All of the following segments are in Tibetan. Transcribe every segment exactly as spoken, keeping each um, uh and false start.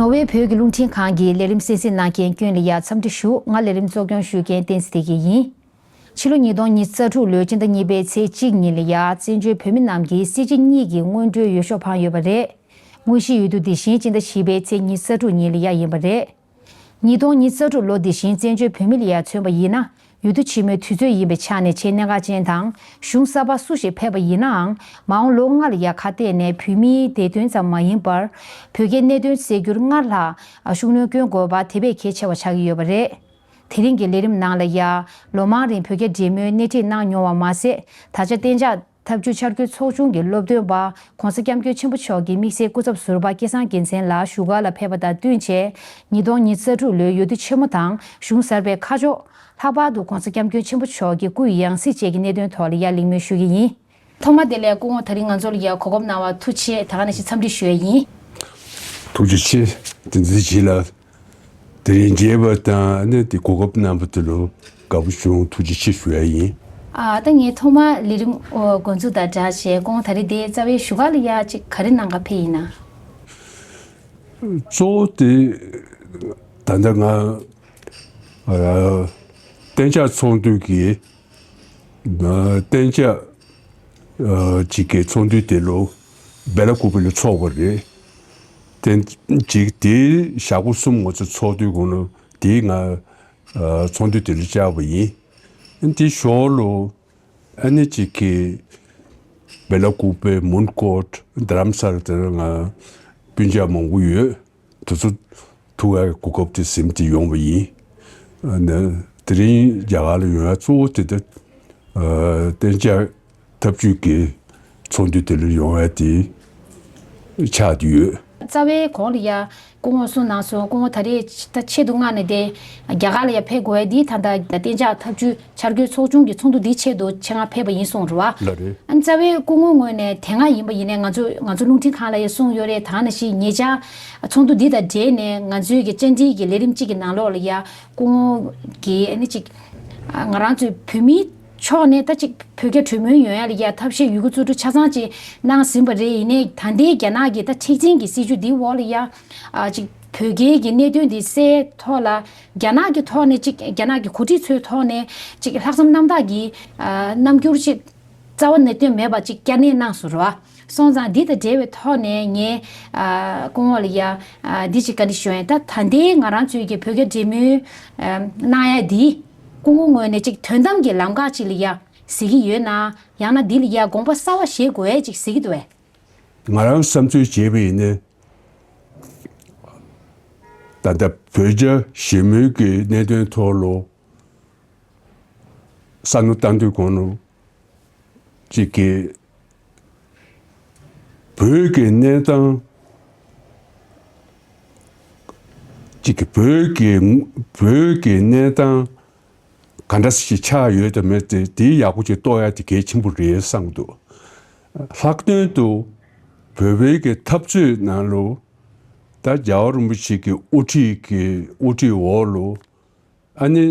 ནོར་ཝེ་བོད་ཀྱི་རླུང་འཕྲིན་ཁང་གི་ལས་རིམ་གསན་གཟིགས་གནང་མཁན་ཀུན་ལ་ཡ་འཚམས་འདྲི་ཞུ། ང་ལས་རིམ་གཙོ་སྐྱོང་ཞུ་མཁན་བསྟན་འཛིན་བདེ་སྐྱིད་ཡིན། ཕྱི་ལོ་ཉིས་སྟོང་ཉི་ཤུ་རྩ་དྲུག་ལོའི་སྤྱི་ཟླ་གཉིས་པའི་ཚེས་གཅིག་ཉིན་ལ་ཡ་བཙན་བྱོལ་བོད་མི་རྣམས་ཀྱིས་གསེར་བྱེས་གཉིས་ཀྱི་སྔོན་འགྲོའི་འོས་ཤོག་འཕངས་ཡོད་པ་རེད། དངོས་གཞིའི་འོས་བསྡུ་འདི་བཞིན་སྤྱི་ཟླ་བཞི་པའི་ཚེས་ཉི་ཤུ་རྩ་དྲུག་ཉིན་ལ་ཡ་ཡིན་པ་རེད། ཉིས་སྟོང་ཉི་ཤུ་རྩ་དྲུག་ལོ་འདི་བཞིན་བཙན་བྱོལ་བོད་མི་ལ་ཡ་མཚོན་པ་ཡིན་ན། འོས་བསྡུ་ཆེན་མོའི་དུས་ཚོད་ཡིན་པའི་ཆ་ནས་ཆེས་གནད་འགག་ཅན་དང་། གཞུང་གསར་པ་སུ་ཞིག་ཕེབས་པ་ཡིན་ནའང་། མ་འོངས་ལོ་ལྔ་ལ་ཡ་ཁ་གཏད་ནས་བོད་མིའི་བདེ་དོན་ཙམ་མ་ཡིན་པར། བོད་སྐད་གནད་དོན་སེལ་རྒྱུར་སྔར་ལྷག་ཤུགས་སྣོན་སྐྱོན་དགོས་པ་དེ་བས་གལ་ཆེ་བ་ཆགས་ཀྱི་ཡོད་པ་རེད། དེ་རིང་གི་ལས་རིམ་ནང་ལ་ཡ། ལོ་མང་རིང་བོད་སྐད་འབྲེལ་མོལ་སྣེ་ཁྲིད་གནང་མྱོང་བ་མ་ཟད། ད་ཆ་གཏན་འཇགས་ཐབས་ཇུས་འཆར་འགོད་ཚོགས་ཆུང་གི་སློབ་སྟོན་པ་༸གོང་ས་༸སྐྱབས་མགོན་ཆེན་པོ་མཆོག་གི་དམིགས་བསལ་སྐུ་ཚབ་ཟུར་པ་སྐལ་བཟང་རྒྱལ་མཚན་ལགས་བཞུགས་སྒར་ལ་ཕེབས་པ་དང་བསྟུན་བྱས། ཉིས་སྟོང་ཉི་ཤུ་རྩ་དྲུག་ལོའི་འོས་བསྡུ་ཆེན་མོ་དང་གཞུང་གསར་པའི་ཁ་ཕྱོགས། ལྷག་པར་དུ་༸གོང་ས་༸སྐྱབས་མགོན་ཆེན་པོ་མཆོག་གི་སྐུའི་ཡང་སྲིད་བཅས་ཀྱི་གནད་དོན་ཐོག་ལ་ཡ་གླེང་མོལ་ཞུ་གི་ཡིན། ཐོག་མ་དེ་ལ་སྐུ་ངོ་ད་རིང་ང་ཚོ་ལ་ཡ་གོ་སྐབས་གནང་བར་ཐུགས་རྗེ་ཆེ། ད་ག་ནང་བཞིན་འཚམས་འདྲི་ཞུ་ཡ་ཡིན། ཐུགས་རྗེ་ཆེ། དེ་ཚེ་རྗེ་ལ། དེ་རིང་མཇལ་བ་དང་ནི་དེ་གོ་སྐབས་གནང་བ་དེ་ལ་དགའ་པོ་བྱུང་། ཐུགས་རྗེ་ཆེ་ཞུ་ཡ་ཡིན། ཨ། ད་ངས་ཐོག་མར་ལས་རིམ་འགོ་འཛུགས་དང་སྦྲགས་བྱས། སྐུ་ངོ་ད་རེས་དེ་རྩ་བའི་བཞུགས་སྒར་ལ་ཡ་ཅིག་ག་རེ་གནང་ག་ཕེབས་ཡིན་ན། གཙོ་བོ་དེ་ད་ལྟ་ང་ཨ་གཏན་འཇགས་ཚོགས་འདུ་གི་ཨ་གཏན་འཇགས་ཨ་ཅིག་གི་ཚོགས་འདུ་དེ་ལོ་སྦེ་ལ་ཀུ་པེ་ལ་ཚོགས་པ་རེད། དེ་ཅིག་དེའི་ཞག་པོ་གསུམ་ང་ཚོ་ཚོགས་དུས་གོང་ལ་དེའི་ང་ཨ་ཚོགས་འདུ་དེ་ལ་བཅར་བ་ཡིན། དེ་ཞོར་ལ་ཨ་ནི་ཅིག་གི་སྦེ་ལ་ཀུ་པེ། མོན་གྷོ། རྡ་རམ་ས་ལ་དེར་ང་སྤུན་ཀྱག་མང་པོ་ཡོད། དེ་ཚོ་ཐུག་ཡག་གི་གོ་སྐབས་དེ་ཟིན་ཏེ་ཡོང་བ་ཡིན། ཨ་ནི་དེ་རིང་རྒྱ་གར་ལ་ཡོང་ཡག་གཙོ་བོ་དེ་དེ་ཨ་གཏན་འཇགས་ཐབས་ཇུས་ཀྱི་ཚོགས་འདུ་དེ་ལ་ཡོང་ཡག་དེ་ཆགས་ཏེ་ཡོད། རྩ་བའི་གོང་ལ་ཡ་སྐུ་ངོ་གསུངས་གནང་སོང་། སྐུ་ངོ་ད་རེས་ད་ཆེད་དུ་མངགས་ནས་དེ་རྒྱ་གར་ལ་ཡ་ཕེབས་དགོས་ཡ་འདི་ད་ལྟ་གཏན་འཇགས་ཐབས་ཇུས་འཆར་འགོད་ཚོགས་ཆུང་གི་ཚོགས་འདུ་འདིའི་ཆེད་དུ་ཆེད་མངགས་ཕེབས་པ་ཡིན་གསུངས་རེད་བ། ལགས་རེད། ཨ་ནི་རྩ་བའི་སྐུ་ངོ་ངོས་ནས་དེ་སྔ་ཡིན་པ་ཡིན་ནའི་ང་ཚོ་ང་ཚོ་རླུང་འཕྲིན་ཁང་ལ་ཡ་གསུངས་ཡོད་རེད། ད་ནང་བཞིན་ཉེ་ཆར་ཚོགས་འདུ་འདི་དང་འབྲེལ་ནས་ང་ཚོའི་གི་བཅར་འདྲིའི་གི་ལས་རིམ་གཅིག་གི་ནང་ལོགས་ལ་ཡ་སྐུ་ངོ་གིས་ཨ་ནི་ཅིག་ང་རང་ཚོའི་བོད་མིའི་ཕྱོགས་ནས་ད་ཅིག་བོད་རྒྱ་གྲོས་མོལ་ཡོང་ཡ་ལ་ཡ་ཐབས་ཤེས་ཡོད་རྒུ་རྩལ་སྤྲུགས་ཆ་ཚང་ཅིག་གནང་ཟིན་པ་རེད། ཡིན་ནའི་ད་ལྟའི་རྒྱ་ནག་གི་ད་མཁྲེགས་འཛིན་གྱི་སྲིད་བྱུས་འདིའི་འོག་ལ་ཡ་ཨ་ཅིག་བོད་རྒྱའི་གི་གནད་དོན་འདི་སེལ་ཐོག་ལ་རྒྱ་ནག་གི་ཐོག་ནས་ཅིག་རྒྱ་ནག་གི་འགོ་ཁྲིད་ཚོའི་ཐོག་ནས་ཅིག་ལྷག་བསམ་རྣམ་དག་གི་ཨ་རྣམ་འགྱུར་ཅིག་རྩ་བ་ནས་སྟོན་མེད་པ་ཅིག་བསྐྱར་ནན་གནང་སོང་རེད་བ། སོང་ཙང་འདི་དང་འབྲེལ་བའི་ཐོག་ནས་ངས་ཨ་སྐུ་ངོ་ལ་ཡ་ཨ་འདི་ཅིག་བཀའ་འདྲི་ཞུ་ཡིན། ད་ད་ལྟའི་ང་རང་ཚོའི་གི་བོད་རྒྱ་འབྲེལ་མོལ་ཨ་གནང་ཡ་འདི་སྐུ་ངོ་ངོས་ནས་ཅིག་དོན་དམ་གྱི་ལམ་ཁ་ཅིག་ལ་ཡ་གཟིགས་ཀྱི་ཡོད་ན། ཡང་ན་འདི་ལ་ཡ་དགོངས་པ་གསར་བ་བཞེས་དགོས་ཡ་ཅིག་གཟིགས་ཀྱི་འདུག་གས། ང་རང་བསམ་ཚུལ་བྱས་པ་ཡིན་ན། ད་ལྟ་བོད་རྒྱ་ཞི་མོལ་གྱི་གནད་དོན་ཐོག་ལ་བསམ་བློ་བཏང་དུས་གོང་ལ་གཅིག་གི་བོད་ཀྱི་གནས་སྟངས། གཅིག་གི་བོད་ཀྱི་བོད་ཀྱི་གནས་སྟངས་ག་འདྲ་ཞིག་ཆགས་ཡོད་དམ་མེད་དེ་དེ་ཡག་པོ་ཅིག་རྟོགས་ཡ་དེ་གལ་ཆེན་པོ་རེད་བསམ་གྱི་འདུག། ལྷག་དོན་དུ་བོད་པའི་གི་འཐབ་རྩོད་ནང་ལ་ད་རྒྱལ་བ་རིན་པོ་ཆེ་གི་དབུ་ཁྲིད་ཀྱི་དབུ་ཁྲིད་འོག་ལ་ཨ་ནི་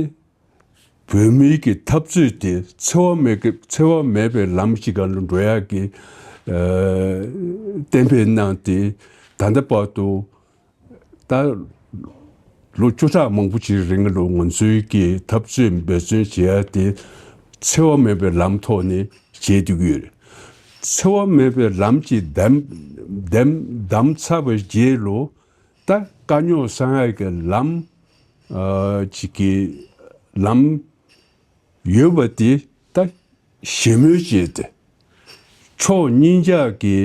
བོད་མིའི་གི་འཐབ་རྩོད་དེ་འཚེ་བ་མེད་གི་འཚེ་བ་མེད་པའི་ལམ་ཞིག་སྒང་ལ་འགྲོ་ཡག་གི་ཨ་གཏན་འབེབས་གནང་སྟེ། ད་ལྟ་བར་དུ་ད་ལོ་བཅུ་ཕྲག་མང་པོ་ཅིག་རིང་ལ་ང་ཚོའི་གི་འཐབ་རྩོད་འབད་བརྩོན་བྱེད་ཡ་དེ་འཚེ་བ་མེད་པའི་ལམ་ཐོག་ནས་བྱེད་ཐུབ་ཀྱི་ཡོད་རེད། འཚེ་བ་མེད་པའི་ལམ་གྱི་བདམས་བདམས་བདམས་ཚར་བའི་རྗེས་ལ་ད་དཀའ་རྙོག་སེལ་ཡ་གི་ལམ་ཨ་ཅིག་གི་ལམ་ཡོད་པ་དེ་ད་ཞི་མོལ་བྱས་ཏེ། ཕྱོགས་གཉིས་ཆ་གི་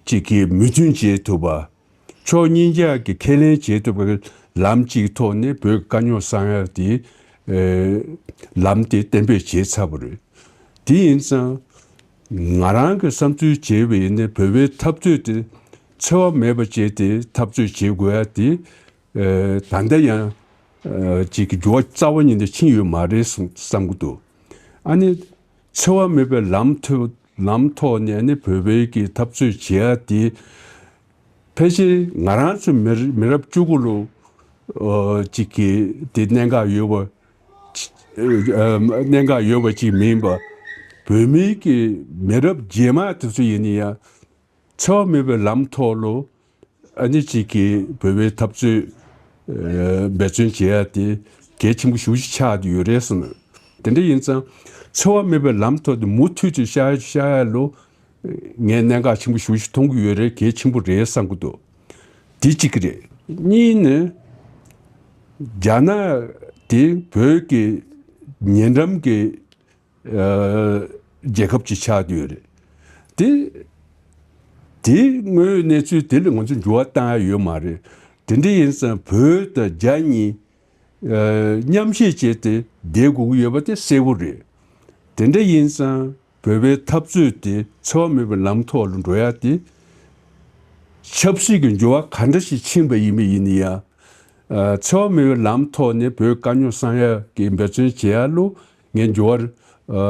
གཅིག་གི་མོས་མཐུན་བྱེད་ཐུབ་པ། ཕྱོགས་གཉིས་ཆ་གི་ཁས་ལེན་བྱེད་ཐུབ་པའི་ལམ་གཅིག་ཐོག་ནས་བོད་དཀའ་རྙོག་སེལ་ཡ་དེ་ཨེ་ལམ་དེ་གཏན་འབེབས་བྱས་ཚར་བ་རེད། དེ་ཡིན་ཙང་ང་རང་གི་བསམ་ཚུལ་བྱས་པ་ཡིན་ན་བོད་པའི་འཐབ་རྩོད་དེ་འཚེ་བ་མེད་པ་བྱས་ཏེ་འཐབ་རྩོད་བྱེད་དགོས་ཡ་དེ། ཨ་ད་ལྟ་ཡང་ཨ་ཅིག་གི་འགྱུར་བ་རྩ་བ་ཉིད་ནས་ཕྱིན་ཡོད་མ་རེད་བསམ་བསམ་གྱི་འདུག། ཨ་ནི་འཚེ་བ་མེད་པའི་ལམ་ཐོག་ལམ་ཐོག་ནས་ཨ་ནི་བོད་པའི་གི་འཐབ་རྩོད་བྱེད་ཡ་དེ་ཕལ་ཆེར་ང་རང་ཚོ་མི་རབས་མི་རབས་བཅུ་དགུ་ལོ་ཨ་ཅིག་གི་དེ་གནད་འགག་ཡོད་པ་ཨ་གནད་འགག་ཡོད་པ་ཅིག་མིན་པ། བོད་མིའི་གི་མི་རབས་རྗེས་མ་དེ་ཚོ་ཡིན་ན་ཡང་འཚེ་བ་མེད་པའི་ལམ་ཐོག་ལ། ཨ་ནི་གཅིག་གིས་བོད་པའི་འཐབ་རྩོད་འབད་བརྩོན་བྱེད་ཡ་དེ་གལ་ཆེན་པོ་ཞེ་པོ་ཅིག་ཆགས་བསྡད་ཡོད་རེད་བསམ། དེ་འདྲ་ཡིན་ཙང་འཚེ་བ་མེད་པའི་ལམ་ཐོག་ཏུ་མུ་མཐུད་དུ་བཤད་བཤད་ཡ་ལོ། ངས་གནད་འགག་ཆེན་པོ་ཞེ་པོ་ཅིག་མཐོང་གི་ཡོད་རེད། གལ་ཆེན་པོ་རེད་བསམ་གྱི་འདུག་དེ་གཅིག་རེད། གཉིས་ནི། རྒྱ་ནག་དེ་བོད་ཀྱི་ཉེ་འགྲམ་གྱི་ཨ་རྒྱལ་ཁབ་ཅིག་ཆགས་བསྡད་ཡོད་རེད། དེ་དེ་དངོས་ཡོད་གནས་ཚུལ་དེ་ལ་ང་ཚོ་འགྱུར་བ་བཏང་ཡ་ཡོད་མ་རེད། དེ་འདྲ་ཡིན་ཙང་བོད་དང་རྒྱ་གཉིས་ཨ་མཉམ་བཤད་བྱས་ཏེ་བསྡད་དགོས་ཀྱི་ཡོད་པ་དེ་གསལ་པོ་རེད། དེ་འདྲ་ཡིན་ཙང་བོད་པའི་འཐབ་རྩོད་དེ་འཚེ་བ་མེད་པའི་ལམ་ཐོག་ལ་འགྲོ་ཡ་དེ། ཆབ་སྲིད་ཀྱི་འགྱུར་བ་ག་འདྲ་ཞིག་ཕྱིན་པ་ཡིན་པ་ཡིན་ན་ཡང་། ཨ་འཚེ་བ་མེད་པའི་ལམ་ཐོག་ནས་བོད་དཀའ་རྙོག་སེལ་ཡ་གི་འབད་བརྩོན་བྱེད་ཡ་ལོ་ངས་འགྱུར་བ་ཨ་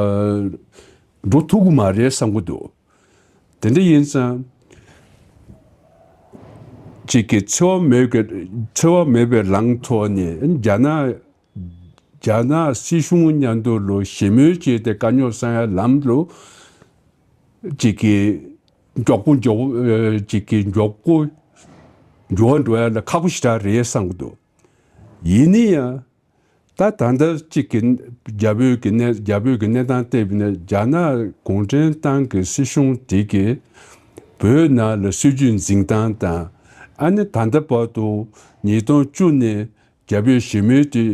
འགྲོ་ཐུབ་ཀྱི་མ་རེད་བསམ་གྱི་འདུག་དེ་འདྲ་ཡིན་ཙང་གཅིག་གིས་འཚེ་བ་མེད་ཀྱི་འཚེ་བ་མེད་པའི་ལམ་ཐོག་ནས་རྒྱ་ནག་རྒྱ་ནག་སྲིད་གཞུང་མཉམ་དུ་ལོ་ཞི་མོལ་བྱས་ཏེ་དཀའ་རྙོག་སེལ་ཡ་ལམ་ལོ། གཅིག་གིས་མགྱོགས་པོ་མགྱོགས་པོ་ཨ་གཅིག་གིས་མགྱོགས་པོ་འགྱུར་བ་འགྲོ་ཡ་ལ་ཁག་པོ་ཞེ་དྲག་རེད་བསམ་གྱི་འདུག་ཡིན་ན་ཡང་ད་ད་ལྟ་གཅིག་གི་རྒྱ་བོད་ཀྱི་གནས་རྒྱ་བོད་ཀྱི་གནས་སྟངས་བལྟས་པ་ན་རྒྱ་ནག་གུང་ཁྲན་ཏང་གི་སྲིད་གཞུང་དེ་གིས་བོད་ནང་ལ་སྲིད་ཇུས་འཛིན་སྟངས་དང་ཨ་ནི་ད་ལྟ་བར་དུ་ཉིས་སྟོང་བཅུ་ནས་རྒྱ་བོད་ཞི་མོལ་དེ་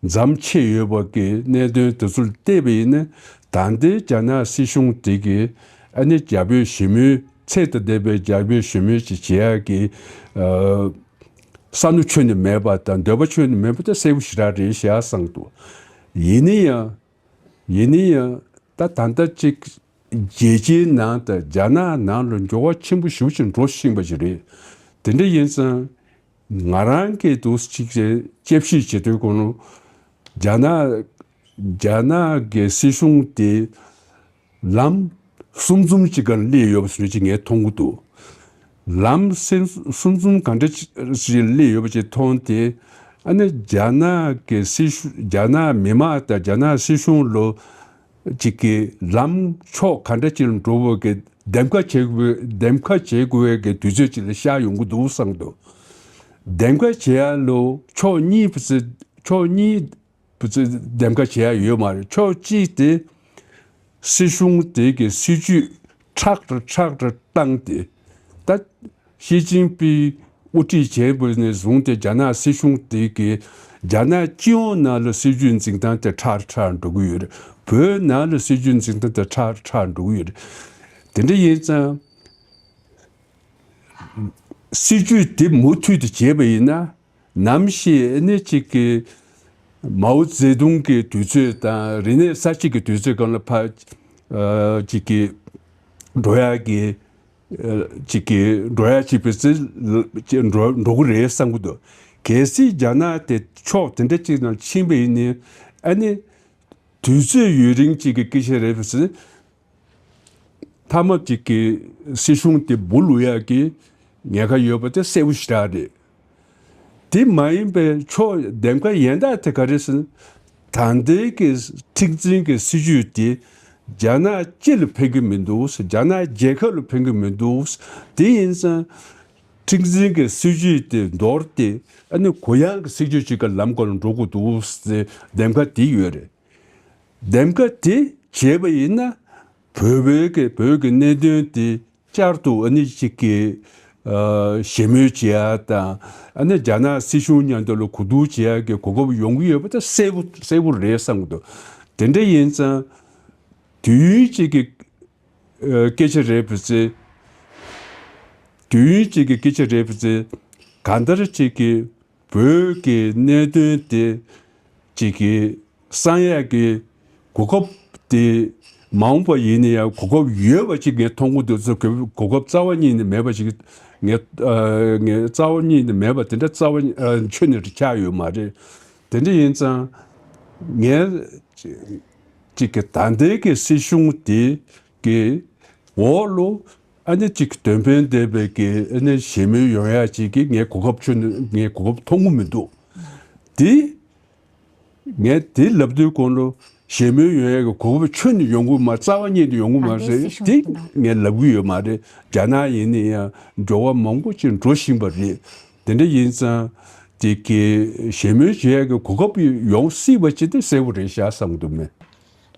མཚམས་ཆད་ཡོད་པ་གི་གནད་དོན་དེ་ཚོ་ལ་བལྟས་པ་ཡིན་ན་ད་ལྟའི་རྒྱ་ནག་སྲིད་གཞུང་དེ་གིས་ཨ་ནི་རྒྱ་བོད་ཞི་མོལ་ཚད་དང་ལྡན་པའི་རྒྱ་བོད་ཞི་མོལ་ཅིག་བྱེད་ཡག་གི་ཨ་བསམ་བློ་ཁྱོན་ནས་མེད་པ་དང་འདོད་པ་ཁྱོན་ནས་མེད་པ་དེ་གསལ་པོ་ཞེ་དྲག་རེད་ཤག་བསམ་འདུག་ཡིན་ན་ཡང་ཡིན་ན་ཡང་ད་ད་ལྟ་གཅིག་རྒྱལ་སྤྱིའི་ནང་དང་རྒྱ་ནག་ནང་ལ་འགྱུར་བ་ཆེན་པོ་ཞེ་པོ་ཅིག་འགྲོ་བཞིན་པ་ཞིག་རེད། དེ་འདྲ་ཡིན་ཙང་། ང་རང་གིས་འདུག་ཅིག་དཔྱད་ཞིབ་བྱེད་དུས་གོང་ལ་རྒྱ་ནག་རྒྱ་ནག་གི་སྲིད་གཞུང་དེ་ལམ་གསུམ་འཛོམས་ཅིག་སྒང་སླེབས་ཡོད་པ་བཟོ་ཅིག་ངས་མཐོང་གི་འདུག་ལམ་གསུམ་འཛོམས་ག་འདྲ་ཞིག་སླེབས་ཡོད་པ་ཅིག་མཐོང་སྟེ་ཨ་ནི་རྒྱ་ནག་གི་སྲིད་གཞུང་རྒྱ་ནག་མི་དམངས་དང་རྒྱ་ནག་སྲིད་གཞུང་ལ། གཅིག་གི་ལམ་ཕྱོགས་ག་འདྲ་ཅིག་ལ་འགྲོ་བ་གི་འདེམས་ཀ་བྱེད་དགོས་འདེམས་ཀ་བྱེད་དགོས་པའི་གི་དུས་ཚོད་ཅིག་ལ་ཤར་ཡོང་གི་འདུག་བསམ་འདུག་འདེམས་ཀ་བྱེད་ཡ་ལོ་ཕྱོགས་གཉིས་པ་ཚོ་ཕྱོགས་གཉིས་པ་ཚོ་འདེམས་ཀ་བྱེད་ཡ་ཡོད་མ་རེད། ཕྱོགས་གཅིག་དེ་སྲིད་གཞུང་དེ་གི་སྲིད་ཇུས་ཁྲག་ཁྲག་ཁྲག་ཁྲག་བཏང་སྟེ་ད། ཞི་ཅིན་ཕིང་དབུ་ཁྲིད་བྱས་པ་ནས་བཟུང་སྟེ་རྒྱ་ནག་སྲིད་གཞུང་དེ་གིས་རྒྱ་ནག་སྤྱི་ཡོངས་ནང་ལ་སྲིད་ཇུས་འཛིན་སྟངས་དེ་ཁྲག་ཁྲག་འགྲོ་གི་ཡོད་རེད། བོད་ནང་ལ་སྲིད་ཇུས་འཛིན་སྟངས་དེ་ཁྲག་ཁྲག་འགྲོ་གི་ཡོད་རེད། དེ་འདྲ་ཡིན་ཙང་སྲིད་ཇུས་དེ་མུ་མཐུད་དུ་བྱས་པ་ཡིན་ན་ནམ་ཞིག་ཨ་ནི་གཅིག་གི་མའོ་ཙེ་ཏུང་གི་དུས་ཚོད་དང་རིག་གནས་གསར་བརྗེ་གི་དུས་ཚོད་སྒང་ལ་ཕར་ཨ་གཅིག་གི་འགྲོ་ཡག་གི་ཅིག་གི་འགྲོ་ཡ་ཅིག་བེད་སྤྱོད་འགྲོ་འགྲོ་གི་རེད་བསམ་གི་འདུག་གལ་སྲིད་རྒྱ་ནག་དེ་ཕྱོགས་དེ་འདྲ་ཅིག་ནང་ཕྱིན་པ་ཡིན་ནའི་ཨ་ནི་དུས་ཚོད་ཡུན་རིང་ཅིག་གི་སྐད་ཆ་རེད་བས། མཐའ་མ་ཅིག་གི་སྲིད་གཞུང་དེ་འབུ་ལུ་ཡ་གི་ཉེན་ཁ་ཡོད་པ་དེ་གསལ་པོ་ཞེ་དྲག་རེད། དེ་མ་ཡིན་པའི་ཕྱོགས་འདེམས་ཀ་ཡན་དག་དེ་ག་རེ་ཟེར་ན། ད་ལྟའི་གི་མཁྲེགས་འཛིན་གི་སྲིད་ཇུས་དེ་རྒྱ་ནག་སྤྱི་ལ་ཕན་གི་མི་འདུག་རྒྱ་ནག་རྒྱལ་ཁབ་ལ་ཕན་གི་མི་འདུག་དེ་ཡིན་ཙང་མཁྲེགས་འཛིན་གི་སྲིད་ཇུས་དེ་འདོར་ཏེ་ཨ་ནི་གུ་ཡངས་གི་སྲིད་ཇུས་ཅིག་གི་ལམ་སྐོར་ལ་འགྲོ་དགོས་འདུག་ཟེར་འདེམས་ཀ་དེ་ཡོད་རེད། འདེམས་ཀ་དེ་བྱས་པ་ཡིན་ན་བོད་བོད་ཀྱི་བོད་ཀྱི་གནད་དོན་དེ་བསྐྱར་དུ་ཨ་ནི་གཅིག་གི་ཨ་ཞི་མོལ་བྱེད་ཡ་དང་ཨ་ནི་རྒྱ་ནག་སྲིད་གཞུང་མཉམ་དུ་ལ་གོ་བསྡུར་བྱེད་ཡ་གི་གོ་སྐབས་ཡོང་གི་ཡོད་པ་དེ་གསལ་པོ་གསལ་པོ་རེད་བསམ་གི་འདུག་དེ་འདྲ་ཡིན་ཙང་དུས་ཡུན་གཅིག་གི་ཨ་སྐད་ཆ་རེད་བས་ཚེ། དུས་ཡུན་གཅིག་གི་སྐད་ཆ་རེད་བས་ཚེ། གང་ལྟར་གཅིག་གི་བོད་ཀྱི་གནད་དོན་དེ་གཅིག་གི་གསང་ཡག་གི་གོ་སྐབས་དེ་མ་འོངས་པ་ཡིན་ན་ཡང་གོ་སྐབས་ཡོད་པ་ཅིག་ངས་མཐོང་གི་འདུག་ཚོ་གོ་སྐབས་རྩ་བ་ཉིད་ནས་མེད་པ་ཅིག་ངས་ཨ་ངས་རྩ་བ་ཉིད་ནས་མེད་པ་དེ་འདྲ་རྩ་བ་ཨ་ཁྱོན་ནས་ཆགས་ཡོད་མ་རེད། དེ་འདྲ་ཡིན་ཙང་ངས་ཅིག་གི་ད་ལྟའི་གི་སྲིད་གཞུང་དེ་གི་འོག་ལོ་ཨ་ནི་ཅིག་དོན་ཕན་ལྡན་པའི་གི་ཨ་ནི་ཞི་མོལ་ཡོང་ཡ་ཅིག་གི་ངས་གོ་སྐབས་ཁྱོན་ནས་ངས་གོ་སྐབས་མཐོང་གི་མི་འདུག་དེ་ངས་དེ་ལབ་དུས་གོང་ལོ་ ཞལ་མོལ་ཡོང་ཡག་གི་གོ་སྐབས་ཁྱོན་ནས་ཡོང་གི་མ་རྩ་བ་ཉིད་ནས་ཡོང་གི་མ་རེད། དེ་ངས་ལབ་གི་ཡོད་མ་རེད། རྒྱ་ནག་ཡིན་ན་ཡང་འགྲོ་བ་མང་པོ་ཅིག་འགྲོ་བཞིན་པ་རེད། དེ་འདྲ་ཡིན་ཙང་དེ་གའི་ཞལ་མོལ་བྱེད་ཡག་གི་གོ་སྐབས་ཡོང་སྲིད་པ་ཅིག་དེ་གསལ་པོ་རེད་ཤག་བསམ་གྱི་འདུག་མེད།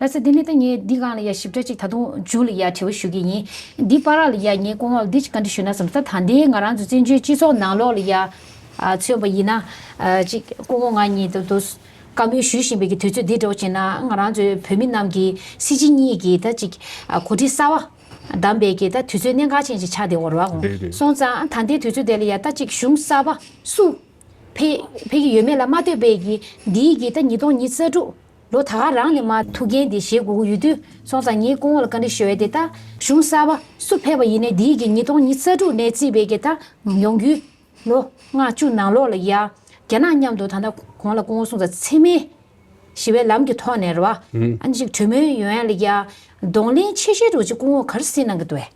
ལགས་སོ། དེ་ནས་ད་ངས་འདི་སྒང་ལ་ཡ་ཞིབ་ཕྲ་ཅིག་ད་དུང་མཇུག་ལ་ཡ་དྲི་བ་ཞུ་གི་ཡིན། འདི་བར་ལ་ཡ་ངས་སྐུ་ངོ་ལ་འདི་ཅིག་བཀའ་འདྲི་ཞུ་ན་བསམ། ད་ད་ལྟའི་ང་རང་ཚོ་བཙན་བྱོལ་སྤྱི་ཚོགས་ནང་ལོགས་ལ་ཡ་ཨ་མཚོན་པ་ཡིན་ན་ཨ་ཅིག་སྐུ་ངོ་ང་གཉིས་ད་དུ་བཀའ་མོལ་ཞུ་བཞིན་པའི་གི་དུས་ཚོད་འདི་འདྲ་བོ་བྱས་ན་ང་རང་ཚོའི་བོད་མི་རྣམས་ཀྱི་སྲིད་སྤྱི་གཉིས་ཀྱི་ད་ཅིག་ཨ་གོ་སྒྲིག་གསར་བ་བདམས་པའི་གི་ད་དུས་ཚོད་གནད་འགག་ཅན་ཅིག་ཆགས་བསྡད་ཡོད་རེད་བ། རེད་རེད། སོང་ཙང་ད་ལྟའི་དུས་ཚོད་དེ་ལ་ཡ་ད་ཅིག་གཞུང་གསར་པ་སུ་ཕེ་ཕེབས་ཀྱི་ཡོད་མེད་ལ་མ་ལྟོས་པའི་གི་འདིའི་གི་ད་ཉིས་སྟོང་ཉི་ཤུ་རྩ་དྲུག་ལོ་ད་ག་རང་ནས་མར་ཐུགས་འགན་དེ་བཞེས་དགོས་ཀྱི་ཡོད་དུས། སོང་ཙང་ངས་སྐུ་ངོ་ལ་བཀའ་འདྲི་ཞུ་ཡས་དེ་ད་གཞུང་གསར་པ་སུ་ཕེབས་པ་ཡིན་ནའི་འདིའི་གི་ཉིས་སྟོང་ཉི་ཤུ་རྩ་དྲུག་ནས་བརྩིས་པའི་གི་ད་ཡོང་རྒྱུའི་ལོ་ལྔ་བཅུ་ནང་ལོགས་ལ་ཡ་རྒྱ་ནག་མཉམ་དུ་ད་ལྟ་གོང་ལ་སྐུ་ངོ་གསུངས་ཙང་འཚེ་མེད་ཞི་བའི་ལམ་གྱི་ཐོག་ནས་རེད་བ། ཨ་ནི་ཅིག་གྲོས་མོལ་ཡོང་ཡ་ལ་ཡ་གདོང་ལེན་ཆེ་ཤོས་དུ་ཅིག་སྐུ་ངོ་ག་རེ་གཟིགས་གནང་གི་འདུག་བས།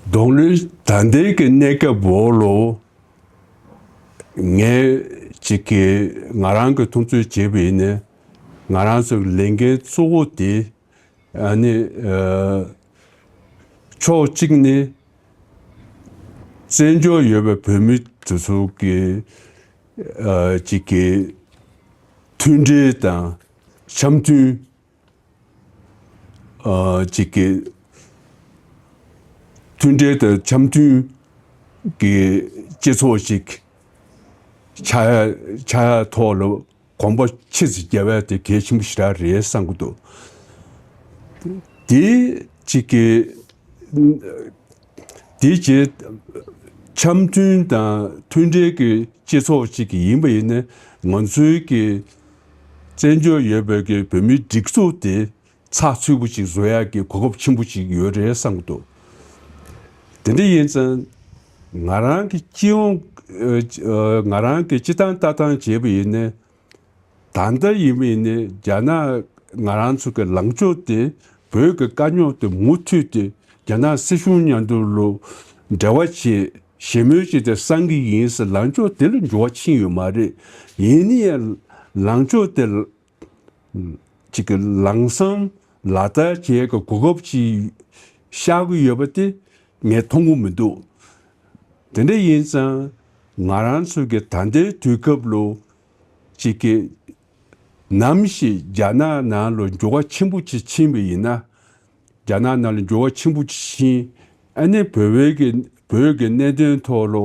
གདོང་ལེན་ད་ལྟའི་གི་གནས་སྐབས་འོག་ལོ་ངས་ཅིག་གི་ང་རང་གི་མཐོང་ཚུལ་བྱས་པ་ཡིན་ན་ང་རང་ཚོའི་ལས་འགན་གཙོ་བོ་དེ་ཨ་ནི་ཕྱོགས་གཅིག་ནས་བཙན་བྱོལ་ཡོད་པའི་བོད་མི་དེ་ཚོ་གི་ཅིག་གི་མཐུན་སྒྲིལ་དང་འཆམ་མཐུན་ཅིག་གི་མཐུན་སྒྲིལ་དང་འཆམ་མཐུན་གྱི་སྤྱི་ཚོགས་ཤིག་ཆགས་ཆགས་ཐོག་ལ་གོམ་པ་ཆེ་ཙམ་རྒྱབ་ཡ་དེ་གལ་ཆེན་པོ་ཞེ་དྲག་རེད་བསམ་གྱི་འདུག་དེ་གཅིག་གི་དེ་རྗེས་འཆམ་མཐུན་དང་མཐུན་སྒྲིལ་གྱི་སྤྱི་ཚོགས་ཅིག་ཡིན་པ་ཡིན་ན་ང་ཚོའི་གི་བཙན་བྱོལ་ཡོད་པའི་གི་བོད་མིའི་སྒྲིག་འཛུགས་དེ་ཚགས་ཚུད་པོ་ཅིག་བཟོ་ཡ་གི་གོ་སྐབས་ཆེན་པོ་ཅིག་ཡོད་རེད་བསམ་གྱི་འདུག་དེ་འདྲ་ཡིན་ཙང་ང་རང་གི་སྤྱི་ཡོངས་ང་རང་གི་སྤྱི་བཏང་ལྟ་སྟངས་བྱས་པ་ཡིན་ན། ད་ལྟ་ཡིན་མིན་ནི་རྒྱ་ནག་ང་རང་ཚོ་གི་ལངས་ཕྱོགས་དེ་བོད་ཀྱི་དཀའ་རྙོག་དེ་མུ་མཐུད་དེ་རྒྱ་ནག་སྲིད་གཞུང་མཉམ་དུ་ལོ་འབྲེལ་བ་བྱེད་ཞི་མོལ་བྱེད་དེ་གསང་གི་ཡིན་ཟེར་ལངས་ཕྱོགས་དེ་ལ་འགྱུར་བ་ཕྱིན་ཡོད་མ་རེད། ཡིན་ནའི་ལངས་ཕྱོགས་དེ་ཅིག་གི་ལམ་སང་ལག་བསྟར་བྱེད་ཀྱི་གོ་སྐབས་ཅིག་ཤར་གི་ཡོད་པ་དེ་ངས་མཐོང་གི་མི་འདུག་དེ་འདྲ་ཡིན་ཙང་ང་རང་ཚོ་གི་ད་ལྟའི་དུས་སྐབས་ལོ་ཅིག་གི་ནམ་ཞིག་རྒྱ་ནག་ནང་ལ་འགྱུར་བ་ཆེན་པོ་ཅིག་ཕྱིན་པ་ཡིན་ན། རྒྱ་ནག་ནང་ལ་འགྱུར་བ་ཆེན་པོ་ཅིག་ཕྱིན། ཨ་ནི་བོད་པའི་གི་བོད་ཀྱི་གནད་དོན་ཐོག་ལ་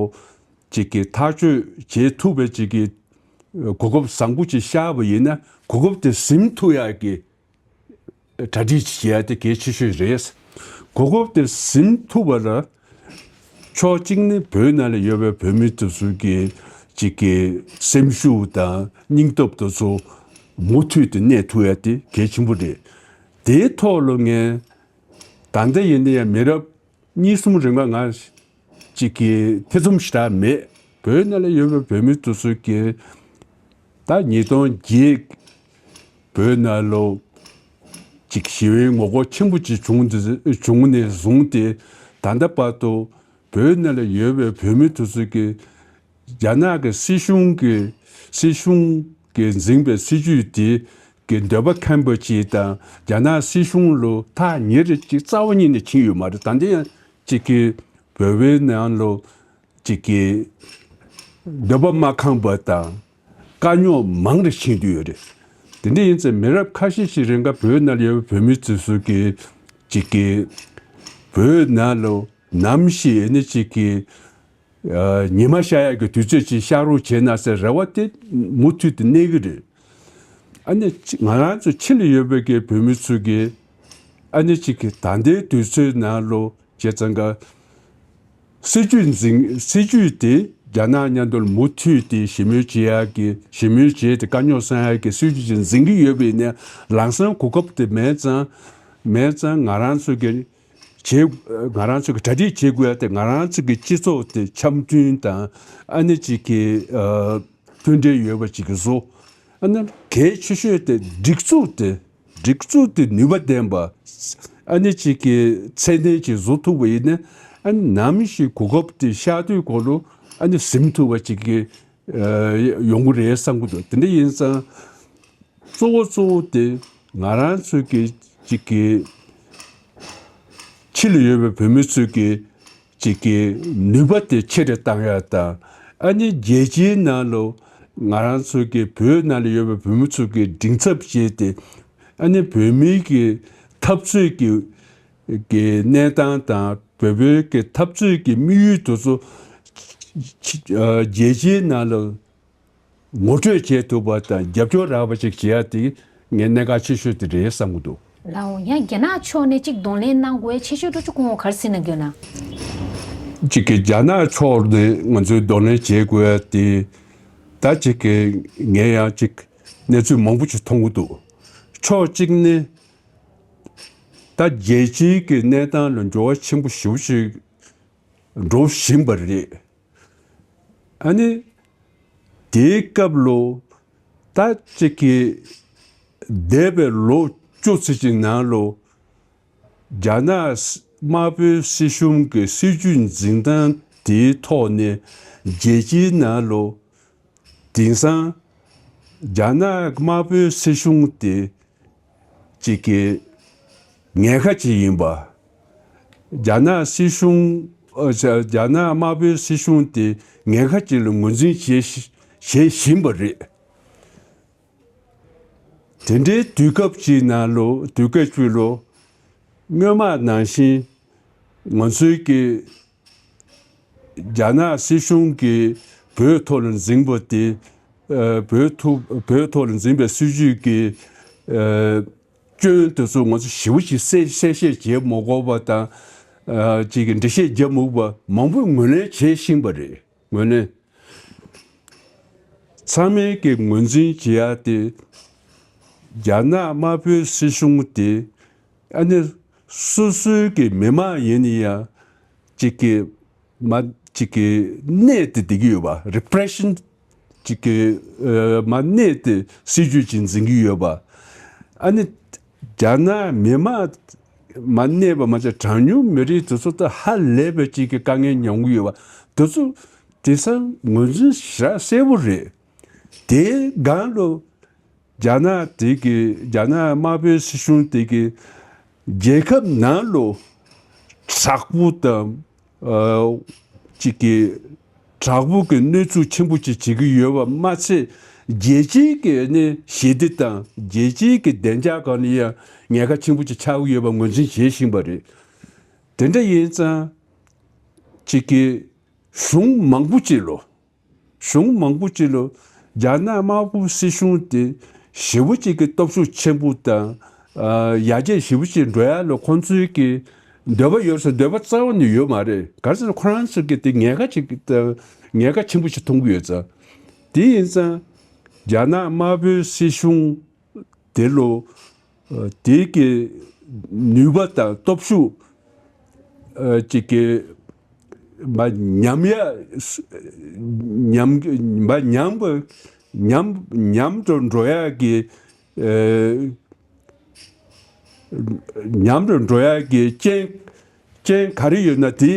ཅིག་གི་ཐག་གཅོད་བྱེད་ཐུབ་པའི་ཅིག་གི་གོ་སྐབས་བཟང་པོ་ཅིག་ཤར་བ་ཡིན་ན་གོ་སྐབས་དེ་ཟིན་ཐུབ་ཡག་གི་གྲ་སྒྲིག་བྱེད་ཡ་དེ་གལ་ཆེ་ཤོས་རེད། གོ་སྐབས་དེ་ཟིན་ཐུབ་པ་ལ་ཕྱོགས་གཅིག་ནི་བོད་ནང་ལ་ཡོད་པའི་བོད་མི་དེ་ཚོ་གི་གཅིག་གི་སེམས་ཤུགས་དང་སྙིང་སྟོབས་དེ་ཚོ་མུ་མཐུད་དུ་གནས་ཐུབ་ཡ་དེ་གལ་ཆེན་པོ་རེད། དེའི་ཐོག་ལ་ངས་ད་ལྟ་ཡིན་ན་ཡང་མི་རབས་གཉིས་གསུམ་རིང་ལ་ང་གཅིག་གི་ཐེ་ཚོམ་ཞེ་དྲག་མེད། བོད་ནང་ལ་ཡོད་པའི་བོད་མི་དེ་ཚོ་གི་ད་ཉིས་སྟོང་བརྒྱད་བོད་ནང་ལོ་ཅིག་ཞི་བའི་ངོ་རྒོལ་ཆེན་པོ་ཅིག་བྱུང་དེ་བྱུང་ནས་བཟུང་སྟེ་ད་ལྟ་བར་དུ་བོད་ནང་ལ་ཡོད་པའི་བོད་མི་དེ་ཚོ་གི་རྒྱ་ནག་གི་སྲིད་གཞུང་གི་སྲིད་གཞུང་གི་འཛིན་པའི་སྲིད་ཇུས་དེ་གི་འདོད་པ་ཁེངས་པ་ཅིག་དང་རྒྱ་ནག་སྲིད་གཞུང་ལོ་ཐག་ཉེ་རེ་ཅིག་རྩ་བ་ཉིད་ནས་ཕྱིན་ཡོད་མ་རེད། ད་ལྟ་ཡང་ཅིག་གི་བོད་པའི་ནང་ལོ་ཅིག་གི་འདོད་པ་མ་ཁེངས་པ་དང་དཀའ་རྙོག་མང་རེ་ཕྱིན་དུ་ཡོད་རེད། དེ་འདྲ་ཡིན་ཙང་མི་རབས་ཁ་ཤས་ཤིག་རིང་ག་བོད་ནང་ལ་ཡོད་པའི་བོད་མི་ཚོ་ཚོ་གི་ཅིག་གི་བོད་ནང་ལོ་ནམ་ཞིག་ནི་ཅིག་གི་ཉི་མ་ཤར་ཡག་གི་དུས་ཚོད་ཅིག་ཤར་རོགས་བྱས་ན་ཟེར་རེ་བ་དེ་མུ་མཐུད་དུ་གནས་གི་རེད། ཨ་ནི་ང་རང་ཚོ་ཕྱི་ལ་ཡོད་པའི་གི་བོད་མི་ཚོ་གི་ཨ་ནི་ཅིག་གི་ད་ལྟའི་དུས་ཚོད་ནང་ལོ་བྱས་ཙང་ག་སྲིད་ཇུས་འཛིན་སྲིད་ཇུས་དེ་རྒྱ་ནག་མཉམ་དུ་མུ་མཐུད་དེ་ཞི་མོལ་བྱེད་ཡག་གི་ཞི་མོལ་བྱས་ཏེ་དཀའ་རྙོག་སེལ་ཡག་གི་སྲིད་ཇུས་ཅིག་འཛིན་གི་ཡོད་པ་ཡིན་ན་ལམ་སང་གོ་སྐབས་དེ་མེད་ཙང་མེད་ཙང་ང་རང་ཚོ་གི་བྱེད་ང་རང་ཚོ་གི་གྲ་སྒྲིག་བྱེད་དགོས་ཡ་དེ་ང་རང་ཚོ་གི་སྤྱི་ཚོགས་དེ་འཆམ་མཐུན་དང་ཨ་ནི་ཅིག་གི་མཐུན་སྒྲིལ་ཡོད་པ་ཅིག་གི་བཟོ། ཨ་ནི་གལ་ཆེ་ཤོས་དེ་སྒྲིག་འཛུགས་དེ་སྒྲིག་འཛུགས་དེ་ནུས་པ་ལྡན་པ་ཨ་ནི་ཅིག་གི་ཚད་ལྡན་ཅིག་བཟོ་ཐུབ་པ་ཡིན་ན་ཨ་ནི་ནམ་ཞིག་གོ་སྐབས་དེ་ཤར་དུས་གོང་ལོ་ཨ་ནི་ཟིན་ཐུབ་པ་ཅིག་གི་ཡོང་གི་རེད་བསམ་གྱི་འདུག་དེ་འདྲ་ཡིན་ཙང་གཙོ་བོ་གཙོ་བོ་དེ་ང་རང་ཚོ་གི་ཅིག་གི་ཕྱི་ལ་ཡོད་པའི་བོད་མི་ཚོ་གི་ཅིག་གི་ནུས་པ་དེ་ཆེ་རུ་བཏང་ཡ་དང་། ཨ་ནི་རྒྱལ་སྤྱིའི་ནང་ལ་ང་རང་ཚོ་གི་བོད་ནང་ལ་ཡོད་པའི་བོད་མི་ཚོ་གི་མགྲིན་ཚབ་བྱས་ཏེ། ཨ་ནི་བོད་མིའི་གི་འཐབ་རྩོད་ཀྱི་གི་གནས་སྟངས་དང་བོད་བོད་ཀྱི་འཐབ་རྩོད་ཀྱི་དམིགས་ཡུལ་དེ་ཚོ་ཕྱི་ཨ་རྒྱལ་སྤྱིའི་ནང་ལ་ངོ་སྤྲོད་བྱེད་ཐུབ་པ་དང་རྒྱབ་སྐྱོར་རག་པ་ཅིག་བྱེད་ཡ་དེ་ངའི་གནད་འགག་ཆེ་ཤོས་དེ་རེད་བསམ་གྱི་འདུག་ལགས་འོང་། ཡང་རྒྱ་ནག་ཕྱོགས་ནས་ཅིག་གདོང་ལེན་གནང་དགོས་ཆེ་ཤོས་འགྲོ་ཆུ་ཁོང་ག་རེ་ཟེར་ན་དགོས་ན། ཅིག་གི་རྒྱ་ནག་ཕྱོགས་ནས་ང་ཚོས་གདོང་ལེན་བྱེད་དགོས་ཡ་དེ། ད་ཅིག་གི་ངས་ཡང་ཅིག་གནས་ཚུལ་མང་པོ་ཅིག་མཐོང་གི་འདུག་ཕྱོགས་གཅིག་ནས་ད་རྒྱལ་སྤྱིའི་གི་གནས་སྟངས་ལ་འགྱུར་བ་ཆེན་པོ་ཞེ་པོ་ཞིག་འགྲོ་བཞིན་པ་རེད། ཨ་ནི་དེའི་སྐབས་ལ་ད་ཅིག་གི་འདས་པའི་ལོ་བཅུ་ཙམ་ཅིག་ནང་ལ་རྒྱ་ནག་དམར་པོའི་སྲིད་གཞུང་གི་སྲིད་ཇུས་འཛིན་སྟངས་དེའི་ཐོག་ནས་རྒྱལ་སྤྱིའི་ནང་ལ་དེང་སང་རྒྱ་ནག་དམར་པོའི་སྲིད་གཞུང་དེ་ཅིག་གི་ཉེན་ཁ་ཅིག་ཡིན་པ། རྒྱ་ནག་སྲིད་གཞུང་ཨ་རྒྱ་རྒྱ་ནག་དམར་པོའི་སྲིད་གཞུང་དེ་ཉེན་ཁ་ཅིག་ལ་ངོས་འཛིན་བྱེད་བྱེད་བཞིན་པ་རེད། དེ་འདྲའི་དུས་སྐབས་ཅིག་ནང་ལ་དུས་སྐབས་ཅིག་ལ་སྔོན་མ་ནང་བཞིན་ང་ཚོའི་གི་རྒྱ་ནག་སྲིད་གཞུང་གིས་བོད་ཐོག་ལ་འཛིན་པ་དེ་ཨ་བོད་ཐོག་བོད་ཐོག་ལ་འཛིན་པའི་སྲིད་ཇུས་ཀྱི་ཨ་སྐྱོན་དེ་ཚོ་ང་ཚོ་ཞེ་པོ་ཅིག་གསལ་གསལ་བཤད་བྱེད་མ་དགོས་པ་དང་། ཨ་ཅིག་གི་འགྲེལ་བཤད་བརྒྱབ་མ་དགོས་པ་མང་པོ་ངོས་ལེན་བྱེད་བཞིན་པ་རེད། ངོས་ལེན། ཚང་མས་ཀྱི་ངོས་འཛིན་བྱེད་ཡ་དེ་རྒྱ་ནག་དམར་པོའི་སྲིད་གཞུང་དེ་ཨ་ནི་སོ་སོའི་གི་མི་མང་ཡིན་ན་ཡང་ཅིག་གི་མ་ཅིག་གི་གནས་ཏེ་བསྡད་ཀྱི་ཡོད་པ། རི་པྲེ་ཤན་ཅིག་གི་ཨ་མ་གནས་ཏེ་སྲིད་ཇུས་ཅིག་འཛིན་གྱི་ཡོད་པ། ཨ་ནི་རྒྱ་ནག་མི་མང་མ་གནས་པ་མ་ཚད་གྲངས་ཉུང་མི་རིགས་དེ་ཚོ་ད་ཧ་ལས་པའི་ཅིག་གི་དཀའ་ངལ་མྱོང་གི་ཡོད་པ་དེ་ཚོ་དེང་སང་ངོས་འཛིན་ཞེ་དྲག་གསལ་པོ་རེད། དེའི་སྒང་ལ་རྒྱ་ནག་དེ་གི་རྒྱ་ནག་དམར་པོའི་སྲིད་གཞུང་དེ་གི་རྒྱལ་ཁབ་ནང་ལ་དྲག་པོ་དང་ཨ་ཅིག་གི་དྲག་པོ་གི་གནོན་ཤུགས་ཆེན་པོ་ཅིག་བྱེད་ཀྱི་ཡོད་པ་མ་ཚད། རྒྱལ་སྤྱིའི་གི་ནི་ཞི་བདེ་དང་རྒྱལ་སྤྱིའི་གི་བདེ་འཇགས་སྒང་ལ་ཡང་ཉེན་ཁ་ཆེན་པོ་ཅིག་ཆགས་ཀྱི་ཡོད་པ་ངོས་འཛིན་བྱེད་བཞིན་པ་རེད། དེ་འདྲ་ཡིན་ཙང་ཅིག་གི་གཞུང་མང་པོ་ཅིག་ལ། གཞུང་མང་པོ་ཅིག་ལ་རྒྱ་ནག་དམར་པོའི་སྲིད་གཞུང་དེ་ཞེ་པོ་ཅིག་གི་སྟོབས་ཤུགས་ཆེན་པོ་དང་། ཨ་ཡར་རྒྱས་ཞེ་པོ་ཅིག་འགྲོ་ཡ་ལ་ཁོང་ཚོའི་གི་འདོད་པ་ཡོད་ས་འདོད་པ་རྩ་བ་ནས་ཡོད་མ་རེད། ག་རེ་ཟེར་ན་ཁོ་རང་ཚོ་གི་དེ་ཉེན་ཁ་ཅིག་དང་ཉེན་ཁ་ཆེན་པོ་ཞིག་མཐོང་གི་ཡོད་ཙང་། དེ་ཡིན་ཙང་རྒྱ་ནག་དམར་པོའི་སྲིད་གཞུང་དེ་ལོ། ཨ་དེ་གི་ནུས་པ་དང་སྟོབས་ཤུགས་ཨ་ཅིག་གི་མ་ཉམས་ཡ་ཉམས་མ་ཉམས་པ་ཉམས་ཉམས་དུ་འགྲོ་ཡ་གི་ཨ་ཉམས་དུ་འགྲོ་ཡ་གི་རྐྱེན་རྐྱེན་ག་རེ་ཡོད་ན་དེ་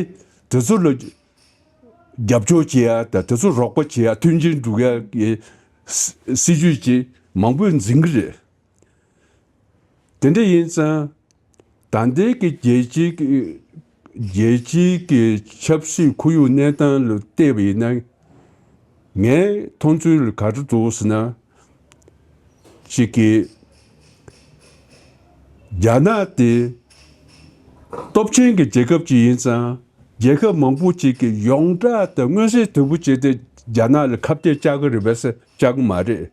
དེ་ཚོ་ལ་རྒྱབ་སྐྱོར་བྱེད་ཡ་དང་དེ་ཚོ་རོགས་པ་བྱེད་ཡ་མཐུན་རྐྱེན་སྒྲུབ་ཡ་གི་སྲིད་ཇུས་ཅིག་མང་པོ་འཛིན་གི་རེད། དེ་འདྲ་ཡིན་ཙང་ད་ལྟའི་གི་རྒྱལ་སྤྱིའི་གི་རྒྱལ་སྤྱིའི་གི་ཆབ་སྲིད་ཁོར་ཡུག་གནས་སྟངས་ལ་བལྟས་པ་ཡིན་ན། ངའི་མཐོང་ཚུལ་ལ་ག་རེ་འདུག་ཟེར་ན། ཅིག་གི་རྒྱ་ནག་དེ་སྟོབས་ཆེན་གྱི་རྒྱལ་ཁབ་ཅིག་ཡིན་ཙང་རྒྱལ་ཁབ་མང་པོ་ཅིག་གི་ཡོངས་གྲགས་དང་མངོན་གསལ་དོད་པོ་བྱས་ཏེ་རྒྱ་ནག་ལ་ཁ་གཏད་བཅག་གི་རེད་པས་ཟེར་བཅག་གི་མ་རེད།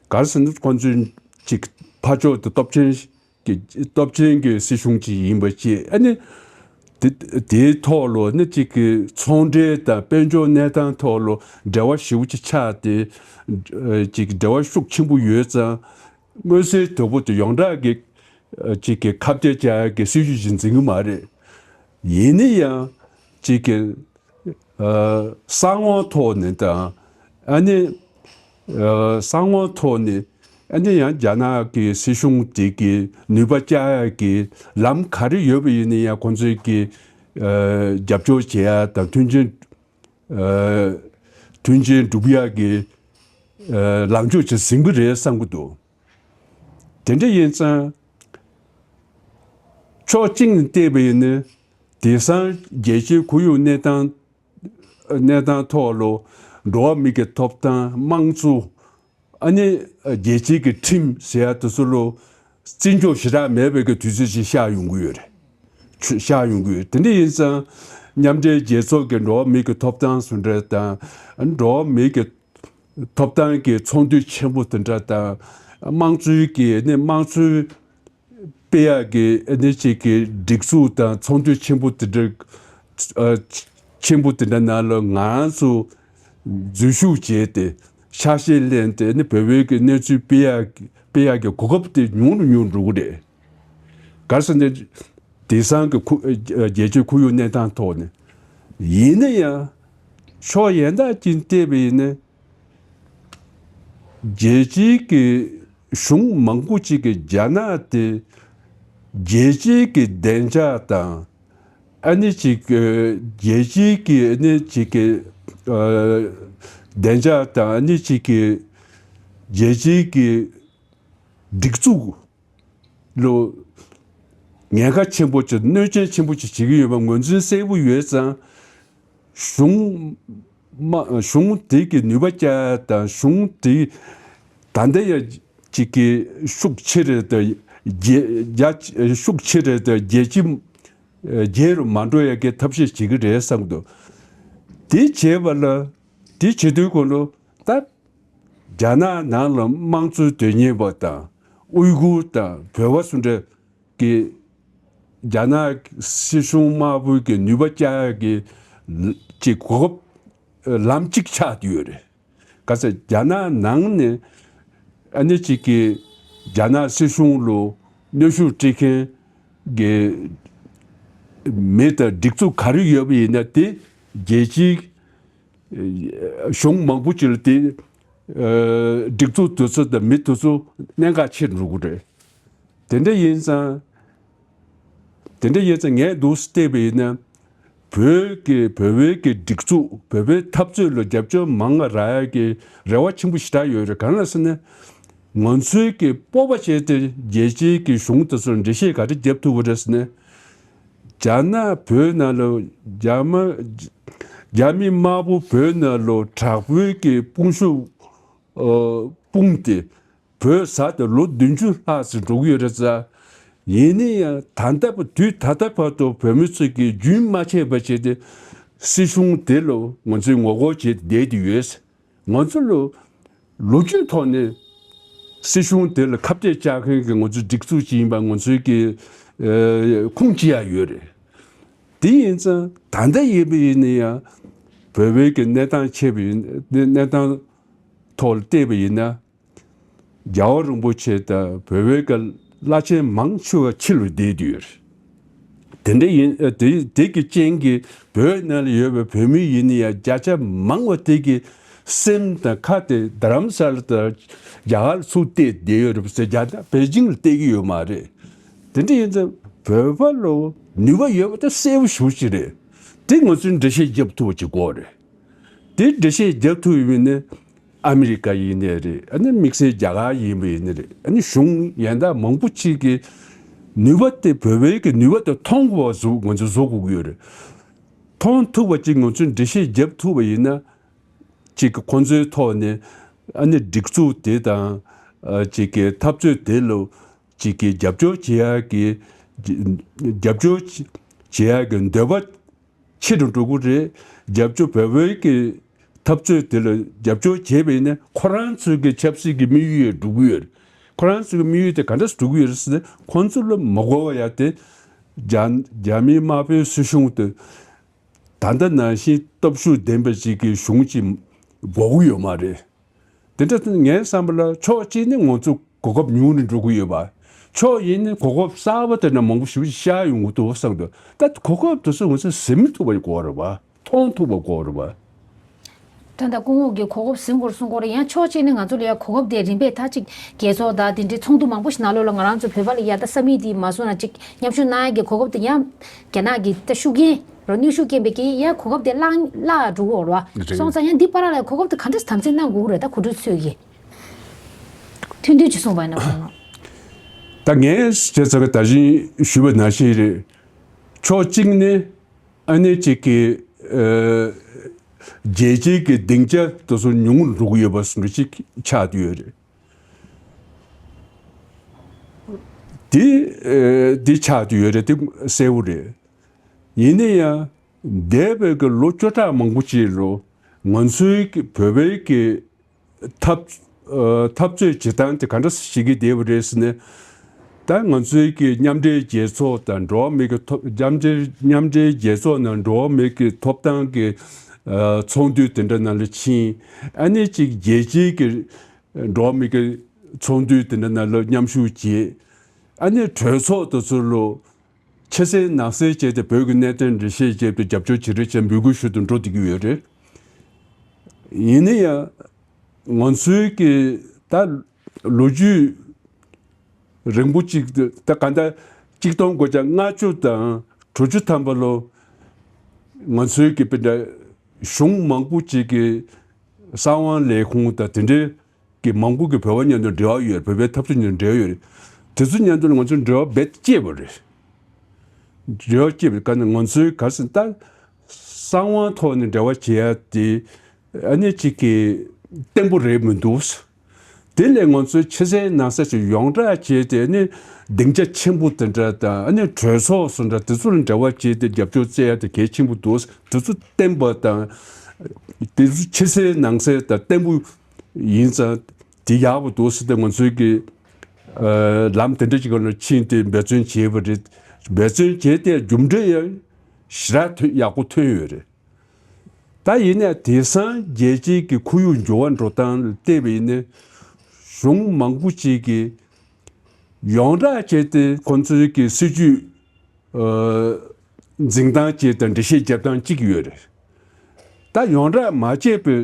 ག་རེ་ཟེར་ན་ཁོང་ཚོའི་ཅིག་ཕར་ཕྱོགས་དེ་སྟོབས་ཆེན་གྱི་སྟོབས་ཆེན་གྱི་སྲིད་གཞུང་ཅིག་ཡིན་པ་བཅས། ཨ་ནི་དེ་དེའི་ཐོག་ལ་ནི་ཅིག་གི་ཚོང་འབྲེལ་དང་དཔལ་འབྱོར་གནས་སྟངས་ཐོག་ལ་འབྲེལ་བ་ཞེ་པོ་ཅིག་ཆགས་ཏེ། ཨ་ཅིག་འབྲེལ་བ་ཤུགས་ཆེན་པོ་ཡོད་ཙང་མངོན་གསལ་དོད་པོ་དེ་ཡོངས་གྲགས་ཀྱི་ཨ་ཅིག་གི་ཁ་གཏད་བཅག་ཡ་གི་སྲིད་ཇུས་ཅིག་འཛིན་གི་མ་རེད། ཡིན་ན་ཡང་ཅིག་གི་ཨ་གསང་བ་ཐོག་ནས་དང་། ཨ་ནི་ཨ་གསང་བ་ཐོག་ནས་ཨ་ནི་ཡང་རྒྱ་ནག་གི་སྲིད་གཞུང་དེ་གི་ནུས་པ་བཅག་ཡ་གི་ལམ་ག་རེ་ཡོད་པ་ཡིན་ན་ཡང་ཁོང་ཚོས་ཀྱི་ཨ་རྒྱབ་སྐྱོར་བྱེད་ཡ་དང་མཐུན་རྐྱེན་ཨ་ མཐུན་རྐྱེན་སྒྲུབ་ཡག་གི་ཨ་ལངས་ཕྱོགས་ཅིག་ཟིན་གྱི་རེད་བསམ་གྱི་འདུག་དེ་འདྲ་ཡིན་ཙང་ཕྱོགས་གཅིག་ནས་བལྟས་པ་ཡིན་ན་དེང་སང་རྒྱལ་སྤྱིའི་ཁོར་ཡུག་གནས་སྟངས་གནས་སྟངས་ཐོག་ལ་འགྲོ་བ་མི་གི་ཐོབ་ཐང་དམངས་གཙོ། ཨ་ནི་རྒྱལ་སྤྱིའི་གི་ཁྲིམས་ཟེར་ཡ་དེ་ཚོ་ལ་བརྩི་འཇོག་ཞེ་དྲག་མེད་པའི་གི་དུས་ཚོད་ཅིག་ཤར་ཡོང་གི་ཡོད་རེད། ཆུ་ཤར་ཡོང་གི་ཡོད། དེ་འདྲ་ཡིན་ཙང་མཉམ་འབྲེལ་རྒྱལ་ཚོགས་ཀྱི་འགྲོ་བ་མི་གི་ཐོབ་ཐང་ཟེར་འདྲ་དང་། འགྲོ་བ་མི་གི་ཐོབ་ཐང་གི་ཚོགས་འདུ་ཆེན་པོ་དེ་འདྲ་དང་། དམངས་གཙོའི་གི་ནི་དམངས་གཙོའི་སྤེལ་ཡག་གི་ཨ་ནི་ཅིག་གི་སྒྲིག་འཛུགས་དང་ཚོགས་འདུ་ཆེན་པོ་དེ་འདྲ་ཨ་ཆེན་པོ་དེ་འདྲ་ནང་ལ་ང་རང་ཚོ་འཛུལ་ཞུགས་བྱས་ཏེ་ཆ་ཤས་ལེན་ཏེ་ཨ་ནི་བོད་པའི་གི་གནས་ཚུལ་སྤེལ་ཡག་སྤེལ་ཡག་གི་གོ་སྐབས་དེ་ཉུང་རུ་ཉུང་རུ་འགྲོ་གི་རེད། ག་རེ་ཟེར་ན་དེང་སང་གི་ཁུ་ཨ་རྒྱལ་སྤྱིའི་ཁོར་ཡུག་གནས་སྟངས་ཐོག་ནས་ཡིན་ན་ཡང་ཕྱོགས་གཞན་དག་ཅིག་བལྟས་པ་ཡིན་ན། རྒྱལ་སྤྱིའི་གི་གཞུང་མང་པོ་ཅིག་གིས་རྒྱ་ནག་དེ་རྒྱལ་སྤྱིའི་གི་བདེ་འཇགས་དང་། ཨ་ནི་ཅིག་གི་རྒྱལ་སྤྱིའི་གི་ཨ་ནི་ཅིག་གི་ཨ་བདེ་འཇགས་དང་། ཨ་ནི་ཅིག་གི་རྒྱལ་སྤྱིའི་གི་སྒྲིག་འཛུགས་ལ་ཉེན་ཁ་ཆེན་པོ་ཅིག་གནོད་སྐྱོན་ཆེན་པོ་ཅིག་བྱེད་ཀྱི་ཡོད་པ་ངོས་འཛིན་གསལ་པོ་ཡོད་ཙང་། གཞུང་མ་གཞུང་དེ་གི་ནུས་པ་བསྐྱར་དང་གཞུང་དེ་ད་ལྟ་ཡ་གཅིག་གི་ཤུགས་ཆེ་རེད་དང་རྒྱལ་རྒྱ་ཤུགས་ཆེ་རེད་དང་རྒྱལ་སྤྱི་རྒྱལ་རུ་མ་འགྲོ་ཡ་གི་ཐབས་ཤེས་བྱེད་ཀྱི་རེད་བསམ་འདུག་དེ་བྱས་པ་ལ་དེ་བྱེད་དུས་གོང་ལ་ད་རྒྱ་ནག་ནང་ལ་དམངས་གཙོའི་དོན་གཉེར་བ་དང་ཨུའི་གུར་དང་བོད་པ་སུ་འདྲ་གི་རྒྱ་ནག་སྲིད་གཞུང་དམར་པོའི་གི་ནུས་པ་བསྐྱར་གི་ཅིག་གོ་སྐབས་ལམ་གཅིག་ཆགས་ཡོད་རེད། ག་ཚོད་རྒྱ་ནག་ནང་ནས་ཨ་ནི་ཅིག་གི་རྒྱ་ནག་སྲིད་གཞུང་ལ་གནོན་ཤུགས་སྤྲད་མཁན་གི་མི་དང་སྒྲིག་འཛུགས་ག་རེ་ཡོད་པ་ཡིན་ན་དེ་རྒྱལ་སྤྱིའི་གཞུང་མང་པོ་ཅིག་ལ་དེ་སྒྲིག་འཛུགས་དེ་ཚོ་དང་མི་དེ་ཚོ་གནད་འགག་ཆེ་རུ་འགྲོ་གི་རེད། དེ་འདྲ་ཡིན་ཙང་། དེ་འདྲ་ཡིན་ཙང་ངས་འདུག་སེ་བལྟས་པ་ཡིན་ན། བོད་ཀྱི་བོད་པའི་གི་སྒྲིག་འཛུགས་བོད་པའི་འཐབ་རྩོད་ལ་རྒྱབ་སྐྱོར་མང་བ་རག་ཡ་གི་རེ་བ་ཆེན་པོ་ཞེ་དྲག་ཡོད་རེད། གང་ལ་ཟེར་ན། ང་ཚོའི་གི་སྤོབས་པ་བྱས་ཏེ་རྒྱལ་སྤྱིའི་གི་གཞུང་དེ་ཚོར་འགྲེལ་བཤད་ག་རེ་རྒྱབ་ཐུབ་པ་རེད་ཟེར་ན། རྒྱ་ནག་བོད་ནང་ལ་རྒྱ་མ་རྒྱ་མི་དམར་པོ་བོད་ནང་ལ་དྲག་པོའི་གི་དཔུང་ཤུགས་ཨ་སྤུངས་ཏེ། བོད་ཟ་དེ་ལོ་བདུན་ཅུ་ལྷག་ཙམ་འགྲོ་གི་ཡོད་རེད་ཙང་། ཡིན་ན་ཡང་ད་ལྟ་བར་དུས་ད་ལྟ་བར་དུ་བོད་མི་ཚོས་ཀྱིས་རྒྱུན་མ་ཆད་པ་བྱས་ཏེ་སྲིད་གཞུང་དེ་ལ་ང་ཚོས་ངོ་རྒོལ་བྱས་ཏེ་བསྡད་དེ་ཡོད། ང་ཚོ་ལ་ལོ་རྒྱུས་ཐོག་ནས་སྲིད་གཞུང་དེ་ལ་ཁ་གཏད་བཅག་མཁན་གྱི་ང་ཚོའི་སྒྲིག་འཛུགས་ཅིག་ཡིན་པ་ང་ཚོས་ཀྱིས་ཨ་ཁུངས་སྐྱེལ་ཡ་ཡོད་རེད། དེ་ཡིན་ཙང་ད་ལྟ་ཡིན་པ་ཡིན་ན་ཡང་བོད་པའི་གི་གནས་སྟངས་བྱས་པ་ཡིན་གནས་སྟངས་ཐོག་ལ་བལྟས་པ་ཡིན་ན། རྒྱལ་བ་རིན་པོ་ཆེ་དང་བོད་པའི་གི་བླ་ཆེན་མང་ཆེ་བ་ཕྱི་ལ་བསྡད་དུ་ཡོད་རེད། དེ་འདྲ་ཡིན་ཨ་དེ་དེ་གི་རྐྱེན་གྱིས་བོད་ནང་ལ་ཡོད་པའི་བོད་མི་ཡིན་ན་ཡང་བརྒྱ་ཆ་མང་བ་དེ་གི་སེམས་དང་ཁ་དེ་རྡ་རམ་ས་ལ་དང་རྒྱ་གར་ལ་ཚུར་གཏད་བསྡད་ཡོད་རེད་ཟེར། རྒྱ་ནག་པེ་ཅིང་ལ་གཏད་ཀྱི་ཡོད་མ་རེད། དེ་འདྲ་ཡིན་ཙང་བོད་པ་ལ་ནུས་པ་ཡོད་པ་དེ་གསལ་པོ་ཞེ་པོ་ཅིག་རེད། དེ་ང་ཚོས་འགྲེལ་བཤད་རྒྱབ་ཐུབ་པ་ཅིག་དགོས་རེད། དེ་འགྲེལ་བཤད་རྒྱབ་ཐུབ་ཡོད་པ་ཡིན་ན། ཨ་མི་རི་ཀ་ཡིན་ནའི་རེད། ཨ་ནི་དམིགས་བསལ་རྒྱ་གར་ཡིན་པ་ཡིན་ནའི་རེད། ཨ་ནི་གཞུང་གཞན་དག་མང་པོ་ཅིག་གིས་ནུས་པ་དེ་བོད་པའི་གི་ནུས་པ་དེ་མཐོང་དགོས་པ་བཟོ་ང་ཚོས་བཟོ་དགོས་ཀྱི་ཡོད་རེད། མཐོང་ཐུབ་པ་ཅིག་ང་ཚོས་འགྲེལ་བཤད་རྒྱབ་ཐུབ་པ་ཡིན་ན། ཅིག་གི་ཁོང་ཚོའི་ཐོག་ནས་ཨ་ནི་སྒྲིག་འཛུགས་དེ་དང་ཨ་ཅིག་གི་འཐབ་རྩོད་དེ་ལ་ཅིག་གི་རྒྱབ་སྐྱོར་བྱེད་ཡག་གི་རྒྱབ་སྐྱོར་བྱེད་ཡག་གི་འདོད་པ་ཆེ་རུ་འགྲོ་གི་རེད། རྒྱབ་སྐྱོར་བོད་པའི་གི་འཐབ་རྩོད་དེ་ལ་རྒྱབ་སྐྱོར་བྱས་པ་ཡིན་ན་ཁོ་རང་ཚོའི་གི་ཆབ་སྲིད་ཀྱི་དམིགས་ཡུལ་ཡང་འགྲུབ་ཀྱི་ཡོད་རེད། ཁོ་རང་ཚོའི་གི་དམིགས་ཡུལ་དེ་ག་འདྲ་སེ་འགྲུབ་ཀྱི་ཡོད་རེད་ཟེར་ན། ཁོང་ཚོ་ལ་མ་གོ་བ་ཡ་དེ་རྒྱ་རྒྱ་མིའི་དམར་པོའི་སྲིད་གཞུང་དེ་ད་ལྟ་ནང་བཞིན་སྟོབས་ཤུགས་ལྡན་པ་ཅིག་གི་གཞུང་ཅིག་དགོས་ཀྱི་ཡོད་མ་རེད། དེ་འདྲ་ངའི་བསམ་པ་ལ་ཕྱོགས་གཅིག་ནས་ང་ཚོ་གོ་སྐབས་ཉུང་རུ་འགྲོ་གི་ཡོད་པ། ཕྱོགས་གཉིས་ནས་གོ་སྐབས་གསར་པ་དེ་འདྲ་མང་པོ་ཞེ་པོ་ཅིག་ཤར་ཡོང་གི་འདུག་བསམ་འདུག་ད་གོ་སྐབས་དེ་ཚོ་ང་ཚོས་ཟིན་མི་ཐུབ་པ་དགོས་རེད་པ། མཐོང་ཐུབ་པ་དགོས་རེད་པ། ད་ལྟ་སྐུ་ངོ་གིས་གོ་སྐབས་ཟིན་དགོས་གསུང་གི་ཡོད་རེད། ཡང་ཕྱོགས་གཅིག་ནས་ང་ཚོ་ལ་ཡང་གོ་སྐབས་དེ་རིམ་པས་ད་ཅིག་རྒྱལ་ཚོགས་དང་དེ་འདྲའི་ཚོགས་འདུ་མང་པོ་ཞིག་ནང་ལོགས་ལ་ང་རང་ཚོ་བོད་པ་ལ་ཡ་ད་ས་མིག་དེ་མ་བཟོ་ན་ཅིག་མཉམ་ཞུགས་གནང་ཡག་གི་གོ་སྐབས་དེ་ཡང་རྒྱ་ནག་གི་ད་ཤུགས་རྐྱེན་ རོ། ནུས་ཤུགས་རྐྱེན་པས་ཀྱི་ཡ་གོ་སྐབས་དེ་བརླག་བརླག་འགྲོ་གི་ཡོད་རེད་བ། རེད། སོང་ཙང་ཡང་འདི་བར་ལ་གོ་སྐབས་དེ་ག་འདྲ་དམ་འཛིན་གནང་དགོས་ཀྱི་རེད། ད་གོ་སྒྲིག་ཚོས་ཀྱིས་ཐུང་ཐུང་ཅིག་གསུངས་པ་ཡིན་ན་དགོངས་ལ། ད་ངས་བྱས་ཙང་གི་ད་གིན་ཞུས་པ་ནང་བཞིན་རེད། ཕྱོགས་གཅིག་ནས་ཨ་ནེ་གཅིག་གི་ཨ་རྒྱལ་སྤྱིའི་གི་སྡིངས་ཆ་དེ་ཚོ་ཉུང་རུ་འགྲོ་གི་ཡོད་པ་བཟོ་འདྲ་ཅིག་ཆགས་བསྡད་ཡོད་རེད། དེ་ཨ་དེ་ཆགས་བསྡད་ཡོད་རེད། དེ་གསལ་པོ་རེད། ཡིན་ན་ཡང་འདས་པའི་གི་ལོ་བཅུ་ཕྲག་མང་པོ་ཅིག་ལ་ང་ཚོའི་གི་བོད་པའི་གི་འཐབ་ཨ་འཐབ་རྩོད་བྱེད་སྟངས་དེ་ག་འདྲ་ཞིག་གི་བསྡད་པ་རེད་ཟེར་ན། ད་ང་ཚོའི་གི་མཉམ་འབྲེལ་རྒྱལ་ཚོགས་དང་འགྲོ་བ་མི་གི་ཐོབ་མཉམ་འབྲེལ་མཉམ་འབྲེལ་རྒྱལ་ཚོགས་ནང་འགྲོ་བ་མི་གི་ཐོབ་ཐང་གི་ཨ་ཚོགས་འདུ་དེ་འདྲ་ནང་ལ་ཕྱིན། ཨ་ནེ་གཅིག་རྒྱལ་སྤྱིའི་གི་འགྲོ་བ་མི་གི་ཚོགས་འདུ་དེ་འདྲ་ནང་ལ་མཉམ་ཞུགས་བྱེད། ཨ་ནེ་གྲོས་ཚོགས་དེ་ཚོ་ལ་ཕྱི་གསལ་ནང་གསལ་བྱས་ཏེ་བོད་ཀྱི་གནད་དོན་འགྲེལ་བཤད་བྱས་ཏེ་རྒྱབ་སྐྱོར་བྱེད་རེས་བྱས་འབོད་སྐུལ་ཞུ་དུ་འགྲོ་བསྡད་ཀྱི་ཡོད་རེད། ཡིན་ན་ཡང་ང་ཚོའི་གི་ད་ལོ་རྒྱུས་རིང་པོ་ཅིག་ད་ག་ད་གཅིག་སྟོང་དགུ་བརྒྱ་ལྔ་བཅུ་དང་དྲུག་ཅུ་ཐམ་པ་ལོ་ང་ཚོའི་གི་པི་ད་གཞུང་མང་པོ་ཅིག་གི་གསང་བའི་ལས་ཁུངས་དང་དེ་འདྲའི་གི་མང་པོ་གི་བོད་པ་མཉམ་དུ་འབྲེལ་བ་ཡོད། བོད་པའི་འཐབ་རྩོད་མཉམ་དུ་འབྲེལ་བ་ཡོད་རེད། དེ་ཚོ་མཉམ་དུ་ལ་ང་ཚོ་འབྲེལ་བ་རྦད་དེ་བཅད་པ་རེད། འབྲེལ་བ་བཅད་པའི་སྐབས་ནས་ང་ཚོའི་ག་རེ་ཟེར་ན་ད་གསང་བའི་ཐོག་ནས་འབྲེལ་བ་བྱེད་ཡ་དེ་ཨ་ནི་གཅིག་གི་བརྟན་པོ་རེད་མི་འདུག་དེ་ལས་ང་ཚོའི་ཕྱི་གསལ་ནང་གསལ་ཞིག་ཡོངས་གྲགས་བྱས་ཏེ་ཨ་ནི་སྡིངས་ཆ་ཆེན་པོ་དེ་འདྲ་དང་ཨ་ནི་གྲོས་ཚོགས་སུ་འདྲ་དེ་ཚོ་ལ་འབྲེལ་བ་བྱས་ཏེ་རྒྱབ་སྐྱོར་བཙལ་ཡ་དེ་གལ་ཆེན་པོ་འདུག་དེ་ཚོ་བརྟན་པ་དང་དེ་ཚོ་ཕྱི་གསལ་ནང་གསལ་དང་བརྟན་པོ་ཡིན་ཙང་དེ་ཡག་པོ་འདུག་ཟེར་ཏེ་ང་ཚོའི་གི་ཨ་ལམ་དེ་འདྲ་ཅིག་ལ་ཕྱིན་ཏེ་འབད་བརྩོན་བྱས་པ་རེད། འབད་བརྩོན་བྱས་ཏེ་རྒྱུ་འབྲས་ཡང་ཞེ་དྲག་ཐོན་ཡག་པོ་ཐོན་ཡོད་རེད། ད་ཡིན་ནའི་དེང་སང་རྒྱལ་སྤྱིའི་གི་ཁོར་ཡུག་འགྱུར་བ་འགྲོ་སྟངས་ལ་བལྟས་པ་ཡིན་ན་གཞུང་མང་པོ་ཅིག་གིས་ཡོངས་གྲགས་བྱས་ཏེ་ཁོང་ཚོའི་གི་སྲིད་ཇུས་ཨ་འཛིན་སྟངས་ཅིག་དང་འགྲེལ་བཤད་རྒྱབ་སྟངས་གཅིག་ཡོད་རེད། ད་ཡོངས་གྲགས་མ་བྱས་པའི་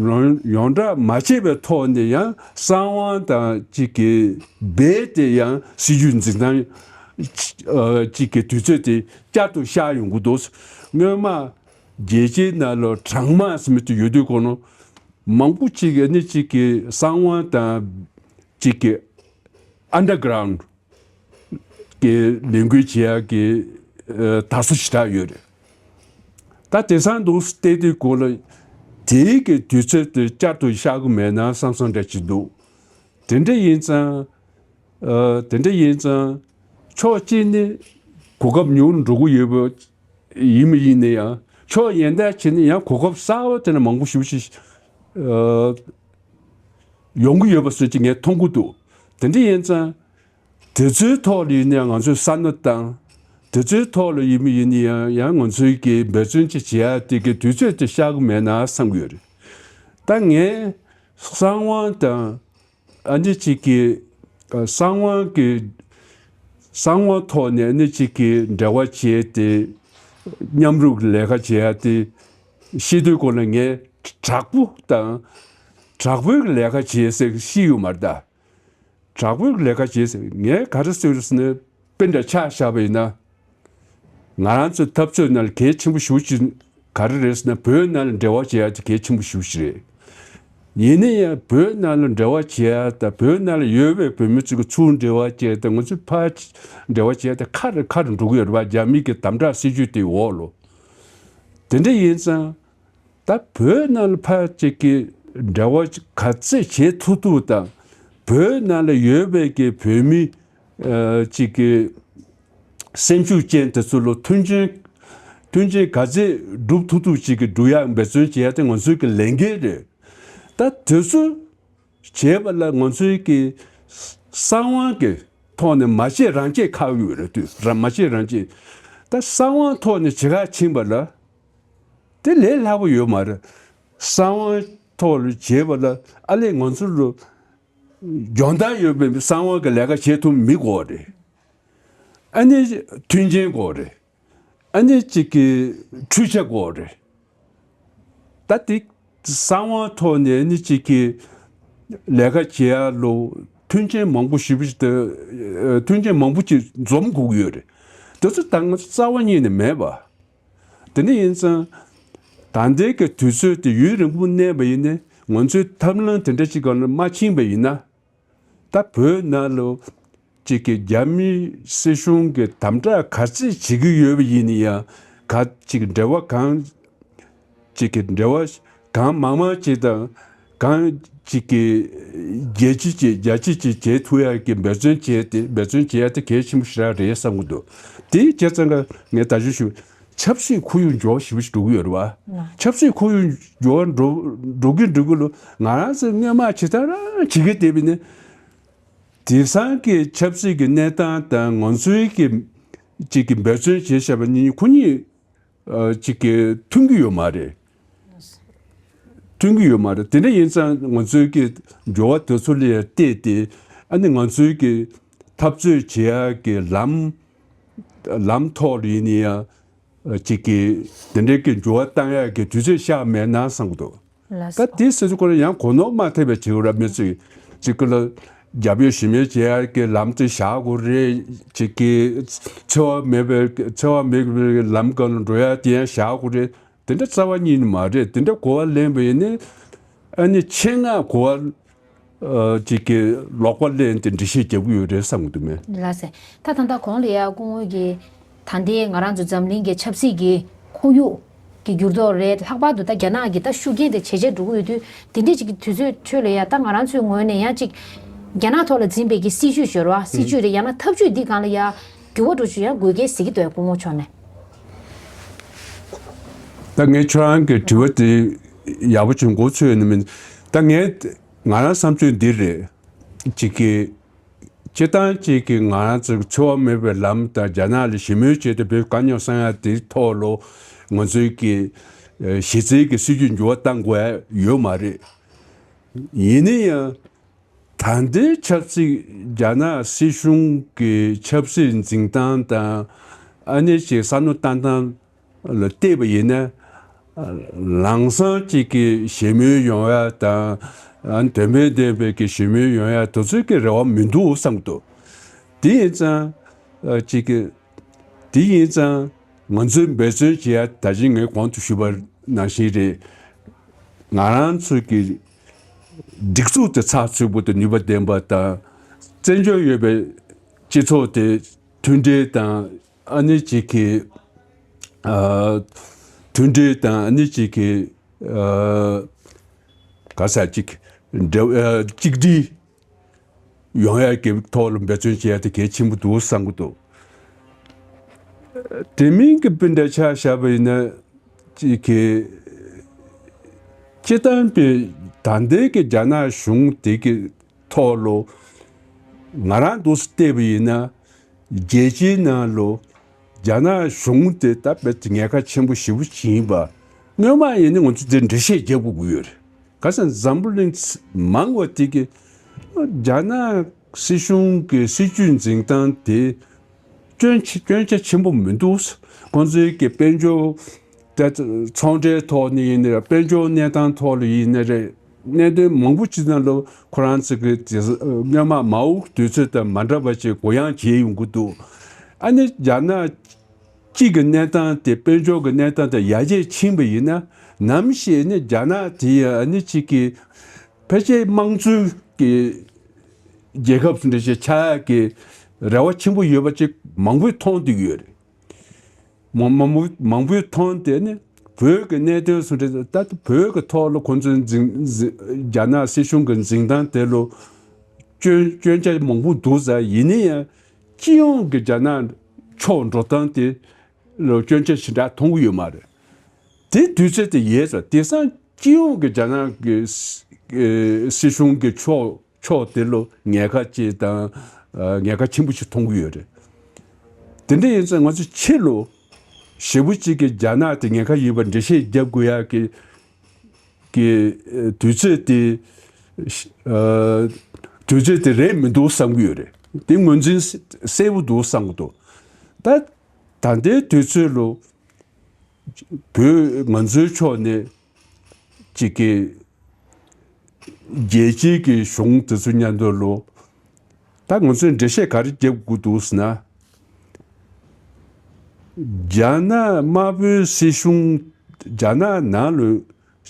ཡོངས་ཡོངས་གྲགས་མ་བྱས་པའི་ཐོག་ནས་ཡང་གསང་བ་དང་གཅིག་གི་རྦད་དེ་ཡང་སྲིད་ཇུས་འཛིན་སྟངས་ཨ་གཅིག་གི་དུས་ཚོད་དེ་བསྐྱར་དུ་ཤར་ཡོང་གི་འདུག་སྔོན་མ་རྒྱལ་སྤྱིའི་ནང་ལ་གྲང་དམག་ཟེར་མི་དེ་ཡོད་དུས་གོ་ནོ། མང་པོ་ཅིག་གིས་ནི་གཅིག་གི་གསང་བ་དང་གཅིག་གི་ཨན་ཌར་གྷ་རའུན་ཌི་གི་ལས་འགུལ་བྱེད་ཡག་གི་ཨ་དར་སྲོལ་ཞེ་དྲག་ཡོད་རེད། ད་དེང་སང་འདུག་བལྟས་དུས་གོ་ལ་དེའི་གི་དུས་ཚོད་དེ་བསྐྱར་དུ་ཤར་གི་མེད་ན་བསམ་བསམ་འདྲ་ཅིག་འདུག་དེ་འདྲ་ཡིན་ཙང་། ཨ་དེ་འདྲ་ཡིན་ཙང་། ཕྱོགས་གཅིག་ནས་གོ་སྐབས་ཉུང་རུ་འགྲོ་གི་ཡོད་པ་ཡིན་མི་ཡིན་ན་ཡང་ཕྱོགས་གཞན་དག་བྱས་ན་ཡང་གོ་སྐབས་གསར་པ་དེ་འདྲ་མང་པོ་ཞེ་པོ་ཅིག་ཨ་ཡོང་གི་ཡོད་པ་བཟོ་ཅིག་ངས་མཐོང་གི་འདུག་དེ་འདྲ་ཡིན་ཙང་དེ་ཚོའི་ཐོག་ལ་ཡིན་ན་ཡང་ང་ཚོས་བསམ་བློ་བཏང་། དེ་ཚོའི་ཐོག་ལ་ཡིན་མི་ཡིན་ན་ཡང་ཡང་ང་ཚོའི་གི་འབད་བརྩོན་ཅིག་བྱེད་ཡ་དེ་གི་དུས་ཚོད་དེ་ཤར་གི་མེད་ན་བསམ་གི་ཡོད་རེད། ད་ངས་གསང་བ་དང་། ཨ་ནི་གཅིག་གིས་ཨ་གསང་བ་གི་གསང་བ་ཐོག་ནས་ཨ་ནི་གཅིག་གིས་འབྲེལ་བ་བྱས་ཏེ་མཉམ་རུབ་ཀྱི་ལས་ཀ་བྱེད་ཡ་དེ་ཤེས་དུས་གོང་ལ་ངས་དྲག་པོ་དང་དྲག་པོའི་ལས་ཀ་བྱེད་ཟེར་ཤེས་ཡོད་མ་རེད་ད། དྲག་པོའི་ལས་ཀ་བྱེད་ཟེར་ངས་ག་རེ་ཟེར་ཟེར་ན། དཔེ་འདྲ་ཆ་བཞག་པ་ཡིན་ན། ང་རང་ཚོའི་འཐབ་རྩོད་ནང་ལ་གལ་ཆེན་པོ་ཞེ་པོ་ཅིག་ག་རེ་རེད་ཟེར་ན་བོད་ནང་ལ་འབྲེལ་བ་བྱེད་ཡ་དེ་གལ་ཆེན་པོ་ཞེ་པོ་ཅིག་རེད། ཡིན་ན་ཡང་བོད་ནང་ལ་འབྲེལ་བ་བྱེད་ཡ་དང་བོད་ནང་ལ་ཡོད་པའི་བོད་མི་ཚོ་གི་ཚུར་འབྲེལ་བ་བྱེད་ཡ་དང་ང་ཚོའི་ཕར་འབྲེལ་བ་བྱེད་ཡ་དེ་ཁ་རུ་ཁ་རུ་འགྲོ་གི་ཡོད་རེད་པ། རྒྱ་མི་གི་དམ་དྲག་སྲིད་ཇུས་དེའི་འོག་ལ། དེ་འདྲ་ཡིན་ཙང་། ད་བོད་ནང་ལ་ཕར་ཅིག་གི་འབྲེལ་བ་ག་ཚད་བྱེད་ཐུབ་ཐུབ་དང་། བོད་ནང་ལ་ཡོད་པའི་གི་བོད་མི་ཨ་ཅིག་གི་སེམས་ཤུགས་ཅན་དེ་ཚོ་ལ་མཐུན་རྐྱེན་མཐུན་རྐྱེན་ག་ཚད་སྒྲུབ་ཐུབ་ཐུབ་ཅིག་གི་སྒྲུབ་ཡག་འབད་བརྩོན་བྱེད་ཡ་དེ་ང་ཚོའི་གི་ལས་འགན་རེད། ད་དེ་ཚོ་བྱས་པ་ལ་ང་ཚོའི་གི་གསང་བ་གི་ཐོག་ནས་མ་བྱས་རང་བྱས་ཁག་ཡོད་རེད་དུས་ར་མ་བྱས་རང་བྱས། ད་གསང་བ་ཐོག་ནས་བྱེད་ཁ་ཕྱིན་པ་ལ། དེ་ལས་སླ་པོ་ཡོད་མ་རེད། གསང་བའི་ཐོག་ལ་བྱེད་པ་ལ་ཨ་ལས་ང་ཚོ་ལ་འཇོན་ཐང་ཡོད་པའི་གསང་བ་གི་ལས་ཀ་བྱེད་ཐུབ་མི་དགོས་རེད། ཨ་ནི་མཐུན་རྐྱེན་དགོས་རེད། ཨ་ནི་གཅིག་གི་འཕྲུལ་ཆ་དགོས་རེད། ད་དེ་གསང་བ་ཐོག་ནས་ཨ་ནི་གཅིག་གི་ལས་ཀ་བྱེད་ཡ་ལོ་མཐུན་རྐྱེན་མང་པོ་ཞེ་པོ་ཞིག་ད་མཐུན་རྐྱེན་མང་པོ་ཅིག་འཛོམས་དགོས་ཀྱི་ཡོད་རེད། དེ་ཚོ་ད་ང་ཚོ་རྩ་བ་ཉིད་ནས་མེད་པ། དེ་འདྲ་ཡིན་ཙང་ད་ལྟའི་གི་དུས་ཚོད་དེ་ཡུན་རིང་པོ་གནས་པ་ཡིན་ནའི་ང་ཚོའི་ཐབས་ལམ་དེ་འདྲ་ཅིག་ག་ལ་མ་ཕྱིན་པ་ཡིན་ན། ད་བོད་ནང་ལོ་གཅིག་གི་རྒྱ་མི་སྲིད་གཞུང་གི་དམ་དྲག་ག་ཚད་བྱེད་ཀྱི་ཡོད་པ་ཡིན་ན་ཡང་ག་ཅིག་འབྲེལ་བ་གང་ཅིག་གི་འབྲེལ་བ་གང་མང་མང་ཅིག་དང་གང་ཅིག་གི་རྒྱལ་སྤྱི་ཅིག་རྒྱལ་སྤྱི་ཅིག་བྱེད་ཐུབ་ཡ་གི་འབད་བརྩོན་བྱས་ཏེ་འབད་བརྩོན་བྱེད་ཡ་དེ་གལ་ཆེན་པོ་ཞེ་དྲག་རེད་བསམ་གྱི་འདུག་དེའི་བྱས་ཙང་ཀ་ངས་ད་གཞི་ཞུ། ཆབ་སྲིད་ཁོར་ཡུག་འགྱུར་བ་ཞེ་པོ་ཞིག་འགྲོ་གི་ཡོད་རེད་བ། ཆབ་སྲིད་ཁོར་ཡུག་འགྱུར་བ་འགྲོ་འགྲོ་གི་འགྲོ་གི་ལོ་ང་རང་ཚོ་སྔོན་མ་ཇི་ལྟར་བྱེད་ཀྱི་བསྡད་པ་ཡིན་ན། དེང་སང་གི་ཆབ་སྲིད་ཀྱི་གནས་སྟངས་དང་ང་ཚོའི་གི་ཅིག་གི་འབད་བརྩོན་བྱས་བཞག་པ་གཉིས་ཁོ་གཉིས་ཅིག་གི་མཐུན་གྱི་ཡོད་མ་རེད། མཐུན་གྱི་ཡོད་མ་རེད། དེ་འདྲ་ཡིན་ཙང་ང་ཚོའི་གི་འགྱུར་བ་དེ་ཚོ་ལ་ཡང་བལྟས་ཏེ་ཨ་ནི་ང་ཚོའི་གི་འཐབ་རྩོད་བྱེད་ཡ་གི་ལམ་ལམ་ཐོག་ལ་ཡིན་ན་ཡང་། ཅིག་གིས་དེ་འདྲའི་གི་འགྱུར་བ་བཏང་ཡག་གི་དུས་ཚོད་ཤར་མེད་ན་བསམ་གི་འདུག་ལགས་ད་སོ། དེའི་སྲིད་དུ་ཁོ་རང་ཡང་གོ་ནོར་མ་ཐེབས་པའི་བྱེད་ར་མི་ཚོས་ཅིག་གི་ལ་རྒྱབ་ཡོད་ཞི་མོལ་བྱེད་ཡག་གི་ལམ་དེ་བཞག་དགོས་རེད། ཅིག་གིས་འཚེ་བ་མེད་པའི་འཚེ་བ་མེད་པའི་ལམ་སྒང་ལ་འགྲོ་ཡག་དེ་ཡང་བཞག་དགོས་རེད། དེ་འདྲ་རྩ་བ་ཉིད་ནས་མ་རེད། དེ་འདྲ་གོ་བ་ལེན་པ་ཡིན་ནའི་ཨ་ནི་ཆེད་མངགས་གོ་བ། ཨ་ཅིག་གི་ལོག་པ་ལེན་ཏེ་འགྲེལ་བཤད་རྒྱབ་ཀྱི་ཡོད་རེད་བསམ་གྱི་འདུག་མེད། ལགས་སེ། ད་ད་ལྟ་གོང་ལ་ཡ་སྐུ་ངོ་གིས་ད་ལྟའི་ང་རང་ཚོ་འཛམ་གླིང་གི་ཆབ་སྲིད་ཀྱི་ཁོར་ཡུག་གི་འགྱུར་ལྡོག་རེད། ལྷག་པར་དུ་ད་རྒྱ་ནག་གི་ད་ཤུགས་རྐྱེན་དེ་ཇེ་ཆེར་འགྲོ་གི་ཡོད་དུས་དེ་འདྲས་ཅིག་གི་དུས་ཚོད་ཁྲོད་ལ་ཡ་ད་ང་རང་ཚོའི་ངོས་ནས་ཡང་ཅིག་རྒྱ་ནག་ཐོག་ལ་འཛིན་པའི་གི་སྲིད་བྱུས་ཤོར་བ་སྲིད་བྱུས་རེད། ཡང་ན་ཐབས་བྱུས་འདི་སྒང་ལ་ཡ་འགྱུར་བ་འགྲོ་རྒྱུ་ཡང་དགོས་གལ་གཟིགས་ཀྱི་འདུག་སྐུ་ངོ་ཕྱོགས་ནས། ད་ངས་ཁྱོད་རང་གི་དྲི་བ་དེ་ཡག་པོ་བྱུང་མགོ་ཚོས་ནི་མིན། ད་ངས་ང་རང་བསམ་ཚུལ་འདི་རེད། ཅིག་གི་སྤྱིར་བཏང་ཅིག་གི་ང་རང་ཚོ་འཚེ་བ་མེད་པའི་ལམ་དང་རྒྱ་ནག་ལ་ཞི་མོལ་བྱས་ཏེ་བོད་དཀའ་རྙོག་སེལ་ཡ་དེའི་ཐོག་ལ་ང་ཚོའི་གི་གཞི་རྩའི་གི་སྲིད་ཇུས་འགྱུར་བ་གཏང་དགོས་ཡ་ཡོད་མ་རེད། ཡིན་ན་ཡང་ད་ལྟའི་ཆབ་སྲིད་རྒྱ་ནག་སྲིད་གཞུང་གི་ཆབ་སྲིད་འཛིན་སྟངས་དང་ཨ་ནེ་ཅིག་བསམ་བློ་བཏང་སྟངས་ལ་བལྟས་པ་ཡིན་ན། ལམ་སང་ཅིག་གི་ཞི་མོལ་ཡོང་ཡ་དང་། ཨ་ནི་དོན་ཕན་ལྡན་པའི་གི་ཞི་མོལ་ཡོང་ཡ་དེ་ཚོའི་གི་རེ་བ་མི་འདུག་བསམ་གི་འདུག་དེ་ཡིན་ཙང་། ཨ་ཅིག་གི་དེ་ཡིན་ཙང་ང་ཚོས་འབད་བརྩོན་བྱེད་ཡ་ད་གིན་ངས་གོང་དུ་ཞུས་པ་ནང་བཞིན་རེད། ང་རང་ཚོའི་གི་སྒྲིག་འཛུགས་དེ་ཚགས་ཚུད་པོ་དང་ནུས་པ་ལྡན་པ་དང་། བཙན་བྱོལ་ཡོད་པའི་སྤྱི་ཚོགས་དེ་མཐུན་སྒྲིལ་དང་ཨ་ནི་ཅིག་གི་ཨ་མཐུན་སྒྲིལ་དང་ཨ་ནི་ཅིག་གི་ཨ་ག་ས་ཅིག་འབྲེལ་ཨ་གཅིག་སྒྲིལ་ཡོང་ཡ་གི་ཐོག་ལ་འབད་བརྩོན་བྱེད་ཡ་དེ་གལ་ཆེན་པོ་འདུག་བསམ་གི་འདུག་དེ་མིན་གྱི་སྤུན་ཟླ་ཆ་བཞག་པ་ཡིན་ན་ཅིག་གི་སྤྱིར་བཏང་གི་ད་ལྟའི་གི་རྒྱ་ནག་གཞུང་དེ་གི་ཐོག་ལ་ང་རང་འདུག་སེ་བལྟས་པ་ཡིན་ན། རྒྱལ་སྤྱིའི་ནང་ལ་རྒྱ་ནག་གཞུང་དེ་ད་དཔེ་ཉེན་ཁ་ཆེན་པོ་ཞེ་པོ་ཅིག་ཡིན་པ། སྔོན་མ་ཡིན་ན་ང་ཚོ་དེ་འགྲེལ་བཤད་རྒྱབ་དགོས་ཀྱི་ཡོད་རེད། ག་ས་འཛམ་བུ་གླིང་མང་བ་དེ་གི་རྒྱ་ནག་སྲིད་གཞུང་གི་སྲིད་བྱུས་འཛིན་སྟངས་དེ་སྐྱོན་ཆེ་སྐྱོན་ཆ་ཆེན་པོ་མི་འདུག་ཁོང་ཚོའི་གི་དཔལ་འབྱོར་དེ་ཚོང་འབྲེལ་ཐོག་ནས་ཡིན་ན་རེད། དཔལ་འབྱོར་གནས་སྟངས་ཐོག་ལ་ཡིན་ན་རེད། གནད་དོན་མང་པོ་ཅིག་ནང་ལ་ཁོ་རང་ཚོ་གི་དེ་སྔོན་མ་མའོ་དུས་ཚོད་དང་མ་འདྲ་བ་ཅིག་གུ་ཡངས་བྱས་ཡོང་གི་འདུག་ཨ་ནི་རྒྱ་ནག་གཅིག་གི་གནས་སྟངས་དེ་དཔལ་འབྱོར་གྱི་གནས་སྟངས་དེ་ཡར་རྒྱས་ཕྱིན་པ་ཡིན་ན། ནམ་ཞིག་ནི་རྒྱ་ནག་དེ་ཡང་ཨ་ནི་གཅིག་གི་ཕལ་ཆེར་དམངས་གཙོའི་གི་རྒྱལ་ཁབ་སུ་འདྲ་ཞིག་ཆགས་ཡག་གི་རེ་བ་ཆེན་པོ་ཡོད་པ་ཅིག་མང་པོས་མཐོང་བསྡད་ཀྱི་ཡོད་རེད། མང་མང་པོ་མང་པོས་མཐོང་དེ་ནི་བོད་ཀྱི་གནད་དོན་སུ་འདྲ་ད་བོད་ཀྱི་ཐོག་ལ་ཁོང་ཚོའི་འཛིན་འཛིན་རྒྱ་ནག་སྲིད་གཞུང་གི་འཛིན་སྟངས་དེ་ལ་སྐྱོན་སྐྱོན་ཆ་མང་པོ་འདུག་ཟེར། ཡིན་ན་ཡང་སྤྱི་ཡོངས་ཀྱི་རྒྱ་ནག་ཕྱོགས་འགྲོ་སྟངས་དེ་ལ་སྐྱོན་ཆ་ཞེ་དྲག་མཐོང་གི་ཡོད་མ་རེད། དེ་དུས་ཚོད་དེ་ཡལ་ཙང་དེང་སང་སྤྱི་ཡོངས་ཀྱི་རྒྱ་ནག་གི་སྲིད་གཞུང་གི་ཕྱོགས་ཕྱོགས་དེ་ལ་ཉེན་ཁ་ཅིག་དང་ཉེན་ཁ་ཆེན་པོ་ཞིག་མཐོང་གི་ཡོད་རེད། དེ་འདྲ་ཡིན་ཙང་ང་ཚོ་ཕྱི་ལ་ཞེ་པོ་ཅིག་གི་རྒྱ་ནག་དེ་ཉེན་ཁ་ཡིན་པ་འགྲེལ་བཤད་རྒྱབ་དགོས་ཡག་གི་གི་དུས་ཚོད་དེ་དུས་ཚོད་དེ་རེད་མི་འདུག་བསམ་གྱི་ཡོད་རེད། དེ་ངོས་འཛིན་གསལ་པོ་འདུག་བསམ་གྱི་འདུག་ད་ད་ལྟའི་དུས་ཚོད་ལ་བོད་ང་ཚོའི་ཕྱོགས་ནས་ཅིག་གི་རྒྱལ་སྤྱིའི་གི་གཞུང་དེ་ཚོ་མཉམ་དུ་ལོ། ད་ང་ཚོས་འགྲེལ་བཤད་ག་རེ་རྒྱབ་དགོས་འདུག་ཟེར་ན། རྒྱ་ནག་དམར་པོའི་སྲིད་གཞུང་རྒྱ་ནག་ནང་ལ་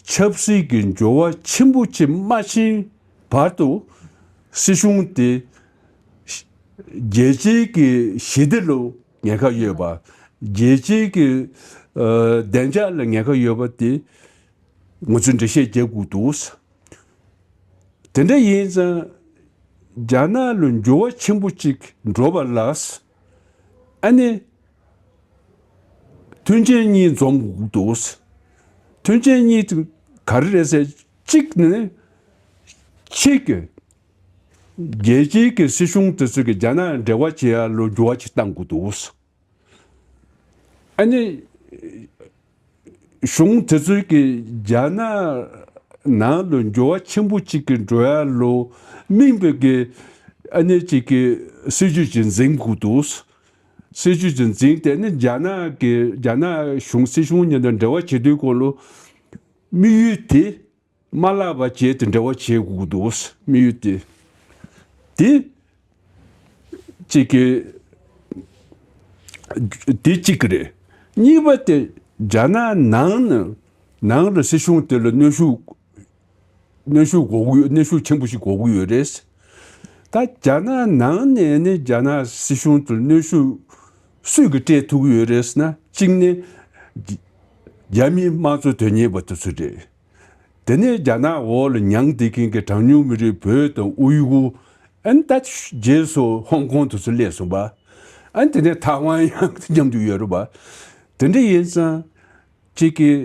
ཆབ་སྲིད་ཀྱི་འགྱུར་བ་ཆེན་པོ་ཅིག་མ་ཕྱིན་བར་དུ་སྲིད་གཞུང་དེ་རྒྱལ་སྤྱིའི་གི་ཞི་བདེ་ལ་ཉེན་ཁ་ཡོད་པ། རྒྱལ་སྤྱིའི་གི་ཨ་བདེ་འཇགས་ལ་ཉེན་ཁ་ཡོད་པ་དེ་ང་ཚོས་འགྲེལ་བཤད་རྒྱག་དགོས་འདུག་དེ་འདྲ་ཡིན་ཙང་རྒྱ་ནག་ལ་འགྱུར་བ་ཆེན་པོ་ཅིག་འགྲོ་བ་ལ། ཨ་ནི་མཐུན་རྐྱེན་གཉིས་འཛོམས་དགོས་འདུག་མཐུན་རྐྱེན་གཉིས་དེ་ག་རེ་རེད་ཟེར། གཅིག་ནི་ཕྱི་གི་རྒྱལ་སྤྱིའི་གི་སྲིད་གཞུང་དེ་ཚོ་གི་རྒྱ་ནག་འབྲེལ་བ་བྱེད་ཡ་ལ་འགྱུར་བ་ཅིག་གཏང་དགོས་འདུག་ཨ་ནི་གཞུང་དེ་ཚོས་ཀྱི་རྒྱ་ནག་ནང་ལ་འགྱུར་བ་ཆེན་པོ་གཅིག་གི་འགྲོ་ཡ་ལ་དམིགས་པའི་གི་ཨ་ནི་གཅིག་གི་སྲིད་ཇུས་ཅིག་འཛིན་དགོས་འདུག་སྲིད་ཇུས་ཅིག་འཛིན་ཏེ་ནི་རྒྱ་ནག་གི་རྒྱ་ནག་གཞུང་སྲིད་གཞུང་གཉིས་དང་འབྲེལ་བ་བྱེད་དུས་སྐོར་ལ་དམིགས་ཡུལ་དེ། མ་བརླག་པ་བྱས་ཏེ་འབྲེལ་བ་བྱེད་དགོས་འདུག་དམིགས་ཡུལ་དེ། དེ་གཅིག་གི་དེ་གཅིག་གི་རེད། གཉིས་པ་དེ་རྒྱ་ནག་ནང་ནས་ནང་ལ་སྲིད་གཞུང་དེ་ལ་གནོན་ཤུགས་གནོན་ཤུགས་དགོས་ཀྱི་ཡོད། གནོན་ཤུགས་ཆེན་པོ་ཞིག་དགོས་ཀྱི་ཡོད་རེད། ད་རྒྱ་ནག་ནང་ནས་ནི་རྒྱ་ནག་སྲིད་གཞུང་དེ་ལ་གནོན་ཤུགས་སུས་ཀྱིས་སྤྲད་ཐུབ་ཀྱི་ཡོད་རེད་ཟེར་ན། གཅིག་ནི་རྒྱ་མིའི་དམངས་གཙོ་དོན་གཉེར་བ་དེ་ཚོ་རེད། དེ་ནས་རྒྱ་ནག་འོག་ལ་མྱང་བསྡད་མཁན་གྱི་གྲངས་ཉུང་མི་རིགས་བོད་དང་ཨུ་ཡུ་གུར། ཨ་ནི་ད་རྗེས་སུ་ཧོང་ཀོང་དུ་ཚུར་སླེབས་སོང་པ། ཨ་ནི་དེ་ནས་ཐའེ་ཝན་ཡང་མཉམ་དུ་ཡོད་རེད་པ། དེ་འདྲ་ཡིན་ཙང་གཅིག་གིས་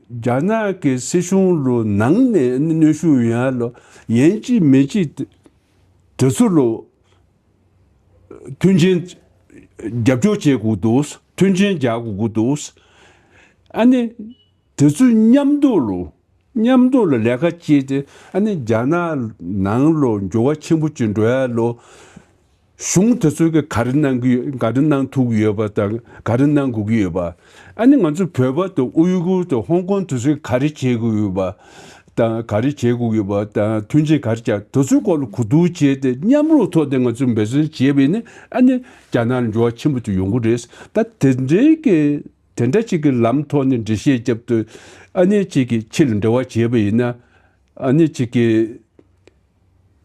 རྒྱ་ནག་གི་སྲིད་གཞུང་ལ་ནང་ནས་ཨ་ནི་གནོན་ཤུགས་ཡོང་ཡ་ལ་ཡིན་གཅིག་མིན་གཅིག་དེ་ཚོ་ལ་མཐུན་རྐྱེན་རྒྱབ་སྐྱོར་བྱེད་དགོས་འདུག་མཐུན་རྐྱེན་རྒྱག་དགོས་འདུག་ཨ་ནི། དེ་ཚོའི་མཉམ་དུ་ལ། མཉམ་དུ་ལ་ལས་ཀ་བྱས་ཏེ་ཨ་ནི་རྒྱ་ནག་ནང་ལ་འགྱུར་བ་ཆེན་པོ་ཅིག་འགྲོ་ཡ་ལ། གཞུང་དེ་ཚོ་གིས་ག་རེ་གནང་གི་ཡོད། ག་རེ་གནང་ཐུབ་ཀྱི་ཡོད་པ་དང་ག་རེ་གནང་དགོས་ཀྱི་ཡོད་པ། ཨ་ནི་ང་ཚོ་བོད་པ་དང་ཨུ་ཡུ་གུར་དང་ཧོང་ཀོང་དེ་ཚོས་ག་རེ་བྱེད་དགོས་ཡོད་པ་དང་ག་རེ་བྱེད་དགོས་ཡོད་པ་དང་མཐུན་རྐྱེན་ག་རེ་བྱ། དེ་ཚོའི་སྐོར་ལ་གོ་བསྡུར་བྱས་ཏེ་མཉམ་རུབ་ཐོག་ནས་ང་ཚོས་འབད་བརྩོན་བྱས་པ་ཡིན་ན་ཨ་ནི་རྒྱ་ནག་ལ་འགྱུར་བ་ཆེན་པོ་ཅིག་ཡོང་གི་རེད། ད་དེ་འདྲའི་གི། དེ་འདྲ་ཅིག་གི་ལམ་ཐོག་ནས་འགྲེལ་བཤད་བརྒྱབ་དུས་ཨ་ནི་ཅིག་གི་ཕྱི་ལ་འབྲེལ་བ་བྱས་པ་ཡིན་ན་ཨ་ནི་ཅིག་གི་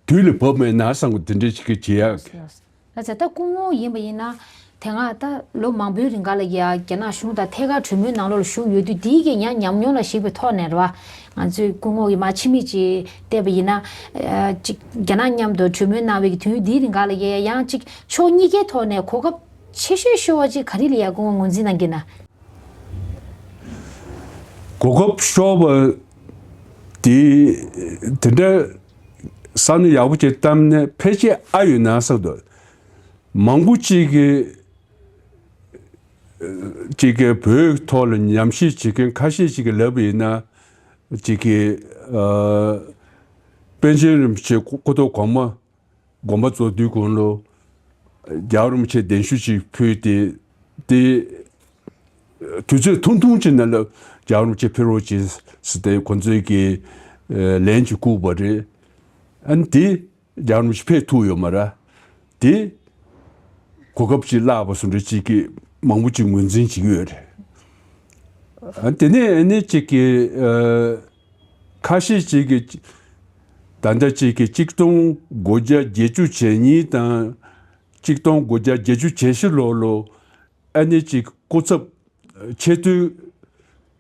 དུས་ལ་བབ་མེད་ན་བསམ་གི། དེ་འདྲ་ཅིག་གི་བྱེད་ཡག་གི། ལགས་སོ། ད་སྐུ་ངོ་ཡིན་པ་ཡིན་ན་དེ་སྔ་ད་ལོ་མང་པོའི་རིང་ག་ལ་ཡ་རྒྱ་ནག་གཞུང་དང་ཐད་ཀར་གྲོས་མོལ་ནང་ལོགས་ལ་ཞུགས་ཡོད་དུས་དེའི་གི་ཡང་ཉམས་མྱོང་ལ་གཞིགས་པའི་ཐོག་ནས་རེད་བ། ང་ཚོས་སྐུ་ངོ་གི་མ་ཕྱི་མིག་ཅིག་བལྟས་པ་ཡིན་ན། ཅིག་རྒྱ་ནག་མཉམ་དུ་གྲོས་མོལ་གནང་བའི་གི་དུས་ཡུན་དེའི་རིང་ག་ལ་ཡ་ཡང་ཅིག་ཕྱོགས་གཉིས་ཀའི་ཐོག་ནས་གོ་སྐབས་ཆེ་ཤོས་ཤོར་བ་ཅིག་ག་རེ་ལ་ཡ་སྐུ་ངོ་ངོས་འཛིན་གནང་གི་ན། གོ་སྐབས་ཤོར་བ་དེ་དེ་འདྲ་བསམ་བློ་ཡག་པོ་ཅིག་བཏང་ནས་ཕལ་ཆེར་ཨ་ཡོད་ན་བསམ་འདུག་མང་པོ་ཅིག་གིས་ཅིག་གིས་བོད་ཐོག་ལ་ཉམས་ཞིབ་བྱེད་མཁན་ཁ་ཤས་ཅིག་གིས་ལབ་པ་ཡིན་ན་ཅིག་གིས་ཨ་པཎ་ཆེན་རིན་པོ་ཆེ་སྐུ་ཐོག་གོང་མ་དགོངས་པ་རྫོགས་དུས་གོང་ལོ། རྒྱལ་བ་རིན་པོ་ཆེ་གདན་ཞུ་ཅིག་ཕུལ་ཏེ། དེ། དུས་ཚོད་ཐུང་ཐུང་ཅིག་ནང་ལ་རྒྱལ་བ་རིན་པོ་ཆེ་ཕེབས་རོགས་གྱིས་ཟེར་ཏེ་ཁོང་ཚོས་ཀྱི་ལན་ཅིག་བསྐུར་བ་རེད། ཨ་ནི་དེ་རྒྱལ་བ་རིན་པོ་ཆེ་ཕེབས་ཐུབ་ཡོད་མ་རེད། དེ་གོ་སྐབས་ཅིག་བརླག་པ་བཟོ་འདྲ་ཅིག་གི་མང་པོ་ཅིག་ངོས་འཛིན་བྱེད་ཀྱི་ཡོད་རེད། ཨ་དེ་ནས་ཨ་ནི་ཅིག་གི་ཨ། ཁ་ཤས་ཅིག་གིས་ད་ལྟ་ཅིག་གི་གཅིག་སྟོང་དགུ་བརྒྱ་བརྒྱད་ཅུ་གྱ་གཉིས་དང་གཅིག་སྟོང་དགུ་བརྒྱ་བརྒྱད་ཅུ་གྱ་བཞི་ལོ་ལོ་ཨ་ནི་ཅིག་སྐུ་ཚབ་ཆེས་མཐོའི་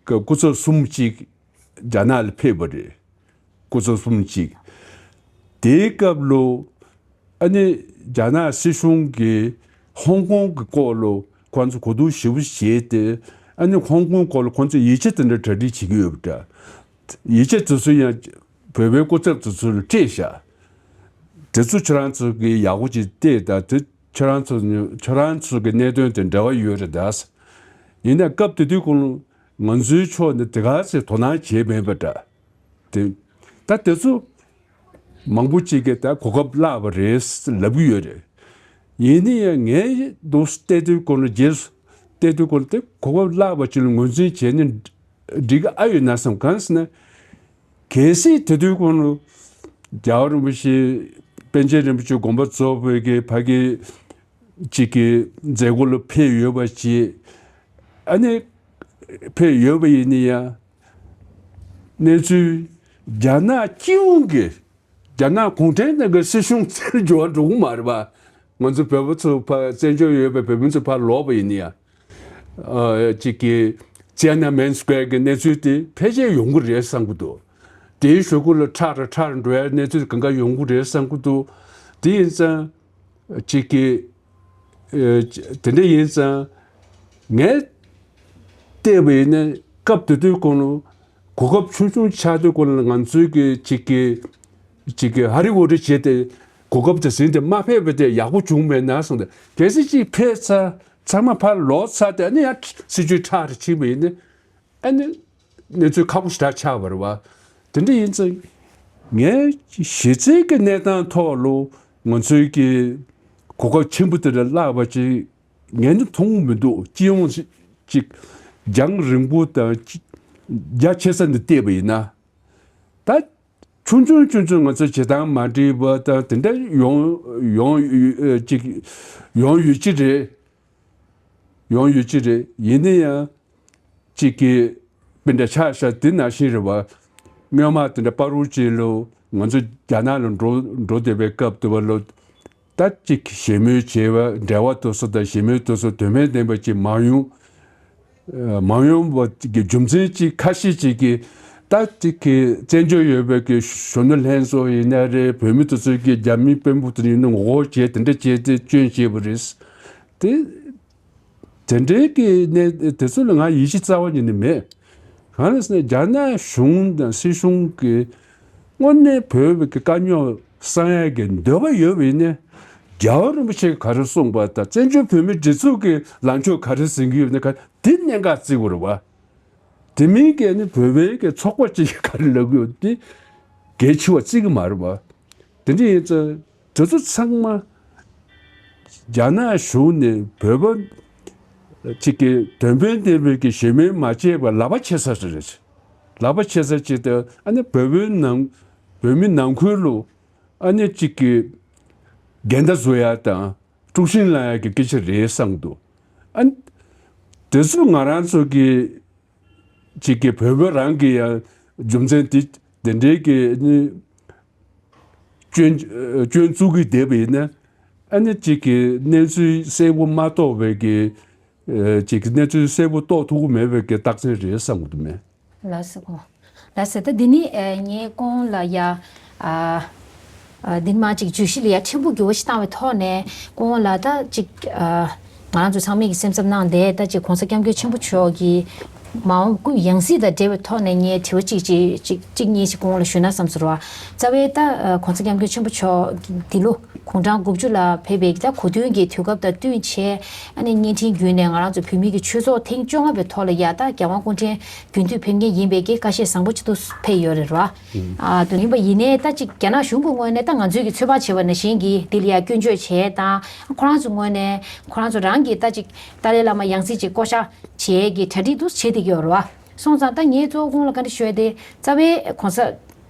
སྐུ་ཚབ་གསུམ་ཅིག་རྒྱ་ནག་ལ་ཕེབས་པ་རེད། སྐུ་ཚབ་གསུམ་ཅིག་དེའི་སྐབས་ལོ། ཨ་ནི་རྒྱ་ནག་སྲིད་གཞུང་གིས་ཧོང་ཀོང་གི་སྐོར་ལ་ཁོང་ཚོ་གོ་བསྡུར་ཞིབ་པོ་བྱས་ཏེ། ཨ་ནི་ཧོང་ཀོང་སྐོར་ལ་ཁོང་ཚོས་ཡིག་ཆ་དེ་འདྲ་གྲ་སྒྲིག་བྱེད་ཀྱི་ཡོད་པ་འདྲ། ཡིག་ཆ་དེ་ཚོ་ཡང་བོད་པའི་སྐུ་ཚབ་དེ་ཚོ་ལ་སྤྲད་བཞག་དེ་ཚོ་ཁྱེད་རང་ཚོ་གིས་ཡག་པོ་ཅིག་བལྟས་དང་། དེ་ཁྱེད་རང་ཚོ་ཁྱེད་རང་ཚོ་གི་གནད་དོན་དེ་འབྲེལ་བ་ཡོད་རེད་ད། ཡིན་ན་སྐབས་དེ་དུས་ཁོང་ང་ཚོའི་ཕྱོགས་ནས་དེ་ག་ཚོད་དོ་སྣང་བྱས་མེད་པ་འདྲ། དེ། ད་དེ་ཚོ་མང་པོ་ཅིག་གིས་ད་གོ་སྐབས་བརླག་པ་རེད་ལབ་ཀྱི་ཡོད་རེད། ཡིན་ན་ཡང་ངས་འདུག་བལྟས་དུས་སྐོར་ལ་རྗེས་སུ་བལྟས་དུས་སྐོར་ལ་དེ་གོ་སྐབས་བརླག་པ་ཅིག་ལ་ངོས་འཛིན་བྱས་ནས་འགྲིག་གི་ཨ་ཡོད་ན་བསམ། གང་ཟེར་ན། གལ་སྲིད་དེ་དུས་སྐོར་ལ་རྒྱལ་བ་རིན་པོ་ཆེ་པཎ་ཆེན་རིན་པོ་ཆེ་དགོངས་པ་རྫོགས་པའི་གི་ཕ་གི་ཅིག་གི་མཛད་སྒོ་ལ་ཕེབས་ཡོད་པ་ཅིག་ཨ་ནི་ཕེབས་ཡོད་པ་ཡིན་ན་ཡང་། གནས་ཚུལ་རྒྱ་ནག་སྤྱི་ཡོངས་ཀྱི་རྒྱ་ནག་གུང་ཁྲན་ཏང་གི་སྲིད་གཞུང་རྩར་འགྱུར་བ་འགྲོ་གི་མ་རེད་པ། ང་ཚོ་བོད་པ་ཚོ་ཕར་བཙན་བྱོལ་ཡོད་པའི་བོད་མི་ཚོ་ཕར་ལོག་པ་ཡིན་ན་ཡང་། ཨ་ཅིག་གི་ཅི་ཡན་ན་མེན་སི་ཀེུར་གྱི་གནས་ཚུལ་དེ་ཕལ་ཆེར་ཡོང་གི་རེད་བསམ་གྱི་འདུག་དེའི་གཞུག་གུ་ལ་ཁྲ་ར་ཁྲ་ར་འགྲོ་ཡ་གནས་ཚུལ་གང་ག་ཡོང་གི་རེད་བསམ་གྱི་འདུག་དེ་ཡིན་ཙང་། ཅིག་གི་ཨེ། དེ་འདྲ་ཡིན་ཙང་། ངས་བལྟས་པ་ཡིན་ན་སྐབས་དེ་དུས་གོང་ལ་གོ་སྐབས་ཆུང་ཆུང་ཆགས་དུས་གོང་ལ་ང་ཚོའི་གི་ཅིག་གི་ཅིག་གི་ཧ་རི་ཧུ་རི་བྱས་ཏེ་གོ་སྐབས་དེ་ཟིན་ཏེ་མ་ཕེབས་པ་དེ་ཡག་པོ་བྱུང་མེད་ན་གསུངས་ཏེ། གལ་སྲིད་ཅིག་ཕེབས་ཚར་ཚང་མ་ཕར་ལོག་ཚར་ཏེ་ཨ་ནི་ཡང་སྲིད་བྱུས་ཁྲ་རེ་ཕྱིན་པ་ཡིན་ན། ཨ་ནི་གནས་ཚུལ་ཁག་པོ་ཞེ་དྲག་ཆགས་པ་རེད་བ། དེ་འདྲ་ཡིན་ཙང་། ངའི་གཞི་རྩའི་གི་གནས་སྟངས་ཐོག་ལ་ང་ཚོའི་གི་གོ་སྐབས་ཆེན་པོ་དེ་འདྲ་བརླག་པ་ཅིག་ངས་ནི་མཐོང་གི་མི་འདུག་སྤྱི་ཡོངས་ཅིག་རྒྱང་རིང་པོ་དང་རྒྱ་ཆེ་ས་ནས་བལྟས་པ་ཡིན་ན། ད་ཆུང་ཆུང་ཆུང་ཆུང་ང་ཚོ་བྱེད་སྟངས་མ་འགྲིག་པ་དང་དེ་འདྲ་ཡོང་ཡོང་ཅིག་ཡོང་ཡོད་ཀྱི་རེད། ཡོང་ཡོད་ཀྱི་རེད། ཡིན་ན་ཡང་། གཅིག་གིས་དཔེ་འདྲ་ཆགས་ཤག་དེ་ནང་བཞིན་རེད་བ། སྔོན་མ་དེ་འདྲ་བར་དུ་ཅིག་ལོ་ང་ཚོ་རྒྱ་ནག་ལ་འགྲོ་འགྲོ་བསྡད་པའི་སྐབས་དུ་བ་ལོ། ད་གཅིག་ཞལ་མོལ་བྱས་པ་འབྲེལ་བ་དེ་ཚོ་དང་ཞལ་མོལ་དེ་ཚོ་དོན་ཕན་ལྡན་པ་ཅིག་མ་ཡོང་། མ་ཡོང་བ་གི་རྒྱུ་མཚན་གཅིག་ཁ་ཤས་ཅིག་གིས། ད་གཅིག་གི་བཙན་བྱོལ་ཡོད་པའི་གི་གཞོན་ནུ་ལྷན་ཚོགས་ཡིན་ན་རེད། བོད་མི་དེ་ཚོ་གི་རྒྱ་མི་དཔོན་པོ་དེ་ཡིན་ན་ངོ་རྒོལ་བྱས་དེ་འདྲ་བྱས་ཏེ་སྐྱོན་བྱས་པ་རེད། དེ། དེ་འདྲའི་གི་གནས་དེ་ཚོ་ལ་ང་ཡིད་ཆེས་རྩ་བ་ཉིད་ནས་མེད། གང་ལ་ཟེར་ན་རྒྱ་ནག་གཞུང་དང་སྲིད་གཞུང་གིས་དངོས་གནས་བོད་ཀྱི་དཀའ་རྙོག་སེལ་ཡག་གི་འདོད་པ་ཡོད་པ་ཡིན་ན། རྒྱལ་བ་རིན་པོ་ཆེས་ག་རེ་གསུངས་པ་དང་བཙན་བྱོལ་བོད་མིའི་སྒྲིག་འཛུགས་ཀྱི་ལངས་ཕྱོགས་ག་རེ་ཟིན་གྱི་ཡོད་ན་ག་དེ་གནད་འགག་བརྩི་དགོས་རེད་བ། དེ་མིན་གྱི་ནི་བོད་པའི་གི་ཚོགས་པ་གཅིག་གིས་ག་རེ་ལབ་ཀྱི་ཡོད་དེ་གལ་ཆེ་བ་བརྩི་གི་མ་རེད་བ། དེ་འདྲ་ཡིན་ཙང་། དེ་ཚོ་ཚང་མ་རྒྱ་ནག་གཞུང་ནས་བོད་པ་གཅིག་གི་དོན་ཕན་ལྡན་པའི་གི་ཞེ་མེར་མ་བྱས་པར་ལག་པ་ཕྱེ་ས་ཞིག་རེད། ལག་པ་ཕྱེ་ས་ཅིག་དང་ཨ་ནི་བོད་པའི་ནང་བོད་མི་ནང་ཁུལ་ལ་ཨ་ནི་གཅིག་གི་འགལ་ཟླ་བཟོ་ཡ་དང་དཀྲུག་ཤིང་བསླང་ཡ་གི་སྐད་ཆ་རེད་བསམ་འདུག་ཨ་ནི་དེ་ཚོ་ང་རང་ཚོ་གི་གཅིག་གི་བོད་པ་རང་གི་ཡང་རྒྱུ་མཚན་དེ་དེ་འདྲའི་གི་ནི་སྐྱོན་སྐྱོན་བཙུགས་ཀྱི་བསྡད་པ་ཡིན་ན། ཨ་ནི་གཅིག་གི་གནས་ཚུལ་གསལ་པོ་མ་རྟོགས་པའི་གི་གཅིག་གི་གནས་ཚུལ་གསལ་པོ་རྟོགས་ཐུབ་ཀྱི་མེད་པའི་གི་རྟགས་མཚན་རེད་བསམ་གྱི་འདུག་མེད། ལགས་སོ། ལགས་སོ། ད་འདི་ནི་ངས་ཁོང་ལ་ཡ། འདི་མ་ཅིག་བརྗོད་གཞི་ལ་ཡ་ཕྲན་བུ་འགྱུར་བ་ཞིག་བཏང་བའི་ཐོག་ནས་ཁོང་ལ་ད་ཅིག་ང་རང་ཚོ་ཚང་མས་ཀྱི་སེམས་འཚབ་གནང་བསྡད་ད་ཅིག་གོང་ས་སྐྱབས་མགོན་ཆེན་པོ་མཆོག་གི་མ་འོངས་སྐུའི་ཡང་སྲིད་དང་འབྲེལ་བའི་ཐོག་ནས་ངས་དྲི་བ་གཅིག་ཅིག་གཅིག་གཅིག་གཉིས་ཤིག་ཁོང་ལ་ཞུས་ན་བསམ་ཟེར་བ། རྩ་བའི་ད་གོང་ས་སྐྱབས་མགོན་ཆེན་པོ་མཆོག་འདི་ལོ་དགུང་གྲངས་དགུ་བཅུ་ལ་ཕེབས་པའི་ད་གོ་སྟོན་གྱི་དུས་སྐབས་དང་བསྟུན་བྱས་ཨ་ནི་བརྙན་འཕྲིན་བརྒྱུད་ནས་ང་རང་ཚོ་བོད་མི་གི་ཆོས་ཚོགས་ཐེངས་བཅོ་ལྔ་པའི་ཐོག་ལ་ཡ་ད་རྒྱལ་དབང་སྐུ་ཕྲེང་རྒྱུན་མཐུད་ཕེབས་མཁན་ཡིན་པའི་གི་ཁ་ཤས་བཟང་པོ་ཅིག་ཏུ་ཕེབས་ཡོད་རེད་ར། ཨ་དོན་ཡིན་པ་ཡིན་ནའི་ད་ཅིག་རྒྱ་ནག་གཞུང་གི་ངོས་ནས་ད་ང་ཚོའི་གི་ཚོད་དཔག་བྱས་པ་ནང་བཞིན་གྱི་འདི་ལ་ཡ་སྐྱོན་བརྗོད་བྱས་དང་ཁོ་རང་ཚོ་ངོས་ནས་ཁོ་རང་ཚོ་རང་གི་ད་ཅིག་ཏཱ་ལའི་བླ་མ་ཡང་སྲིད་ཅིག་བསྐོ་བཞག་བྱེད་ཀྱི་གྲ་སྒྲིག་ཏུ་བྱེད་བསྡད་ཀྱི་ཡོད་རེད་བ། སོང་ཙང་ད་ངས་གཙོ་བོ་ཁོང་ལ་བཀའ་འདྲི་ཞུ་ཡ་དེ་རྩ་བའི་གོང་ས་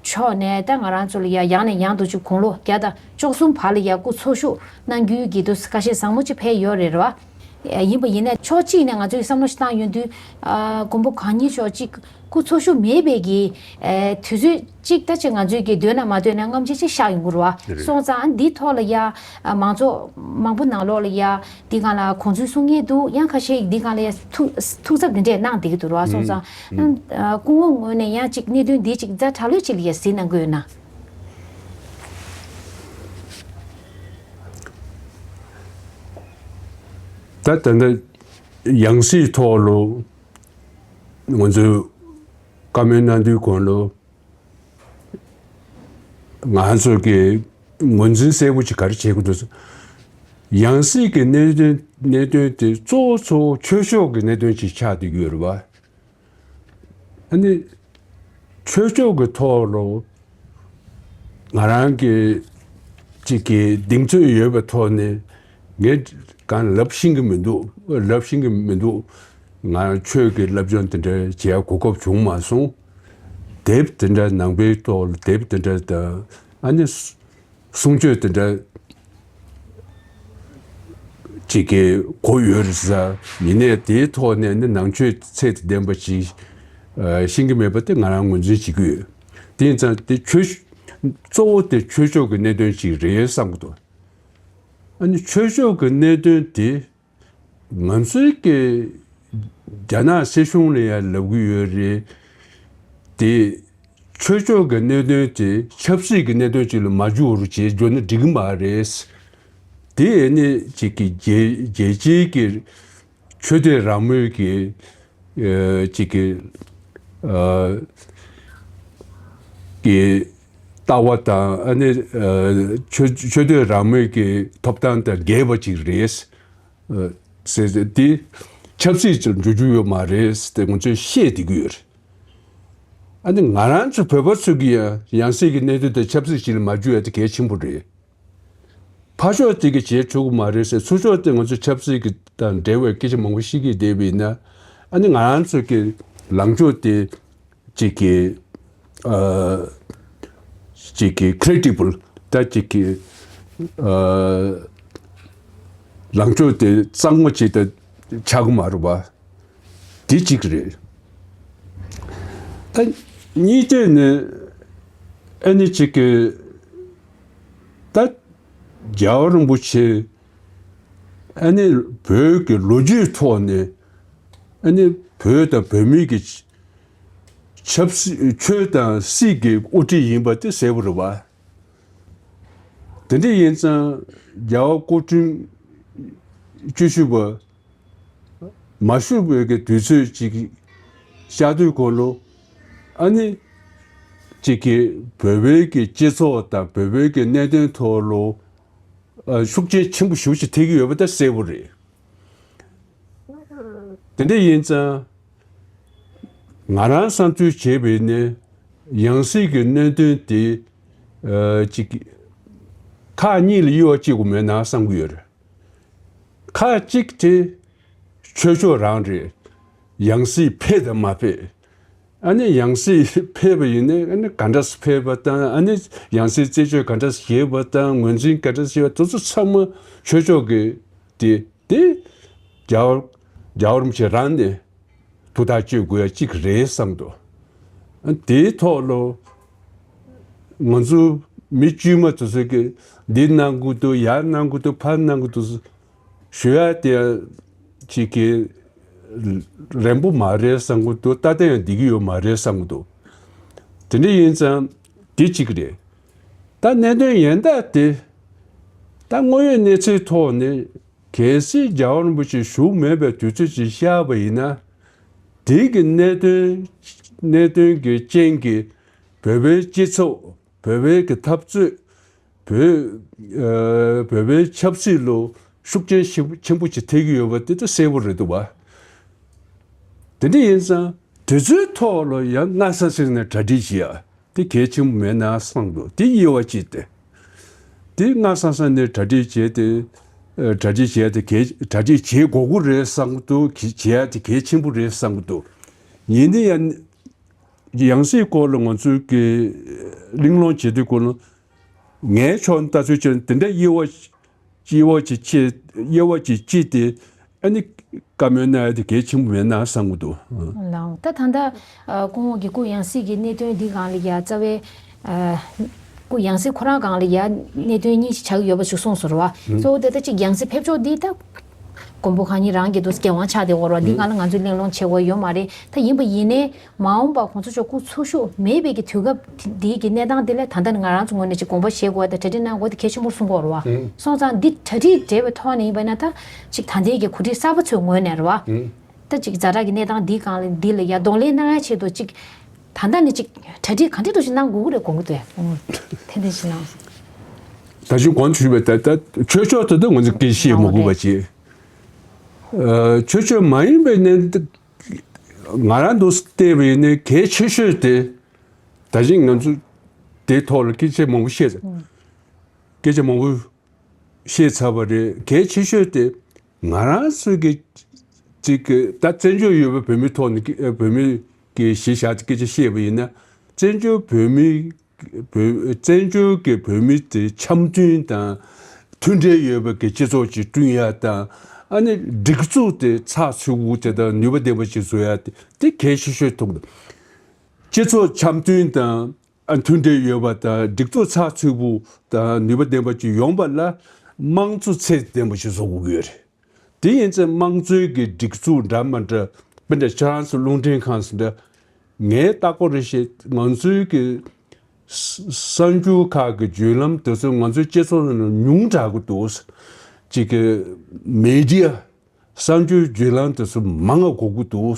མཆོག་ནས་ད་ང་རང་ཚོ་ལ་ཡ་ཡང་ནས་ཡང་དུ་ཅིག་དགུང་ལོ་བརྒྱ་དང་བཅུ་གསུམ་བར་ལ་ཡ་སྐུ་འཚོ་བཞུགས་གནང་རྒྱུའི་གི་དུ་ཁ་ཤས་བཟང་མོ་ཅིག་ཕེབས་ཡོད་རེད་ར། ཡིན་པ་ཡིན་ན་ཕྱོགས་གཅིག་ནས་ང་ཚོས་བསམ་བློ་ཞིག་བཏང་ཡོང་དུས་མགོན་པོ་གང་ཉིད་མཆོག་ཅིག་སྐུ་འཚོ་བཞུགས་མེད་པའི་གི་དུས་ཚོད་ཅིག་ད་ཅིག་ང་ཚོའི་གི་འདོད་ན་མ་འདོད་ན་རྔམ་བརྗིད་ཅིག་ཤར་ཡོང་གི་རེད་བ། སོང་ཙང་འདིའི་ཐོག་ལ་ཡ་མང་ཚོགས་མང་པོ་ནང་ལོགས་ལ་ཡ། འདི་སྒང་ལ་དགོངས་ཚུལ་གསུང་མཁན་འདུག་ཡང་ཁ་ཤས་འདི་སྒང་ལ་ཡ་ཐུགས་ཐུགས་འཚབ་འདི་འདྲས་གནང་བསྡད་ཀྱི་འདུག་ར། སོང་ཙང་སྐུ་ངོ་ངོས་ནས་ཡང་ཅིག་གནད་དོན་འདི་ཅིག་ཛ་དྲག་ལོས་ཅིག་ལ་ཡ་གཟིགས་གནང་དགོས་ན། ད་ད་ལྟ་ཡང་སྲིད་ཐོག་ལ་ང་ཚོས་བཀའ་མོལ་གནང་དུས་གོང་ལ། ང་ཚོ་གི་ངོས་འཛིན་གསལ་པོ་ཅིག་ག་རེ་བྱེད་དགོས་འདུག་ཡང་སྲིད་ཀྱི་གནད་དོན་གནད་དོན་དེ་གཙོ་བོ་གཙོ་བོ་ཆོས་ཕྱོགས་ཀྱི་གནད་དོན་ཅིག་ཆགས་བསྡད་ཀྱི་ཡོད་རེད་བ། ཨ་ནི་ཆོས་ཕྱོགས་ཀྱི་ཐོག་ལ་ང་རང་གི་ཅིག་གི་གདེང་ཚོད་ཡོད་པའི་ཐོག་ནས་ངས་གང་ལབ་ཤེས་ཀྱི་མི་འདུག་ལབ་ཤེས་ཀྱི་མི་འདུག་ང་ཆོས་ཀྱི་སློབ་སྦྱོང་དེ་འདྲ་བྱེད་ཡ་གོ་སྐབས་བྱུང་མ་སོང་། དེབ་དེ་འདྲ་ནང་པའི་ཐོག་ལ་དེབ་དེ་འདྲ་དང་ཨ་ནི་གསུང་ཆོས་དེ་འདྲ་ ཅིག་གི་གོ་ཡོད་རེད་ཟེར། ཡིན་ནའི་དེའི་ཐོག་ནས་ནི་ནང་ཆོས་ཚད་དང་ལྡན་པ་ཅིག་ཨ་ཤེས་ཀྱི་མེད་པ་དེ་ང་རང་ངོས་འཛིན་བྱེད་ཀྱི་ཡོད། དེ་ཡིན་ཙང་དེ་ཆོས་གཙོ་བོ་དེ་ཆོས་ཕྱོགས་ཀྱི་གནད་དོན་ཅིག་རེད་བསམ་གྱི་འདུག་ཨ་ནི་ཆོས་ཕྱོགས་ཀྱི་གནད་དོན་དེ་ང་ཚོའི་གི་རྒྱ་ནག་སྲིད་གཞུང་ལ་ཡང་ལབ་གི་ཡོད་རེད། དེ་ཆོས་ཕྱོགས་ཀྱི་གནད་དོན་དེ་ཆབ་སྲིད་ཀྱི་གནད་དོན་ཅིག་ལ་མ་འགྱུར་བར་བྱས་བསྒྱུར་ན་འགྲིག་གི་མ་རེད། དེ་ཨ་ནི་ཅིག་གི་རྒྱལ་རྒྱལ་སྤྱིའི་གི་ཆོས་དད་རང་མོས་ཀྱི་ཨ་ཅིག་གི་ཨ་གི་ལྟ་བ་དང་ཨ་ནི་ཨ་ཆོས་ཆོས་དད་རང་མོས་ཀྱི་ཐོབ་ཐང་དང་འགལ་བ་ཅིག་རེད། ཨ་ཟེར་ཏེ་འདི་ཆབ་སྲིད་ཅིག་འགྱུར་རྒྱུ་ཡོད་མ་རེད་ཟེར་ཏེ་ང་ཚོས་བཤད་བསྡད་ཀྱི་ཡོད་རེད། ཨ་ནི་ང་རང་ཚོ་བོད་པ་ཚོ་གི་ཡང་ཡང་སྲིད་ཀྱི་གནད་དོན་དེ་ཆབ་སྲིད་ཅིག་ལ་མ་བསྒྱུར་ཡ་དེ་གལ་ཆེན་པོ་རེད། ཕར་ཕྱོགས་དེ་གི་བྱེད་ཆོག་གི་མ་རེད་ཟེར། ཚུར་ཕྱོགས་དེ་ང་ཚོ་ཆབ་སྲིད་ཀྱི་དང་འབྲེལ་བའི་སྐད་ཆ་མང་པོ་བཤད་ཀྱི་བསྡད་པ་ཡིན་ན། ཨ་ནི་ང་རང་ཚོ་གི་ལངས་ཕྱོགས་དེ་ཅིག་གི་ཨ་ཅིག་གི་ཁི་རེ་ཌི་བལ་ད་ཅིག་གི་ཨ་ལངས་ཕྱོགས་དེ་གཙང་མ་ཅིག་ད་ཆགས་ཀྱི་མ་རེད་པ། དེ་གཅིག་རེད། ད་གཉིས་དེ་ནི་ཨ་ནི་ཅིག་གི་ད་རྒྱལ་བ་རིན་པོ་ཆེ་ཨ་ནི་བོད་ཀྱི་ལོ་རྒྱུས་ཐོག་ནས་ཨ་ནི་བོད་དང་བོད་མི་གི་ཆབ་སྲིད་ཆོས་དང་སྲིད་ཀྱི་དབུ་ཁྲིད་ཡིན་པ་དེ་གསལ་པོ་རེད་པ། དེ་འདྲ་ཡིན་ཙང་རྒྱལ་བ་སྐུ་ཕྲེང་བཅུ་བཞི་པ་མ་བཞུགས་པའི་གི་དུས་ཚོད་ཅིག་ཤར་དུས་གོང་ལོ་ཨ་ནི་ཅིག་གི་བོད་པའི་གི་སྤྱི་ཚོགས་དང་བོད་པའི་གི་གནད་དོན་ཐོག་ལོ་ཨ་ཤུགས་རྐྱེན་ཆེན་པོ་ཞེ་པོ་ཅིག་ཐེབས་ཀྱི་ཡོད་པ་ད་གསལ་པོ་རེད། དེ་འདྲ་ཡིན་ཙང་ང་རང་བསམ་ཚུལ་བྱས་པ་ཡིན་ན་ཡང་སྲིད་ཀྱི་གནད་དོན་དེ་ཨ་ཅིག་ཁག་གཉིས་ལ་དབྱེ་བ་གཅིག་པ་མེད་ན་བསམ་གྱི་ཡོད་རེད། ཁག་གཅིག་དེ་ཆོས་ཕྱོགས་རང་རེད། ཡང་སྲིད་ཕེབས་དང་མ་ཕེབས། ཨ་ནི་ཡང་སྲིད་ཕེབས་པ་ཡིན་ན་ཨ་ནི་ག་འདྲ་སེ་ཕེབས་པ་དང་ཨ་ནི་ཡང་སྲིད་རྩད་གཅོད་ག་འདྲ་སེ་བྱེད་པ་དང་ངོས་འཛིན་ག་འདྲ་སེ་བྱེད་པ་དེ་ཚོ་ཚང་མ་ཆོས་ཕྱོགས་ཀྱི་དེ་དེ་རྒྱལ་བ་རྒྱལ་བ་རིན་པོ་ཆེ་རང་ནས་ཐུགས་ཐག་གཅོད་དགོས་ཡ་གཅིག་རེད་བསམ་འདུག་དེའི་ཐོག་ལ་ང་ཚོ་མི་དཀྱུས་མ་དེ་ཚོ་གིས་འདི་གནང་དགོས་འདུག་ཡར་གནང་དགོས་འདུག་ཕར་གནང་དགོས་འདུག་ཞུ་ཡ་དེ་ཅིག་གི་རན་པོ་མ་རེད་བསམ་གྱི་འདུག་ད་ལྟ་ཡང་བསྡད་ཀྱི་ཡོད་མ་རེད་བསམ་གྱི་འདུག་དེ་འདྲ་ཡིན་ཙང་དེ་གཅིག་རེད། ད་གནད་དོན་ཡན་ལག་དེ་ད་དངོས་ཡོད་གནས་ཚུལ་ཐོག་ནས་གལ་སྲིད་རྒྱལ་བ་རིན་པོ་ཆེ་བཞུགས་མེད་པའི་དུས་ཚོད་ཅིག་ཤར་བ་ཡིན་ན། དེ་གི་གནད་དོན་གནད་དོན་གྱི་རྐྱེན་གྱིས་བོད་པའི་སྤྱི་ཚོགས། བོད་པའི་གི་འཐབ་རྩོད། བོད་ཨ་བོད་པའི་ཆབ་སྲིད་ལ་ཤུགས་རྐྱེན་ཆེན་ཆེན་པོ་ཅིག་ཐེབས་ཀྱི་ཡོད་པ་དེ་ད་གསལ་པོ་རེད་འདུག་བ། དེ་འདྲ་ཡིན་ཙང་དེ་ཚོའི་ཐོག་ལ་ཡང་སྔ་ས་ས་ནས་གྲ་སྒྲིག་བྱེད་ཡ་དེ་གལ་ཆེན་པོ་མེད་ན་བསམ་འདུག་དེ་དབྱེ་བ་གཅིག་དེ། དེ་སྔ་ས་ས་ནས་གྲ་སྒྲིག་བྱས་ཏེ་ཨ་གྲ་སྒྲིག་བྱས་ཏེ་གལ་གྲ་སྒྲིག་བྱེད་དགོས་ཀྱི་རེད་བསམ་གྱི་འདུག་བྱེད་ཡ་དེ་གལ་ཆེན་པོ་རེད་བསམ་གྱི་འདུག་ཡིན་ན་ཡང་། ཡང་སྲིད་སྐོར་ལ་ང་ཚོས་ཀྱི་གླེང་སློང་བྱེད་དུས་སྐོར་ལ་ངའི་ཕྱོགས་ནས་ལྟ་ཚུལ་བྱས་ན་དེ་འདྲ་དབྱེ་བ་དབྱེ་བ་ཅིག་ཕྱེ་དབྱེ་བ་ཅིག་ཕྱེ་སྟེ་ཨ་ནི་བཀའ་མོལ་གནང་ཡ་དེ་གལ་ཆེན་པོ་མེད་ན་བསམ་གྱི་འདུག་ལགས། ད་ད་ལྟ་ཨ་སྐུ་ངོ་གིས་སྐུ་ཡང་སྲིད་ཀྱི་གནད་དོན་འདི་སྒང་ལ་ཡ་རྩ་བའི་ཨ་སྐུ་ཡང་སྲིད་ཁོ་རང་སྒང་ལ་ཡ་གནད་དོན་གཉིས་ཤིག་ཆགས་ཀྱི་ཡོད་པ་ཞིག་གསུངས་སོང་རེད་བ། གཙོ་བོ་དེ་ད་གཅིག་ཡང་སྲིད་ཕེབས་ཕྱོགས་འདི་ད། མགོན་པོ་གང་ཉིད་རང་གི་འདུག་སྐྱེ་དབང་ཆགས་བསྡད་ཡོད་རེད་བ། འདི་སྒང་ལ་ང་ཚོས་གླེང་སློང་བྱེད་དགོས་ཡོད་མ་རེད། ད་ཡིན་པ་ཡིན་ནའི་མ་འོངས་པ་གོང་ས་མཆོག་སྐུ་འཚོ་བཞུགས་མེད་པའི་གི་དུས་སྐབས་འདིའི་གི་གནས་སྟངས་འདི་ལ་ད་ལྟ་ནི་ང་རང་ཚོ་ངོས་ནས་ཅིག་དགོངས་པ་བཞེས་དགོས་དང་གྲ་སྒྲིག་གནང་དགོས་དེ་གལ་ཆེན་པོར་གསུང་གི་ཡོད་རེད་བ། སོང་ཙང་འདི་གྲ་སྒྲིག་བྱས་པའི་ཐོག་ནས་ཡིན་པ་ན་ད་ཅིག་ད་ལྟའི་གི་གོ་སྒྲིག་གསར་པ་ཚོའི་ངོས་ནས་རེད་བ། ད་ཅིག་ཛ་དྲག་གི་གནས་སྟངས་འདིའི་སྒང་ལ་འདི་ལ་ཡ་གདོང་ལེན་གནང་ཡ་ཆེད་དུ་ཅིག་ད་ལྟ་ནས་ཅིག་གྲ་སྒྲིག་གང་འདྲ་འདྲ་ཞིག་གནང་དགོས་ཀྱི་རེད་དགོངས་ཀྱི་འདུག་ཐེངས་ཐེངས་ཤིག་གནང་། ད་ཅིག་གོང་དུ་ཞུས་པའི་ད་ད་ཆོས་ཕྱོགས་དེ་ད་ང་ཚོ་སྐད་ཆ་བཤད་མི་དགོས་པ་ཅིག་ཨ་ཆོས་ཕྱོགས་མ་ཡིན་པའི་གནས་ང་རང་འདུག་བལྟས་པ་ཡིན་ན་གལ་ཆེ་ཤོས་དེ་ད་ཅིག་ང་ཚོ་དེའི་ཐོག་ལ་སྐད་ཆ་མང་པོ་བཤད་སྐད་ཆ་མང་པོ་བཤད་ཚར་བ་རེད། གལ་ཆེ་ཤོས་དེ་ང་རང་ཚོ་གི་ཅིག་གི་ད་བཙན་བྱོལ་ཡོད་པའི་བོད་མིའི་ཐོག་ནས་ཀྱི་ཨ་བོད་མི་གི་གཞི་བཞག་སྟེ་སྐད་ཆ་བཤད་པ་ཡིན་ན་བཙན་བྱོལ་བོད་མི་བོད་བཙན་བྱོལ་གྱི་བོད་མི་དེ་འཆམ་མཐུན་དང་ མཐུན་སྒྲིལ་ཡོད་པའི་གི་སྤྱི་ཚོགས་ཅིག་བསྐྲུན་ཡ་དང་། ཨ་ནི་སྒྲིག་འཛུགས་དེ་ཚགས་ཚུད་པོ་དེ་དང་ནུས་པ་ལྡན་པ་ཅིག་བཟོ་ཡ་དེ་དེ་གལ་ཆེ་ཤོས་མཐོང་གི་འདུག་སྤྱི་ཚོགས་འཆམ་མཐུན་དང་། ཨ། མཐུན་སྒྲིལ་ཡོད་པ་དང་། སྒྲིག་འཛུགས་ཚགས་ཚུད་པོ་དང་ནུས་པ་ལྡན་པ་ཅིག་ཡོང་བ་ལ་དམངས་གཙོ་ཚད་ལྡན་པ་ཞིག་བཟོ་དགོས་ཀྱི་ཡོད་རེད། དེ་ཡིན་ཙང་དམངས་གཙོའི་གི་སྒྲིག་འཛུགས་འདྲ་མི་འདྲ། དཔེར་ན་ཁྱེད་རང་ཚོ་རླུང་འཕྲིན་ཁང་ཟེར་འདྲ། ངས་བལྟ་དགོས་རེད་ཤེས། ང་ཚོའི་གི་ས་གསར་འགྱུར་ཁག་གི་བརྒྱུད་ལམ་དེ་ཚོ་ང་ཚོའི་སྤྱི་ཚོགས་ནང་ཉུང་དྲགས་ཀྱི་འདུག་གཅིག་གི་མི་ཌི་ཡ། གསར་འགྱུར་བརྒྱུད་ལམ་དེ་ཚོ་མང་བ་དགོས་ཀྱི་འདུག་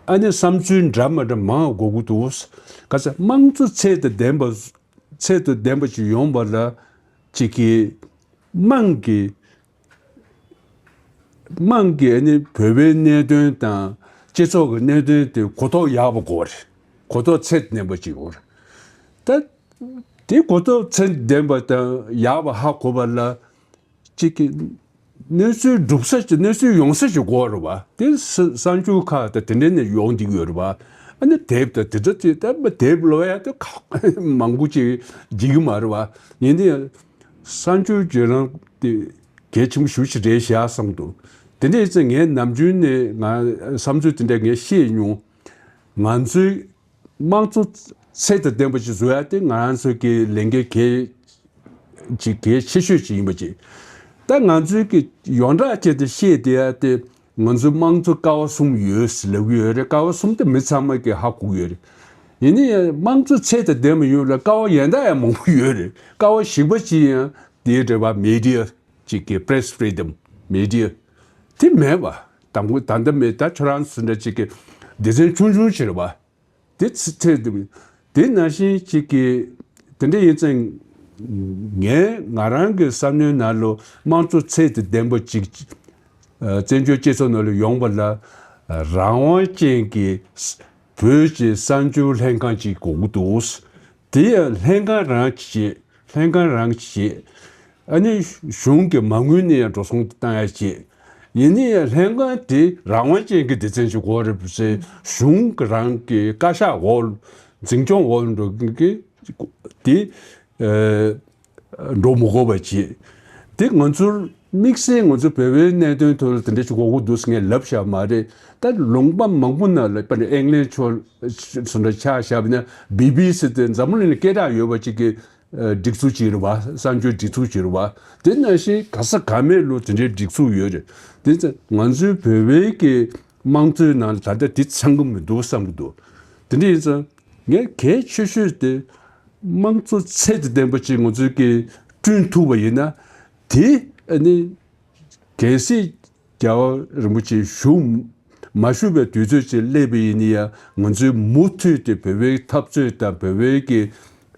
ཨ་ནི་བསམ་ཚུལ་འདྲ་མི་འདྲ་མང་བ་དགོས་ཀྱི་འདུག་ག་ཚོད་དམངས་གཙོ་ཚད་དང་ལྡན་པ། ཚད་དང་ལྡན་པ་ཞིག་ཡོང་བ་ལ་གཅིག་གི་དམངས་ཀྱི་དམངས་ཀྱི་ཨ་ནི་བོད་པའི་གནད་དོན་དང་སྤྱི་ཚོགས་ཀྱི་གནད་དོན་དེ་གོ་རྟོགས་ཡག་པོ་དགོས་རེད། གོ་རྟོགས་ཚད་ལྡན་པ་ཅིག་དགོས་རེད། ད་དེ་གོ་རྟོགས་ཚད་ལྡན་པ་དང་ཡག་པོ་ཧ་གོ་བ་ལ་གཅིག་གི་གནས་ཚུལ་སྒྲུབ་ས་ཅིག་གནས་ཚུལ་ཡོང་ས་ཅིག་དགོས་རེད་བ། དེ་ས་གསར་འགྱུར་ཁག་དང་དེ་འདྲ་ནས་ཡོང་བསྡད་ཀྱི་ཡོད་རེད་བ། ཨ་ནི་དེབ་དང་དེ་འདྲ་དེ་ད་མ་དེབ་ཀློག་ཡ་དེ་ཁག་མང་པོ་ཅིག་འགྲིག་གི་མ་རེད་བ། ཡིན་དེ་ཡང་གསར་འགྱུར་བརྒྱུད་ལམ་དེ་གལ་ཆེན་པོ་ཞེ་པོ་ཅིག་རེད་ཤག་བསམ་འདུག་དེ་འདྲ་ཡིན་ཙང་ངས་ནམ་རྒྱུན་ནས་ང་བསམ་ཚུལ་དེ་འདྲ་ངས་བཤད་མྱོང་། ང་ཚོའི་དམངས་གཙོ་ཚད་དང་ལྡན་པ་ཞིག་བཟོ་ཡ་དེ་ང་རང་ཚོ་གི་ལས་འགན་གལ་ཅིག་གལ་ཆེ་ཤོས་ཅིག་ཡིན་པ་ཅིག་ད་ང་ཚོའི་གི་ཡོངས་གྲགས་བྱས་ཏེ་བཤད་བསྡད་ཡ་དེ་ང་ཚོའི་དམངས་གཙོ་ཀ་བ་གསུམ་ཡོད་ཟེར་ལབ་ཀྱི་ཡོད་རེད། ཀ་བ་གསུམ་དེ་མི་ཚང་མ་གིས་ཧ་གོ་གི་ཡོད་རེད། ཡིན་ན་ཡང་དམངས་གཙོ་ཚད་དང་ལྡན་པ་ཡོད་ལ་ཀ་བ་གཞན་དག་ཡང་མང་པོ་ཡོད་རེད། ཀ་བ་བཞི་པ་ཅིག་ཡང་དེའི་འབྲེལ་བ་མི་ཌི་ཡ་ཅིག་གི་པི་རེ་སི་ཕི་རི་ཌམ། མི་ཌི་ཡ་དེ་མེད་པ། དང་པོ་ད་ལྟ་མེད། ད་ཁྱོད་རང་ཚོ་འདྲ་ཅིག་གི་སྡེ་ཚན་ཆུང་ཆུང་ཞིག་རེད་བ། དེ་ཚི་ཚེ་དེ་དེ་ནང་བཞིན་ཅིག་གི་དེ་འདྲ་ཡིན་ཙང་། ངས་ང་རང་གི་བསམ་བློའི་ནང་ལོ་དམངས་གཙོ་ཚད་དང་ལྡན་པ་ཅིག་ཨ། བཙན་བྱོལ་སྤྱི་ཚོགས་ནང་ལ་ཡོང་བ་ལ་ཨ། རང་དབང་ཅན་གྱི་ས་བོད་ཀྱི་གསར་འགྱུར་ལྷན་ཁང་ཅིག་དགོས་ཀྱི་འདུག་དེ་ཡང་ལྷན་ཁང་རང་གིས་བྱེད། ལྷན་ཁང་རང་གིས་བྱེད། ཨ་ནི་གཞུང་གི་མ་དངུལ་ནས་ཡང་འགྲོ་སོང་བཏང་ཡ་བྱེད། ཡིན་ན་ཡང་ལྷན་ཁང་དེ་རང་དབང་ཅན་གྱི་སྡེ་ཚན་ཞིག་དགོས་རེད་ཟེར། གཞུང་གི་རང་གི་བཀའ་ཤག་འོག་འཛིན་སྐྱོང་འོག་འགྲོ་གི་དེ་ཨ། འགྲོ་མི་དགོས་པ་བྱེད། དེ་ང་ཚོར་དམིགས་བསལ་ང་ཚོ་བོད་པའི་གནད་དོན་ཐོག་ལ་དེ་འདྲ་ཞིག་དགོས་ཀྱི་འདུག་ཟེར་ངས་ལབ་བཞག་མ་རེད། ད་ལུང་པ་མང་པོ་ནང་ལ་དཔེར་ན་ཨིང་ལན་ཕྱོགས་སུ་འདྲ་ཆ་བཞག་པ་ན་བི་བི་སི་དེ་འཛམ་བུ་གླིང་ལ་སྐད་གྲགས་ཡོད་པ་ཅིག་གི་ཨ། སྒྲིག་འཛུགས་ཅིག་རེད་བ། གསར་འགྱུར་སྒྲིག་འཛུགས་ཅིག་རེད་བ། དེ་ནང་བཞིན་ག་ས་ག་མེད་ལོ་དེ་འདྲའི་སྒྲིག་འཛུགས་ཡོད་རེད། དེ་ཚོ་ང་ཚོའི་བོད་པའི་གི་དམངས་གཙོའི་ནང་ལ་ད་ལྟ་དེ་ཚང་གི་མི་འདུག་བསམ་གི་འདུག་དེ་འདྲ་ཡིན་ཙང་ངས་གལ་ཆེ་ཤོས་དེ་དམངས་གཙོ་ཚད་དང་ལྡན་པ་ཅིག་ང་ཚོས་ཀྱིས་བསྐྲུན་ཐུབ་པ་ཡིན་ན། དེ་ཨ་ནི་གལ་སྲིད་རྒྱལ་བ་རིན་པོ་ཆེ་བཞུགས་མ་བཞུགས་པའི་དུས་ཚོད་ཅིག་སླེབས་པ་ཡིན་ན་ཡང་ང་ཚོས་མུ་མཐུད་དེ་བོད་པའི་འཐབ་རྩོད་དང་བོད་པའི་གི་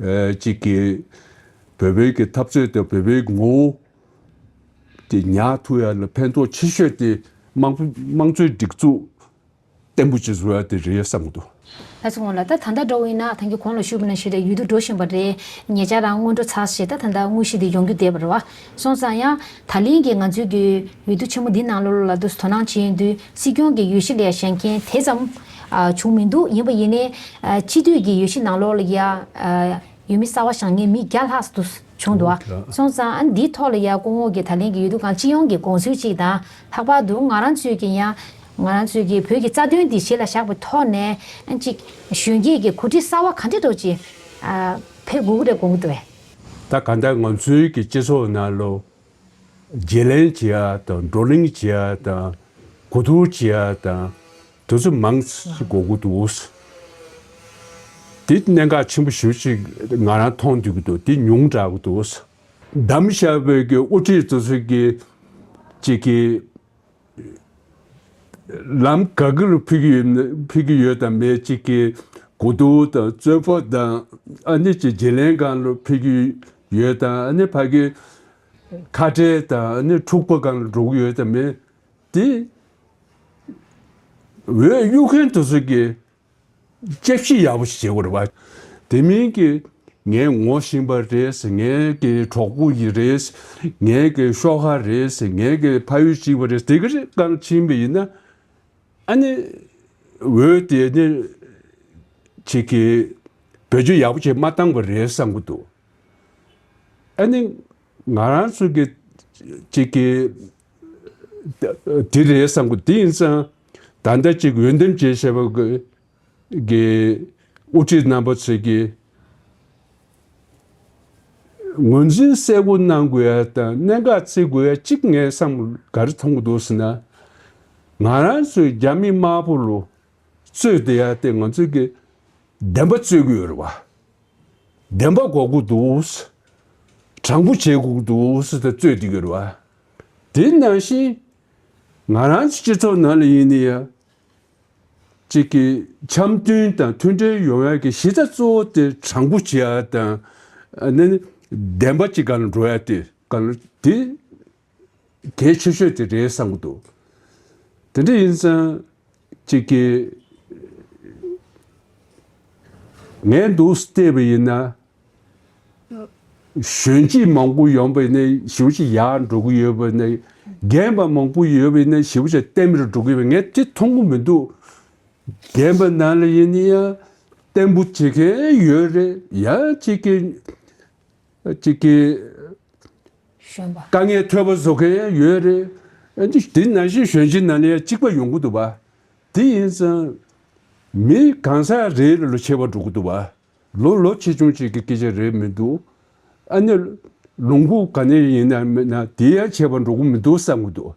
ཨ། ཅིག་གི་བོད་པའི་གི་འཐབ་རྩོད་དང་བོད་པའི་ངོ་བོ་དེ་ཉར་ཐུབ་ཡ་ལ་ཕན་ཐོགས་ཆེ་ཤོས་དེ་དམངས་དམངས་གཙོའི་སྒྲིག་འཛུགས་བརྟན་པོ་ཅིག་བཟོ་ཡ་དེ་རེད་བསམ་གི་འདུག་ལྷ་ཚོ་ངོ་ལ་ད་ད་ལྟ་འགྲོ་ཡིན་ན་ད་གིན་གོང་ལ་ཞུས་པ་ནང་བཞིན་རེད། འོས་བསྡུ་འགྲོ་བཞིན་པ་རེད། ཉེ་ཆར་རང་སྔོན་འགྲོ་ཚར་ཞེས་ད་ད་ལྟ་དངོས་གཞི་དེ་ཡོང་རྒྱུ་བསྡད་པ་རེད་བ། སོང་ཙང་ཡང་ད་ལན་གྱི་ང་ཚོའི་གི་འོས་བསྡུ་ཆེན་མོ་འདི་ནང་ལོགས་ལ་དུ་དོ་སྣང་བྱེད་ཡོང་དུས་སྲིད་སྐྱོང་གི་འོས་གཞི་ལ་ཞེན་མཁན་དེ་ཙམ་ཨ། བྱུང་མི་འདུག་ཡིན་པ་ཡིན་ནའི་ཨ། སྤྱི་འཐུས་ཀྱི་འོས་གཞི་ནང་ལོགས་ལ་ཡ་ཨ། འོས་མི་གསར་བ་བཞེངས་མཁན་མི་བརྒྱ་ལྷག་ཙམ་དུ་བྱུང་འདུག་བ། སོང་ཙང་ཨ་ནི་འདིའི་ཐོག་ལ་ཡ་སྐུ་ངོ་གིས་ད་ལན་གྱི་འོས་བསྡུ་ཁང་སྤྱི་ཡོངས་ཀྱི་དགོངས་ཚུལ་གཅིག་དང་། ལྷག་པར་དུ་ང་རང་ཚོའི་གི་ཡང་ང་རང་ཚོའི་གི་བོད་ཀྱི་རྩ་དོན་འདི་གཞི་ལ་བཞག་པའི་ཐོག་ནས་ཨ་ནི་གཅིག་གཞོན་སྐྱེས་ཀྱི་འགོ་ཁྲིད་གསར་བ་ག་འདྲ་འདྲ་ཅིག་ཨ། ཕེབས་དགོས་ཀྱི་རེད་དགོངས་ཀྱི་འདུག་བས། ད་ག་འདྲ་ང་ཚོའི་གི་སྤྱི་ཚོགས་ནང་ལོ་བརྗེ་ལེན་བྱེད་ཡ་དང་བགྲོ་གླེང་བྱེད་ཡ་དང་གོ་བསྡུར་བྱེད་ཡ་དང་དེ་ཚོ་མང་ཙམ་དགོས་ཀྱི་འདུག་དེ་གནད་འགག་ཆེན་པོ་ཞེ་པོ་ཅིག་ང་རང་མཐོང་སྡོད་ཀྱི་འདུག་དེ་ཉུང་དྲགས་ཀྱི་འདུག་བདམས་བཞག་པའི་གི་དབུ་ཁྲིད་དེ་ཚོ་གི་ཅིག་གི་ལམ་ག་གི་ལ་ཕུལ་གྱི་ཡོད་ན་ཕུལ་གྱི་ཡོད་དམ་མེད། ཅིག་གི་གོ་བསྡུར་དང་རྩོད་པ་དང་ཨ་ནི་ཅིག་བརྗེ་ལེན་སྒང་ལ་ཕུལ་གྱི་ཡོད་དམ། ཨ་ནི་ཕ་གི་ཁ་བྲལ་དང་ཨ་ནི་འཁྲུག་པ་སྒང་ལ་འགྲོ་གི་ཡོད་དམ་མེད། དེ་འོས་གཡུག་མཁན་དེ་ཚོ་གི་དཔྱད་ཞིབ་ཡག་པོ་ཞིག་བྱེད་དགོས་རེད་པ། དེ་མིན་གྱི་ངའི་ངོ་ཤེས་པ་རེད་ཟེར། ངའི་གི་གྲོགས་པོ་ཡི་རེད་ཟེར། ངའི་གི་ཤོག་ཁ་རེད་ཟེར། ངའི་གི་ཕ་ཡུལ་གཅིག་པ་རེད་ཟེར། དེ་གི་རེད་སྒང་ཕྱིན་པ་ཡིན་ན་ཨ་ནི་འོས་དེ་ནི་ཅིག་གི་བེད་སྤྱོད་ཡག་པོ་བྱེད་མ་བཏང་པ་རེད་བསམ་གི་འདུག་ཨ་ནི་ང་རང་ཚོ་གི་ ཅིག་གི་དེ་རེད་བསམ་གི། དེ་ཡིན་ཙང་ད་ལྟ་ཅིག་འོས་འདེམས་བྱས་བྱས་པ་གི་གི་དབུ་ཁྲིད་རྣམ་པ་ཚོས་ཀྱི་ངོས་འཛིན་གསལ་པོ་གནང་དགོས་ཡ་དང་གནད་འགག་བརྩི་དགོས་ཡ་གཅིག་ངས་བསམ་ག་རེ་མཐོང་གི་འདུག་ཟེར་ན། ང་རང་ཚོའི་རྒྱ་མི་དམར་པོ་ལ་རྩོད་བསྡད་ཡ་དེ་ང་ཚོས་ཀྱི་བདེན་པ་རྩོད་ཀྱི་ཡོད་རེད་བ། བདེན་པ་དགོས་ཀྱི་འདུག། དྲང་པོ་བྱེད་དགོས་ཀྱི་འདུག་ཟེར་ཏེ་རྩོད་བསྡད་ཀྱི་ཡོད་རེད་བ། དེ་ནང་བཞིན་ང་རང་ཚོ་སྤྱི་ཚོགས་ནང་ལ་ཡིན་ན་ཡང་གཅིག་གི་འཆམ་མཐུན་དང་མཐུན་འབྲེལ་ཡོང་ཡ་གི་གཞི་རྩ་གཙོ་བོ་དེ་དྲང་པོ་བྱེད་ཡ་དང་ཨ་ནི་བདེན་པ་གཅིག་སྒང་ལ་འགྲོ་ཡ་དེ་སྒང་ལ་དེ་གལ་ཆེ་ཤོས་དེ་རེད་བསམ་གྱི་འདུག། དེ་འདྲ་ཡིན་ཙང་གཅིག་གི་ངས་འདུག་བལྟས་པ་ཡིན་ན། གཞོན་སྐྱེས་མང་པོ་ཡོང་བ་ཡིན་ན་ཞེ་པོ་ཅིག་ཡར་འགྲོ་གི་ཡོད་པ་ཡིན་ན། རྒན་པ་མང་པོ་ཡོད་པ་ཡིན་ན་ཞེ་པོ་ཅིག་ལྟད་མོར་འགྲོ་གི་ཡོད་པ་ངས་དེ་མཐོང་གི་མི་འདུག། རྒན་པ་ནང་ལ་ཡིན་ན་ཡང་བརྟན་པོ་བྱེད་མཁན་ཡོད་རེད། ཡང་གཅིག་གི་གཅིག་གི་གཞོན་པ། དཀའ་ངལ་ཐོལ་པ་བཟོ་མཁན་ཡང་ཡོད་རེད། ཨ་ནི་དེ་ནང་བཞིན་གཞོན་སྐྱེས་ནང་ལ་ཡང་གཅིག་པ་ཡོང་གི་འདུག་པ། དེ་ཡིན་ཙང་མི་གང་ཟག་རེ་རེ་ལ་ཁྱད་པར་འགྲོ་གི་འདུག་པ། ལོ་ལོ་ཆེ་ཆུང་གཅིག་གི་སྐད་ཆ་རེད་མི་འདུག། ཨ་ནི་ལུང་ཁུག་ག་ནས་ཡིན་ན་མིན་ན་དེ་ཡང་ཁྱད་པར་འགྲོ་གི་མི་འདུག་བསམ་གི་འདུག།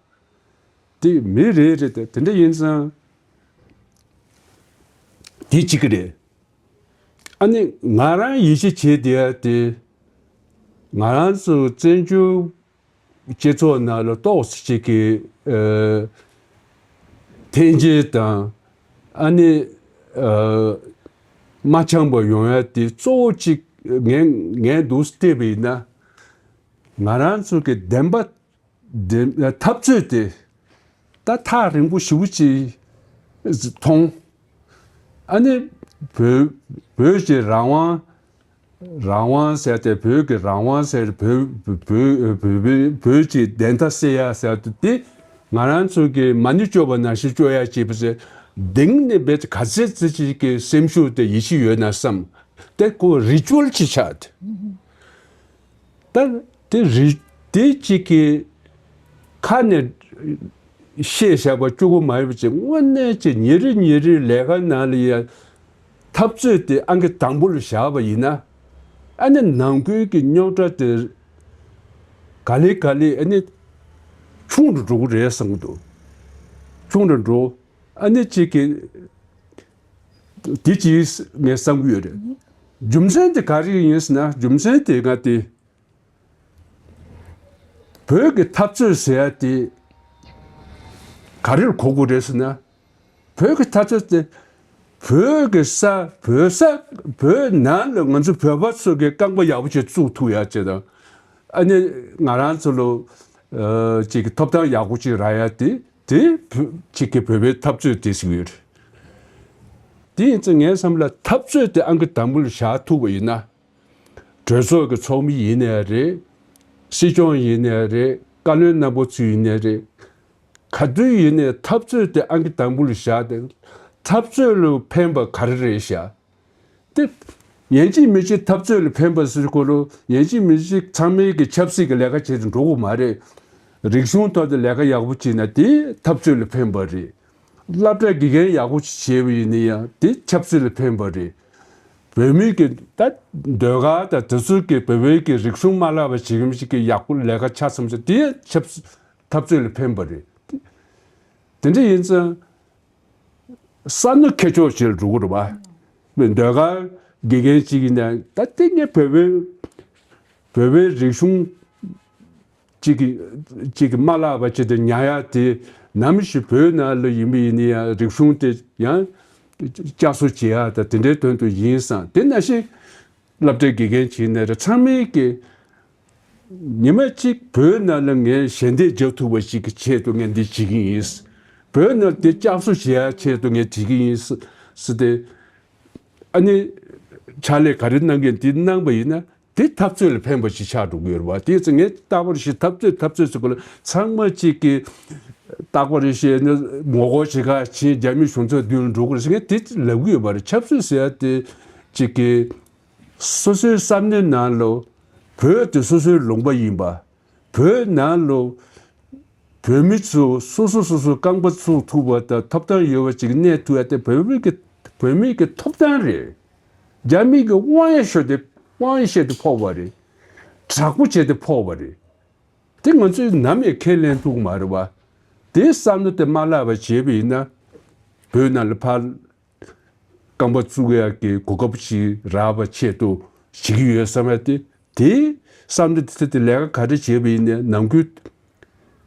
དེ་མི་རེ་རེ་དེ་དེ་འདྲ་ཡིན་ཙང་དེ་གཅིག་གི་རེད། ཨ་ནི་ང་རང་ཡིད་ཆེས་བྱེད་བསྡད་ཡ་དེ་ང་རང་ཚོ་བཙན་བྱོལ་སྤྱི་ཚོགས་ནང་ལ་ཏོག་ཙམ་ཅིག་གི་ཨ་འཐེན་འཁྱེར་དང་ཨ་ནི་ཨ་མ་འཆམ་པ་ཡོང་ཡ་དེ་གཙོ་བོ་གཅིག་ངས་ངས་འདུག་བལྟས་པ་ཡིན་ན་ང་རང་ཚོ་གི་བདེན་པ་འདི་འཐབ་རྩོད་དེ་ད་ཐག་རིང་པོ་ཞེ་པོ་ཅིག་མཐོང་། ཨ་ནི་བོད་བོད་ཀྱི་རང་དབང་རང་དབང་ཟེར་ཏེ་བོད་ཀྱི་རང་དབང་ཟེར་བོད་བོད་བོད་བོད་བོད་ཀྱི་བདེན་མཐའ་གསལ་ཡ་ཟེར་ཏེ་དེ་ང་རང་ཚོ་གི་མ་ཎི་བཅོལ་བ་ནང་བཞིན་བཅོལ་ཡ་བྱེད་པ་ཟེར་གདེང་ནས་རྦད་དེ་ག་ཚད་ཙི་ཅིག་གི་སེམས་ཤུགས་དེ་ཡིད་ཆེས་ཡོད་ན་བསམ། དེ་ཁོ་རི་ཅུ་ཨལ་ཅིག་ཆགས་ཏེ། ད་དེ་རི་དེ་གཅིག་གི་ཁ་ནས་བཤད་བཞག་པ་གཅིག་པོ་མ་ཡིན་པ་ཅིག་དངོས་གནས་ཀྱི་ཉིན་རེ་ཉིན་རེའི་ལས་ཀ་ནང་ལ་ཡ་འཐབ་རྩོད་དེ་ཨང་ཀི་དང་པོ་ལ་བཞག་པ་ཡིན་ན་ཨ་ནི་ནང་ཁུལ་གྱི་རྙོག་དྲ་དེ་ག་ལེ་ག་ལེ་ཨ་ནི་ཆུང་དུ་འགྲོ་གི་རེད་བསམ་གྱི་འདུག། ཆུང་དུ་འགྲོ། ཨ་ནི་གཅིག་གི་དེ་གཅིག་ངས་བསམ་གྱི་ཡོད་རེད། རྒྱུ་མཚན་དེ་ག་རེ་ཡིན་ཟེར་ན་རྒྱུ་མཚན་དེ་ང་དེ། བོད་ཀྱི་འཐབ་རྩོད་ཟེར་ཡ་དེ་ག་རེར་གོ་དགོས་རེད་ཟེར་ན། བོད་ཀྱི་འཐབ་རྩོད་དེ་བོད་ཀྱི་ས་བོད་ས་བོད་ནང་ལ་ང་ཚོ་བོད་པ་ཚོ་གི་རྐང་པ་ཡག་པོ་ཅིག་བཙུགས་ཐུབ་ཡ་ཅིག་དང་། ཨ་ནི་ང་རང་ཚོ་ལ་ཨ་ཅིག་གི་ཐོབ་ཐང་ཡག་པོ་ཅིག་རག་ཡ་དེ་དེ་བོད་ཅིག་གི་བོད་པའི་འཐབ་རྩོད་དེ་ཟེར་གྱི་ཡོད་རེད། དེ་ཡིན་ཙང་ངའི་བསམ་པ་ལ་འཐབ་རྩོད་དེ་ཨང་ཀི་དང་པོ་ལ་བཞག་ཐུབ་པ་ཡིན་ན། གྲོས་ཚོགས་ཀྱི་ཚོགས་མི་ཡིན་ནའི་རེད། སྲིད་སྐྱོང་ཡིན་ནའི་རེད། བཀའ་བློན་རྣམ་པ་ཚོ་ཡིན་ནའི་རེད། ག་དུས་ཡིན་ནའི་འཐབ་རྩོད་དེ་ཨང་ཀི་དང་པོ་ལ་བཞག་སྟེ་འཐབ་རྩོད་ལ་ཕན་པ་ག་རེ་རེད་བཞག་སྟེ། ཡིན་གཅིག་མིན་གཅིག་འཐབ་རྩོད་ལ་ཕན་པ་ཟེར་སྐོར་ལ་ཡིན་གཅིག་མིན་གཅིག་ཚང་མས་ཀྱི་ཆབ་སྲིད་ཀྱི་ལས་ཀ་བྱེད་དུ་འགྲོ་དགོས་མ་རེད། རིག་གཞུང་ཐོག་ཏུ་ལས་ཀ་ཡག་པོ་བྱས་ན་དེ་འཐབ་རྩོད་ལ་ཕན་པ་རེད། སློབ་གྲྭའི་དགེ་རྒན་ཡག་པོ་ཞིག་བྱས་པ་ཡིན་ན་ཡང་དེ་ཆབ་སྲིད་ལ་ཕན་པ་རེད། བོད་མི་གི་ད་ཟློས་གར་དང་དེ་ཚོ་གི་བོད་པའི་གི་རིག་གཞུང་མ་བརླག་པ་བྱེད་མཁན་ཞིག་གི་ཡག་པོ་ལས་ཀ་ཆ་ཚང་ས་དེ་ཆབ་སྲིད་འཐབ་རྩོད་ལ་ཕན་པ་རེད། དེ་འདྲ་ཡིན་ཙང་ས་ནུ་མཁས་མཆོག་ཞིག་ལ་འགྲོ་གི་རེད་བ། ཟློས་གར་དགེ་རྒན་ཞིག་ཡིན་ན་ད་དེ་ངས་བོད་པའི་བོད་པའི་རིག་གཞུང་གཅིག་གི་གཅིག་གི་མ་བརླག་པ་ཅིག་དང་ཉར་ཡག་དེ་ནམ་ཞིག་བོད་ནང་ལ་ཡིན་པ་ཡིན་ན་ཡང་རིག་གཞུང་དེ་ཡང་བསྐྱར་གསོ་བྱེད་ཡག་དང་དེ་འདྲའི་དོན་དུ་ཡིན་བསམ། དེ་ནང་བཞིན་སློབ་གྲྭའི་དགེ་རྒན་བྱས་ནས་རེད། ཚང་མས་ཀྱི་ཉི་མ་གཅིག་བོད་ནང་ལ་ངས་ཞལ་འདེབས་རྒྱག་ཐུབ་པ་ཞིག་གི་ཆེད་དུ་ངས་འདི་བྱེད་ཀྱི་ཡིན། བོད་ནང་དེ་བསྐྱར་གསོ་བྱེད་ཡག་ཆེད་དུ་ངས་བྱེད་ཀྱི་ཡིན་ཟེར་ཏེ། ཨ་ནི་ཕྱག་ལས་ག་རེ་གནང་མཁན་དེ་གནང་པ་ཡིན་ན་དེ་འཐབ་རྩོད་ལ་ཕན་པ་ཞིག་ཆགས་འགྲོ་གི་ཡོད་རེད་བ། དེ་ཚོ་ངས་རྟག་པར་ཞིག་འཐབ་རྩོད་འཐབ་རྩོད་ཟེར་གོ་ལ་ཚང་མ་གཅིག་གི་རྟག་པར་ཞིག་ནི་ངོ་རྒོལ་བྱེད་ག་ཕྱིན། རྒྱ་མི་གཞུང་ཚབ་མདུན་ལ་འགྲོ་དགོས་རེད་ཟེར་མཁན་དེ་ལབ་གི་ཡོད་པ་རེད། ཆབ་སྲིད་ཟེར་ཡ་དེ་གཅིག་གི་སོ་སོའི་བསམ་བློའི་ནང་ལ་བོད་དེ་སོ་སོའི་ལུང་པ་ཡིན་པ། བོད་ནང་ལ་བོད་མི་ཚོ་སོ་སོ་སོ་སོ་རྐང་པ་ཚུགས་ཐུབ་པ་དང་ཐོབ་ཐང་ཡོད་པ་ཅིག་གནས་ཐུབ་ཡ་དེ་བོད་མི་གི་བོད་མི་གི་ཐོབ་ཐང་རེད། རྒྱ་མི་གི་དབང་ཡ་ཤོད་དེ་དབང་ཡ་བཤད་དེ་ཕོག་པ་རེད། དྲག་པོ་བྱས་ཏེ་ཕོག་པ་རེད། དེ་ང་ཚོས་ནམ་ཡང་ཁས་ལེན་ཐུབ་ཀྱི་མ་རེད་བ། དེའི་བསམ་བློ་དེ་མ་བརླག་པ་བྱས་པ་ཡིན་ན། བོད་ནང་ལ་ཕར་རྐང་པ་བཙུགས་ཡག་གི་གོ་སྐབས་ཤིག་རག་པ་ཆེད་དུ་བྱེད་ཀྱི་ཡོད་བསམ་ཡ་དེ། དེའི་བསམ་བློ་དེ་དེ་ལས་ཀ་ག་རེ་བྱས་པ་ཡིན་ནའི་ནང་ཁུལ་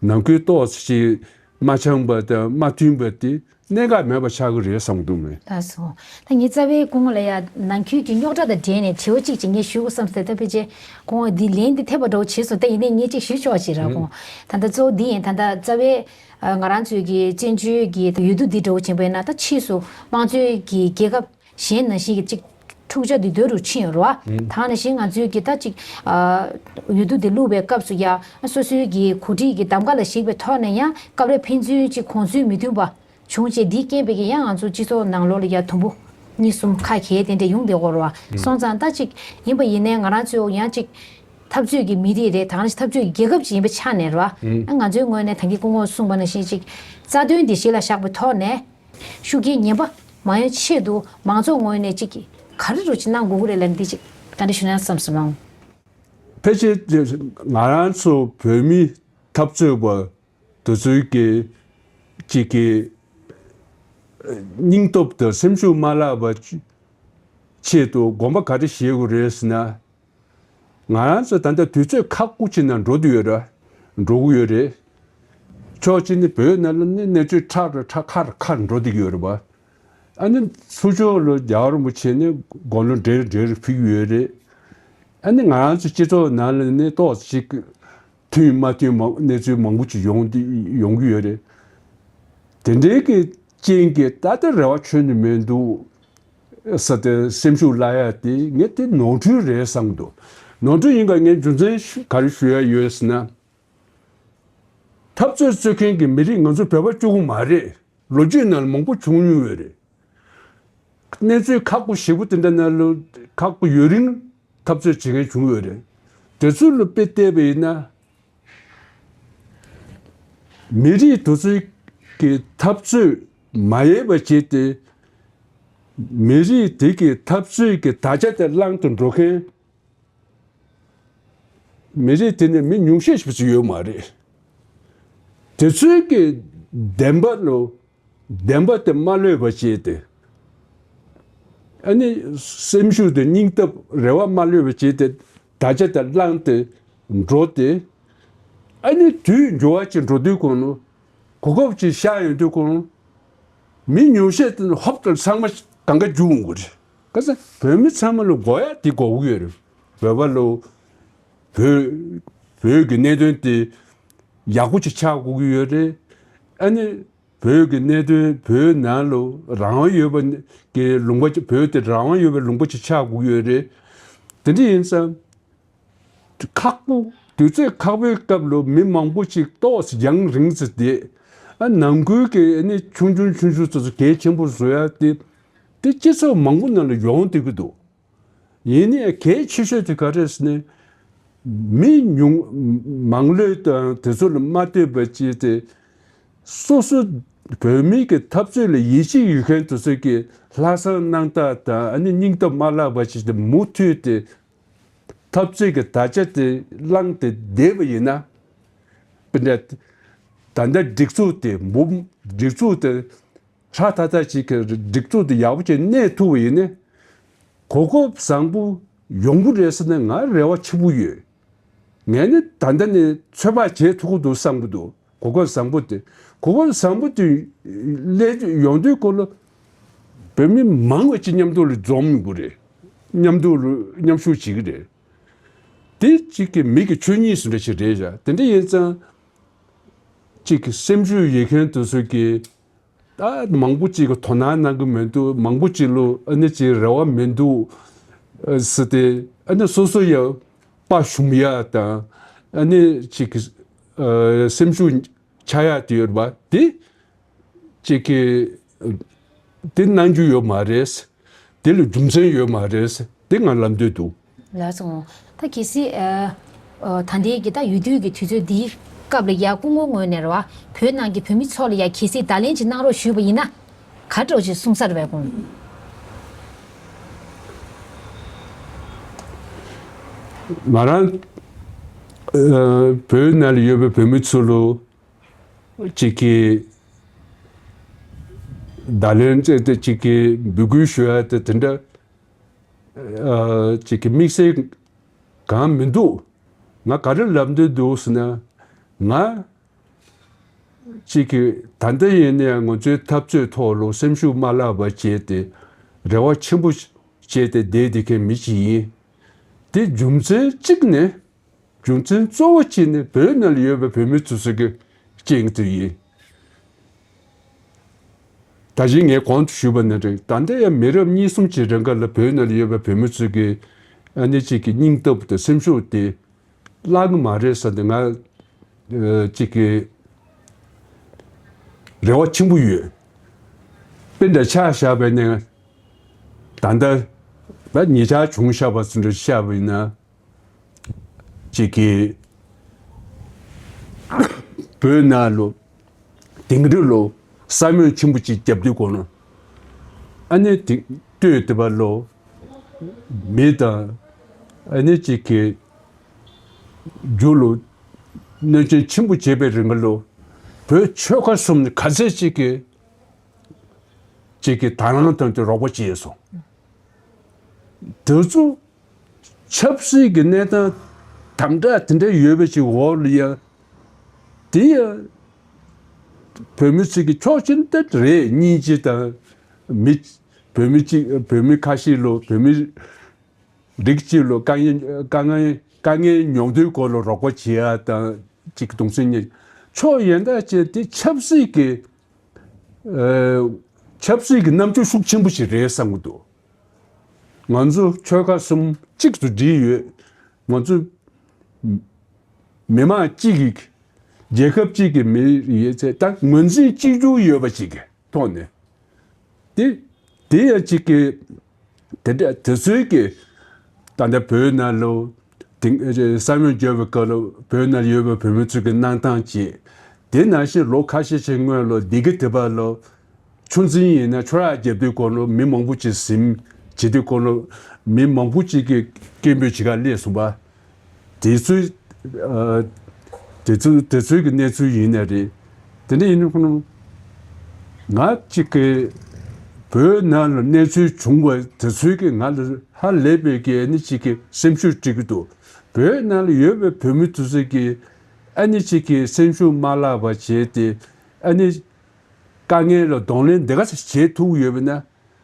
ནང་ཁུལ་ཏོག་ཙམ་ཞིག་མ་འཆམ་པ་དང་མ་མཐུན་པ་དེ་གནད་འགག་མེད་པ་ཆགས་ཀྱི་རེད་བསམ་གྱི་འདུག་མེད། ལགས་སོ། ད་ངས་རྩ་བའི་སྐུ་ངོ་ལ་ཡ་ནང་ཁུལ་གྱི་རྙོག་དྲ་དང་འབྲེལ་ནས་དྲི་བ་གཅིག་ཅིག་ངས་ཞུ་དགོས་བསམ་སོང་། ད་ཕལ་ཆེར་སྐུ་ངོ་འདི་ལན་འདི་ཐེབས་པ་འདྲ་བོ་བྱས་སོང་། ད་ཡིན་ནའི་ངས་གཅིག་ཞུ་ཆོག་ཅིག་ར་སྐུ་ངོ། ད་ལྟ་གཙོ་བོ་འདི་ཡིན། ད་ལྟ་རྩ་བའི་ཨ་ང་རང་ཚོའི་གི་བཙན་བྱོལ་གྱི་འོས་བསྡུ་འདི་འདྲ་བོ་བྱས་པས་ན། ད་ཕྱིས་སུ་དམངས་གཙོའི་གི་རྒྱལ་ཁབ་གཞན་ནང་བཞིན་གྱི་ཅིག་འཁྲུག་ཆ་འདི་སྡོད་རུ་ཕྱིན་ཡོད་རེད་བ། ད་ནང་བཞིན་ང་ཚོའི་གི་ད་ཅིག་ཨ་འོས་བསྡུ་འདི་བླུགས་པའི་སྐབས་སུ་ཡ་སོ་སོའི་གི་གོ་སྒྲིག་གི་གདམ་ག་ལ་གཞིགས་པའི་ཐོག་ནས་ཡང་སྐབས་རེ་ཕན་ཚུན་ཅིག་དགོངས་ཚུལ་མི་མཐུན་པ་བྱུང་བྱས། འདིའི་རྐྱེན་པས་ཀྱི་ཡང་ང་ཚོ་སྤྱི་ཚོགས་ནང་ལོགས་ལ་ཡ་དུམ་བུ་གཉིས་གསུམ་ཁ་གྱེས་དེ་འདྲ་ཡོང་བསྡད་ཡོད་རེད་བ། སོང་ཙང་ད་ཅིག་ཡིན་པ་ཡིན་ནའི་ང་རང་ཚོ་ཡང་ཅིག་འཐབ་རྩོད་ཀྱི་མི་རིགས་རེད། ད་ག་ནང་བཞིན་འཐབ་རྩོད་ཀྱི་རྒྱལ་ཁབ་ཅིག་ཡིན་པའི་ཆ་ནས་རེད་བ། ང་ཚོའི་ངོས་ནས་ད་གིན་སྐུ་ངོས་གསུངས་པ་ནང་བཞིན་ཅིག་རྩ་དོན་འདི་གཞི་ལ་བཞག་པའི་ཐོག་ནས་ཤུགས་རྐྱེན་ངན་པ་མ་ཡོང་ཆེད་དུ་མང་ཚོགས་ངོས་ནས་ཅིག་ག་རེ་རུ་ཅིག་གནང་དགོས་ཀྱི་རེད་ལབ་འདི་ཅིག་བཀའ་འདྲི་ཞུ་ན་བསམ་སོང་། ཕལ་ཆེར་ང་རང་ཚོ་བོད་མི་འཐབ་རྩོད་པ་དེ་ཚོའི་གི་གཅིག་གི་སྙིང་སྟོབས་དང་སེམས་ཤུགས་མ་བརླག་པ་ཆེད་དུ་དགོངས་པ་ག་རེ་བཞེས་དགོས་རེད་ཟེར་ན། ང་རང་ཚོ་ད་ལྟ་དུས་ཚོད་ཁག་པོ་ཅིག་ནང་འགྲོ་བསྡད་ཡོད་རེད། འགྲོ་གི་ཡོད་རེད། ཕྱོགས་གཅིག་ནས་བོད་ནང་ལ་ནི་གནས་ཚུལ་ཁྲག་རུ་ཁྲག་ཁ་རུ་ཁ་རུ་འགྲོ་བསྡད་ཀྱི་ཡོད་རེད་པ། ཨ་ནི་ཚུར་ཕྱོགས་ལ་རྒྱལ་བ་རིན་པོ་ཆེ་ནས་དགུང་ལོ་བགྲེས་རུ་བགྲེས་རུ་ཕེབས་ཀྱི་ཡོད་རེད། ཨ་ནི་ང་རང་ཚོ་སྤྱི་ཚོགས་ནང་ལ་ནི་ཏོག་ཙམ་ཅིག་མཐུན་མ་མཐུན་མང་གནས་ཚུལ་མང་པོ་ཅིག་ཡོང་འདི་ཡོང་གི་ཡོད་རེད། དེ་འདྲའི་གི་རྐྱེན་གྱིས་ད་ལྟ་རེ་བ་ཆོད་ནི་མི་འདུག་ཟེར་ཏེ་སེམས་ཤུགས་བརླག་ཡ་དེ་ངས་དེ་ནོར་འཁྲུལ་རེད་བསམ་འདུག་ནོར་འཁྲུལ་ཡིན་ག་ངས་རྒྱུ་མཚན་ཞུ་ག་རེ་ཞུ་ཡ་ཡོད་ཟེར་ན། འཐབ་རྩོད་རྩོད་མཁན་གྱི་མི་རིགས་ང་ཚོ་བོད་པ་གཅིག་པུ་མ་རེད། ལོ་རྒྱུས་ནང་ལ་མང་པོ་བྱུང་མྱོང་ཡོད་རེད། གནས་ཚུལ་ཁག་པོ་ཞེ་པོ་དེ་འདྲ་ནང་ལ་ཁག་པོ་ཡུན་རིང་འཐབ་རྩོད་བྱེད་མཁན་བྱུང་ཡོད་རེད། དེ་ཚོ་ལ་དཔེ་བལྟས་པ་ཡིན་ན། མི་རིགས་དེ་ཚོའི་གི་འཐབ་རྩོད་མ་ཡལ་བ་བྱས་ཏེ། མི་རིགས་དེ་གི་འཐབ་རྩོད་ཀྱི་དར་ཆ་དེ་བསླངས་ཏེ་འགྲོ་མཁན། མི་རིགས་དེ་ནི་མི་ཉུང་ཤས་ཤིག་ཙམ་ཡོད་མ་རེད། དེ་ཚོའི་གི་བདེན་པ་ལོ། བདེན་པ་དེ་མ་ལྷོད་པ་བྱས་ཏེ། ཨ་ནི་སེམས་ཤུགས་དེ་སྙིང་སྟོབས་རེ་བ་མ་ལྷོད་པ་བྱས་ཏེ་དར་ཆ་དེ་བསླངས་ཏེ་འགྲོ་སྟེ། ཨ་ནི་དུས་འགྱུར་བ་ཅིག་འགྲོ་དུས་གོང་ལ་གོ་སྐབས་ཅིག་ཤར་ཡོང་དུས་གོང་ལ་མི་ཉུང་ཤས་དེ་ཧོབ་ཏེ་ཚང་མ་གང་ག་རྒྱུག་འོང་གི་རེད། ག་ཚ་བོད་མི་ཚང་མ་ལ་དགོས་ཡ་དེ་དགོས་ཀྱི་ཡོད་རེད། བོད་པ་ལ་བོད་བོད་ཀྱི་གནད་དོན་དེ་ཡག་པོ་ཅིག་ཆགས་དགོས་ཀྱི་ཡོད་རེད། ཨ་ནི། བོད་ཀྱི་གནད་དོན་བོད་ནང་ལ་རང་དབང་ཡོད་པ་གི་ལུང་པ་ཅིག་བོད་དེ་རང་དབང་ཡོད་པའི་ལུང་པ་ཅིག་ཆགས་དགོས་ཀྱི་ཡོད་རེད། དེ་འདྲ་ཡིན་ཙང་། ཁག་པོ་དུས་ཚོད་ཁག་པོའི་སྐབས་ལ་མི་མང་པོ་ཅིག་ཏོག་ཙམ་རྒྱང་རིང་ཙམ་བསྡད། ཨ་ནང་ཁུལ་གྱི་ཨ་ནི་ཆུང་ཆུང་ཆུང་ཆུང་ཚོ་ཚོ་གལ་ཆེན་པོ་བཟོ་ཡ་དེ་དེ་སྤྱི་ཚོགས་མང་པོ་ནང་ལ་ཡོང་བསྡད་ཀྱི་འདུག་ཡིན་ནའི་གལ་ཆེ་ཤོས་དེ་ག་རེ་ཟེར་ན། མི་ཉུང་མང་ལོས་དང་དེ་ཚོ་ལ་མ་ལྟོས་པ་བྱས་ཏེ། སོ་སོ་བོད་མི་གི་འཐབ་རྩོད་ལ་ཡིད་ཆེས་ཡོད་མཁན་དེ་ཚོ་གི་ལྷག་བསམ་རྣམ་དག་དང་ཨ་ནི་སྙིང་སྟོབས་མ་བརླག་པ་བྱས་ཏེ་མུ་མཐུད་དེ་འཐབ་རྩོད་ཀྱི་དར་ཆ་དེ་བསླངས་ཏེ་བསྡད་པ་ཡིན་ན། དཔེར་ན། ད་ལྟ་སྒྲིག་འཛུགས་དེ་འབུམ་སྒྲིག་འཛུགས་དེ། ཧྲ་ཐག་ཐག་ཅིག་གི་སྒྲིག་འཛུགས་དེ་ཡག་པོ་ཅིག་གནས་ཐུབ་པ་ཡིན་ན། གོ་སྐབས་བཟང་པོ་ཡོང་གི་རེད་ཟེར་ན་ང་རེ་བ་ཆེན་པོ་ཡོད། ངས་ནི་ད་ལྟ་ནས་ཚོད་དཔག་བྱེད་ཐུབ་ཀྱི་འདུག་བསམ་གྱི་འདུག་གོ་སྐབས་བཟང་པོ་དེ། གོ་སྐབས་བཟང་པོ་དེ་སླེབས་ཡོང་དུས་སྐོར་ལ། བོད་མི་མང་བ་ཅིག་མཉམ་དུ་ལ་འཛོམས་དགོས་རེད། མཉམ་དུ་ལ་མཉམ་ཞུགས་བྱེད་ཀྱི་རེད། དེ་གཅིག་གི་མི་གི་ཆོས་ཉིད་ཟེར་འདྲ་ཞིག་རེད་བཞག་དེ་འདྲ་ཡིན་ཙང་། གཅིག་གི་སེམས་ཤུགས་ཡོད་མཁན་དེ་ཚོ་གིས། ད་མང་པོ་ཅིག་གིས་དོ་སྣང་གནང་གི་མི་འདུག་མང་པོ་ཅིག་ལ་ཨ་ནི་ཅིག་རེ་བ་མི་འདུག་ཨ་ཟེར་ཏེ་ཨ་ནི་སོ་སོ་ཡང་དཔའ་ཞུམ་ཡ་དང་ཨ་ནི་ཅིག་གི་ཨ་སེམས་ཤུགས་ཆག་ཡ་དེ་ཡོད་པ་དེ་ཅིག་གི་དེ་གནང་རྒྱུ་ཡོད་མ་རེད། དེ་ལ་རྒྱུ་མཚན་ཡོད་མ་རེད། དེ་ང་ལབ་འདོད་འདུག་ལགས་སོ། ད་གལ་སྲིད་ཨ་ ཨ། ད་ལྟའི་གི་ད་ཡུལ་དུས་ཀྱི་དུས་ཚོད་འདིའི་སྐབས་ལ་ཡ་སྐུ་ངོ་ངོས་ནས་རེད་བ། བོད་ནང་གི་བོད་མི་ཚོ་ལ་ཡ་གལ་སྲིད་བརྡ་ལན་ཅིག་གནང་རོགས་ཞུས་པ་ཡིན་ན། ག་འདྲ་ཅིག་གསུང་ས་རེད་པས་ཁོང་། ང་རང་ཨ་བོད་ནང་ལ་ཡོད་པའི་བོད་མི་ཚོ་ལ་ཅིག་གི་བརྡ་ལན་བྱས་ཏེ་ཅིག་གི་འབོད་སྐུལ་ཞུ་ཡ་དེ་དེ་འདྲ་ཨ་ཅིག་གི་དམིགས་བསལ་གང་མི་འདུག་ང་ག་རེ་ལབ་འདོད་འདུག་ཟེར་ན། ང་ཅིག་གི་ད་ལྟ་ཡིན་ནའི་ང་ཚོའི་འཐབ་རྩོད་ཐོག་ལ་སེམས་ཤུགས་མ་བརླག་པ་བྱས་ཏེ་རེ་བ་ཆེན་པོ་བྱས་ཏེ་བསྡད་བསྡད་མཁན་མི་ཅིག་ཡིན། དེ་རྒྱུ་མཚན་གཅིག་ནི། རྒྱུ་མཚན་གཙོ་བོ་གཅིག་ནི་བོད་ནང་ལ་ཡོད་པའི་བོད་མི་ཚོ་ཚོ་གི་རྐྱེན་གྱིས་ཡིན། ད་གིན་ངས་གོང་དུ་ཞུས་པ་ནང་བཞིན་ད་ལྟ་ཡང་མི་རབས་གཉིས་གསུམ་གྱི་རིང་ག་ལ་བོད་ནང་ལ་ཡོད་པའི་བོད་མི་ཚོ་གི་ཨ་ནི་གཅིག་གི་སྙིང་སྟོབས་དང་སེམས་ཤུགས་དེ་བརླག་གི་མ་རེད་ཟེར་ཏེ་ང་ཨ་གཅིག་གི་རེ་བ་ཆེན་པོ་ཡོད། དཔེ་འདྲ་ཆ་བཞག་པ་ཡིན་ན་ད་ལྟ་ད་ཉེ་ཆར་བྱུང་བཞག་པ་ཚོ་འདྲ་བཞག་པ་ཡིན་ན། ཅིག་གིས་བོད་ནང་ལ་དེང་རབས་ལ་ས་མོན་ཆེན་པོ་ཅིག་བརྒྱབ་དུས་གོ་ནོ། ཨ་ནི་དེ་ལྟོས་དེ་བ་ལོ་མི་དང་ཨ་ནི་ཅིག་གིས་རྒྱུ་ལ་གནོད་སྐྱོན་ཆེན་པོ་བྱས་པའི་རིང་ལ་བོད་ཆོལ་ཁ་གསུམ་ནས་ག་ཚད་ཅིག་གིས་ཅིག་གིས་དང་བླངས་དང་དེ་རོགས་པ་བྱས་སོང་། དེ་ཚོ་ཆབ་སྲིད་ཀྱི་གནས་སྟངས་དམ་དྲག་དེ་འདྲ་ཡོད་པ་ཞིག་འོག་ལ་ཡ། དེ་ཡ་བོད་མི་ཚོ་གི་ཕྱོགས་གཅིག་ནས་རེད། སྙིང་རྗེ་དང་མི་བོད་མི་གཅིག་བོད་མི་ཁ་ཤས་ལོ་བོད་མི་རིགས་གཅིག་ལོ་དཀའ་ངལ་དཀའ་ངལ་དཀའ་ངལ་མྱོང་དུས་སྐོར་ལ་རོགས་པ་བྱེད་ཡ་དང་ཅིག་གདུང་སེམས་ཉེ་ཕྱོགས་ཡན་དག་ཅན་དེ་ཆབ་སྲིད་ཀྱི་ཨ་ཆབ་སྲིད་ཀྱི་རྣམ་འགྱུར་ཤུགས་ཆེན་པོ་ཞིག་རེད་བསམ་གྱི་འདུག་ང་ཚོ་ཆོལ་ཁ་གསུམ་གཅིག་ཏུ་སྒྲིལ་ཡོད། ང་ཚོ་མི་མང་གཅིག་གི་རྒྱལ་ཁབ་གཅིག་གི་མི་ཡོད་ཚེ་ད་ངོས་འཛིན་གཅིག་གྱུར་ཡོད་པ་ཞིག་གི་ཐོག་ནས་དེ་དེ་ཡང་གཅིག་གི་དེ་འདྲ་དེ་ཚོའི་གི་ད་ལྟ་བོད་ནང་ལོ་དེང་ས་ཡོམ་བརྒྱབ་པའི་སྐབས་ལ་བོད་ནང་ཡོད་པའི་བོད་མི་ཚོ་གི་གནང་སྟངས་བྱས། དེ་ནང་བཞིན་ལོ་ཁ་ཤས་ཤིག་སྔོན་ལ་འདི་གི་དེ་བ་ལོ། ཆུ་འཛིན་ཡིན་ན་ཆུ་རགས་རྒྱབ་དུས་སྐོར་ལ་མི་མང་པོ་ཅིག་ཟིན་བྱེད་དུས་སྐོར་ལ་མི་མང་པོ་ཅིག་གིས་སྐད་འབོད་བྱེད་ག་སླེབས་སོང་པ། དེ་ཚོའི་ཨ་དེ་ཚོ་དེ་ཚོའི་གི་གནས་ཚུལ་ཡིན་ནའི་རེད། དེ་འདྲ་ཡིན་ན་ཁོ་ན་ང་གཅིག་གི་བོད་ནང་ལ་གནས་ཚུལ་བྱུང་བ་དེ་ཚོའི་གི་ང་ལ་ཧ་ལས་པའི་གི་ཨ་ནི་གཅིག་གི་སེམས་ཤུགས་སྤྲད་གི་འདུག་བོད་ནང་ལ་ཡོད་པའི་བོད་མི་དེ་ཚོའི་གི་ཨ་ནི་གཅིག་གི་སེམས་ཤུགས་མ་བརླག་པ་བྱས་ཏེ་ཨ་ནི། དཀའ་ངལ་ལ་གདོང་ལེན་འདི་ག་ཚོད་བྱེད་ཐུབ་ཡོད་པ་ན།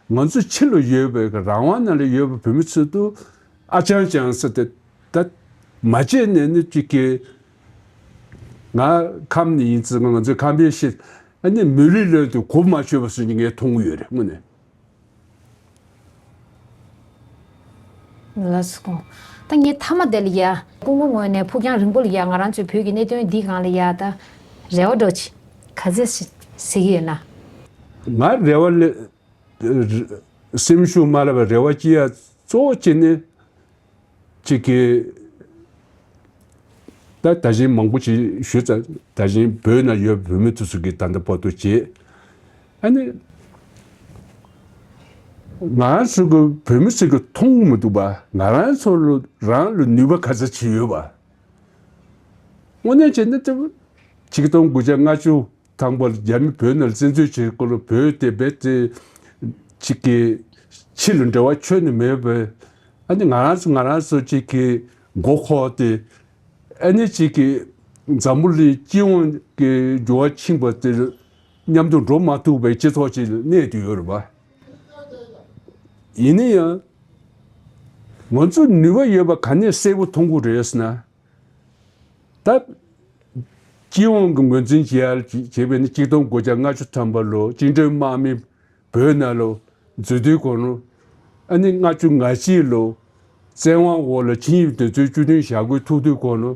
ང་ཚོ་ཕྱི་ལ་ཡོད་པའི་རང་དབང་ནང་ལ་ཡོད་པའི་བོད་མི་ཚོ་དུ་ཨ་ཅང་ཅང་ཟེར་ཏེ་ད་མ་བྱས་ནས་ནི་གཅིག་གི་ང་ཁམས་ནས་ཡིན་ཙང་ང་ཚོའི་ཁམས་པའི་ཤེས་ཨ་ནི་མི་ལུས་ལོན་དུ་གོ་མ་ཆོད་པ་སུ་ངས་མཐོང་གི་ཡོད་རེད་དངོས་གནས། ལགས་སོ། ད་ངས་མཐའ་མ་དེ་ལ་ཡ། སྐུ་ངོ་ངོས་ནས་ཕུགས་རྒྱང་རིང་པོ་ལ་ཡ་ང་རང་ཚོའི་བོད་ཀྱི་གནད་དོན་འདིའི་སྒང་ལ་ཡ་ད་རེ་བ་འདྲ་ཅིག་ག་ཚོད་ཞིག་ཟེར་གྱི་ཡོད་ན། ང་རེ་བ་ལ་སེམས་ཤུགས་མ་བརླག་པའི་རེ་བ་ཅི་ཡ་གཙོ་བོ་ཅི་ནི། གཅིག་གིས་ད་ད་གཞན་མང་པོ་ཅིག་ཞུས་ཙང་ད་གཞན་བོད་ན་ཡོད་བོད་མི་དེ་ཚོ་གིས་ད་ལྟ་བར་དུ་བྱས། ཨ་ནི་ང་རང་ཚོ་གི་བོད་མི་ཚོ་གི་མཐོང་གི་མི་འདུག་པ། ང་རང་ཚོ་ལ་རང་ལ་ནུས་པ་ག་ཚོད་ཅིག་ཡོད་པ། དངོས་གནས་བྱས་ན་ད་ཆིག་སྟོང་དགུ་བརྒྱ་ལྔ་བཅུ་ཐམ་པ་ལ་རྒྱ་མི་བོད་ནང་བཙན་འཛུལ་བྱེད་སྐོར་ལ་བོད་དེ་རྦད་དེ་ཅིག་གི་ཕྱི་ལ་འབྲེལ་བ་ཁྱོན་ནས་མེད་པའི་ཨ་ནི་ང་རང་ཚོ་ང་རང་ཚོ་ཅིག་གི་མགོ་འཁོར་ཏེ་ཨ་ནི་ཅིག་གི་འཛམ་བུ་གླིང་སྤྱི་ཡོངས་ཀྱི་འགྱུར་བ་ཕྱིན་པ་དེ་མཉམ་དུ་འགྲོ་མ་ཐུབ་པའི་སྤྱི་ཚོགས་ཅིག་གནས་བསྡད་ཡོད་རེད་པ། ཡིན་ན་ཡང་ང་ཚོ་ནུས་པ་ཡོད་པ་ག་ནས་གསལ་པོ་མཐོང་གི་རེད་ཟེར་ན། ད་སྤྱི་ཡོངས་ཀྱི་ངོས་འཛིན་བྱེད་ཡ་བྱེད་པའི་ནི་ཆིག་སྟོང་དགུ་བརྒྱ་ལྔ་བཅུ་ཐམ་པ་ལོ་བཅིངས་འགྲོལ་དམག་མི་བོད་ནང་ལོ་འཛུལ་དུས་གོ་ནོ། ཨ་ནི་ལྔ་བཅུ་ང་གཅིག་ལོ་བཙན་དབང་འོག་ལ་ཆིངས་ཡིག་དེ་ཚོའི་བཅུད་དོན་བཞག་དགོས་ཐུག་དུས་གོ་ནོ།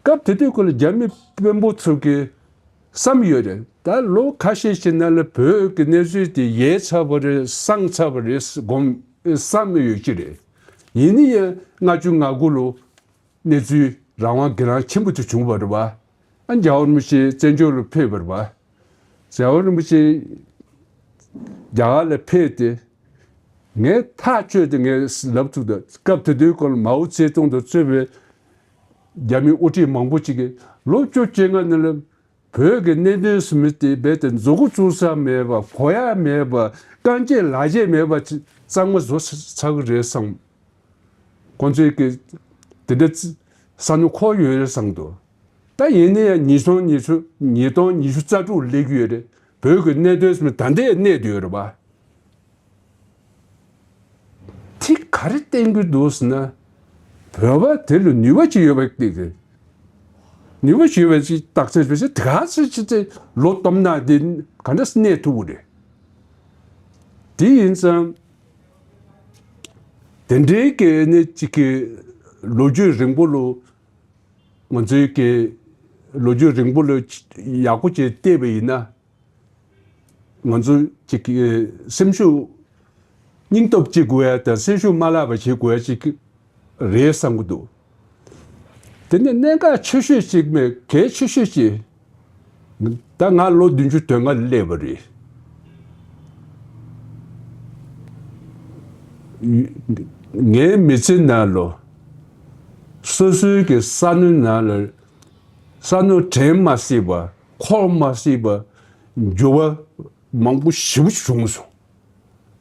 སྐབས་དེ་དུས་གོ་ལ་རྒྱ་མི་དཔོན་པོ་ཚོ་གི་བསམ་ཡོད་རེད། ད་ལོ་ཁ་ཤས་ཤིག་ནང་ལ་བོད་ཀྱི་གནས་ཚུལ་དེ་ཡལ་ཚར་བ་རེད། སངས་ཚར་བ་རེད་སྒོམ་བསམ་ཡོད་ཀྱི་རེད། ཡིན་ན་ཡང་ལྔ་བཅུ་ང་དགུ་ལོ། གནས་ཚུལ་རང་དབང་སྒེར་ལངས་ཆེན་པོ་དེ་བྱུང་བ་རེད་བ། ཨ་རྒྱལ་བ་རིན་པོ་ཆེ་བཙན་བྱོལ་ལ་ཕེབས་པ་རེད་བ། རྒྱལ་བ་རིན་པོ་ཆེ་རྒྱ་གར་ལ་ཕེབས་ཏེ། ངས་ཐག་ཆོད་དེ་ངས་ལབ་ཐུབ་འདུག་སྐབས་དེ་དུས་སྐོར་ལ་མའོ་ཙེ་ཏུང་དང་གཙོས་པའི་རྒྱ་མི་དབུ་ཁྲིད་མང་པོ་ཅིག་གིས་ལོ་བཅོ་བརྒྱད་ལྔ་ནང་ལ་བོད་ཀྱི་གནད་དོན་ཟེར་མི་དེ་རྦད་དེ་མཛུབ་གུ་བཙུགས་ས་མེད་པ། གོ་ཡ་མེད་པ། རྐང་རྗེས་ལག་རྗེས་མེད་པ་ཅིག་གཙང་མ་བཟོ་ཚར་གི་རེད་བསམ། ཁོང་ཚོས་ཀྱི་དེ་འདྲ་བསམ་བློ་འཁོར་ཡོད་རེད་བསམ་འདུག་ད་ཡིན་ན་ཡང་ཉིས་སྟོང་ཉི་ཤུ་ཉིས་སྟོང་ཉི་ཤུ་རྩ་དྲུག་སླེབས་ཀྱི་ཡོད་རེད། བོད་ཀྱི་གནད་དོན་ཟེར་མི་ད་ལྟའི་གནས་དུ་ཡོད་རེད་པ། དེ་ག་རེ་བསྟན་གྱི་འདུག་ཟེར་ན། བོད་པ་དེ་ལ་ནུས་པ་ཅིག་ཡོད་པ་བལྟས་ཏེ། ནུས་པ་ཅིག་ཡོད་པ་ཅིག་རྟགས་མཚན་བྱས་ཏེ་དེ་ག་ཚོད་ཅིག་དེ་ལོ་སྟོང་ན་དེ་ག་འདྲ་གནས་ཐུབ་ཀྱི་རེད། དེ་ཡིན་ཙང་། དེ་འདྲའི་གི་ནི་ཅིག་གི་ལོ་རྒྱུས་རིང་པོ་ལ། ང་ཚོའི་གི་ལོ་རྒྱུས་རིང་པོ་ལ་ཡག་པོ་ཅིག་བལྟས་པ་ཡིན་ན། ང་ཚོ་ཅིག་གི་སེམས་ཤུགས་སྙིང་སྟོབས་ཅིག་དགོས་ཡ་དང་སེམས་ཤུགས་མ་བརླག་པ་བྱེད་དགོས་ཡ་ཅིག་རེད་བསམ་གྱི་འདུག་དེ་ནི་གནད་འགག་ཆེ་ཤོས་ཅིག་མེད། གལ་ཆེ་ཤོས་ཅིག་ད་ང་ལོ་བདུན་ཅུ་དོན་ལྔ་སླེབས་པ་རེད། ངའི་མི་ཚེ་ནང་ལོ། སོ་སོའི་གི་བསམ་བློའི་ནང་ལ། བསམ་བློ་དྲན་མ་སྲིད་པ། འཁོར་མ་སྲིད་པ། འགྱུར་བ་མང་པོ་ཞེ་པོ་ཅིག་བྱུང་སོང་།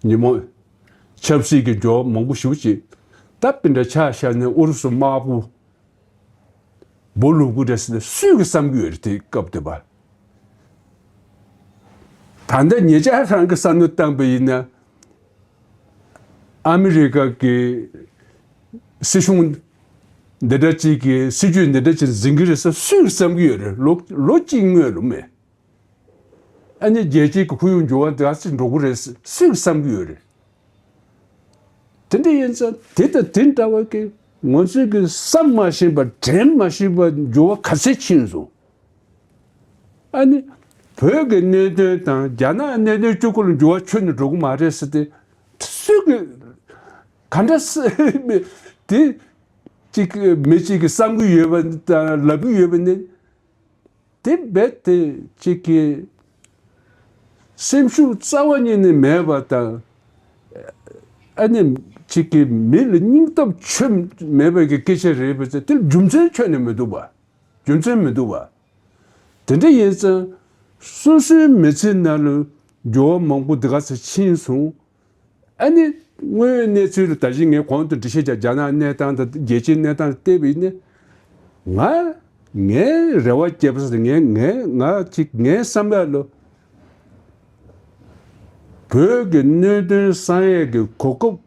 ཉིན་མོ། ཆབ་སྲིད་ཀྱི་འགྱུར་བ་མང་པོ་ཞེ་པོ་ཅིག་ད་དཔེ་འདྲ་ཆ་བཞག་ན་ཨུ་རུ་སུ་དམག་དཔུང་སྦོ་ལུག་གུ་རེད་ཟེར་ནས་སུས་ཀྱི་བསམ་གྱི་ཡོད་རེད། དེ་སྐབས་དེ་བར། ད་ལྟ་ཉེ་ཆར་རང་གི་བསམ་བློ་བཏང་པ་ཡིན་ན། ཨ་མི་རི་ཀ་གི་སྲིད་གཞུང་འདི་འདྲ་ཅིག་གི་སྲིད་ཇུས་འདི་འདྲ་ཅིག་འཛིན་གྱི་རེད་ཟེར་སུས་བསམ་གྱི་ཡོད་རེད། ལོ་ལོ་གཅིག་སྔོན་ལ་མེད། ཨ་ནི་རྒྱལ་སྤྱིའི་གི་ཁོར་ཡུག་འགྱུར་བ་འདི་ག་ཚོད་འགྲོ་གི་རེད་ཟེར་སུས་བསམ་གྱི་ཡོད་རེད། དེ་འདྲ་ཡིན་ཙང་དེ་དང་དེ་འདྲ་བ་གི་ང་ཚོས་གི་བསམ་མ་ཤེས་པ་དྲན་མ་ཤེས་པ་འགྱུར་བ་ག་ཚད་ཕྱིན་སོང་། ཨ་ནི་བོད་ཀྱི་གནད་དོན་དང་རྒྱ་ནག་གནད་དོན་གཅིག་པུ་ལ་འགྱུར་བ་ཁྱོན་ནས་འགྲོ་གི་མ་རེད་ཟེར་ཏེ། སུས་གི་ག་འདྲ་སེ་དེ་གཅིག་མི་གཅིག་གིས་བསམ་གི་ཡོད་པ་དང་ལབ་གི་ཡོད་པ་ནི། དེ་རྦད་དེ་གཅིག་གི་སེམས་ཤུགས་རྩ་བ་ཉིད་ནས་མེད་པ་དང་། ཨ་ནི་གཅིག་གི་མི་ལ་སྙིང་སྟོབས་ཁྱོན་མེད་པའི་གི་སྐད་ཆ་རེད་པ་ཚེ་དེ་རྒྱུ་མཚན་ཁྱོན་ནས་མི་འདུག་པ། རྒྱུ་མཚན་མི་འདུག་པ། དེ་འདྲ་ཡིན་ཙང་སོ་སོའི་མི་ཚེ་ནང་ལ་འགྱུར་བ་མང་པོ་འདི་ག་ཚོད་ཕྱིན་སོང་། ཨ་ནི་དངོས་ཡོད་གནས་ཚུལ་ལ་ད་གིན་ངས་གོང་དུ་འགྲེལ་བཤད་བརྒྱབ། རྒྱ་ནག་གནས་སྟངས་དང་རྒྱལ་སྤྱིའི་གནས་སྟངས་ལ་བལྟས་པ་ཡིན་ན། ང་ངའི་རེ་བ་བརྒྱབ་ས་དེ་ངས་ངས་ང་གཅིག་ངའི་བསམ་པ་ལ། བོད་ཀྱི་གནད་དོན་བསམ་ཡས་ཀྱི་གོ་སྐབས་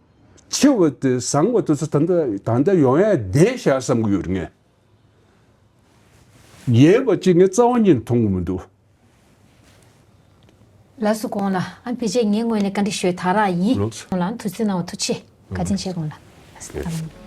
ཆེ་བ་དེ་བཟང་བ་དེ་ཚོ་ད་ལྟ་ད་ལྟ་ཡོང་ཡ་བསྡད་བཞག་བསམ་གྱི་ཡོད་རེད། ངས་ཡོད་པ་ཅིག་ངས་རྩ་བ་ཉིད་ནས་མཐོང་གི་མི་འདུག་ལགས་སོ། གོང་ལ་ཨ་ཕལ་ཆེར་ངའི་ངོས་ནས་བཀའ་འདྲི་ཞུས་དག་རག་ཡིན། ལགས་སོ། གོང་ལ་ཐུགས་རྗེ་གནང་བ་ཐུགས་རྗེ་ཆེ། བཀའ་དྲིན་ཆེ། གོང་ལ། ལགས་སོ།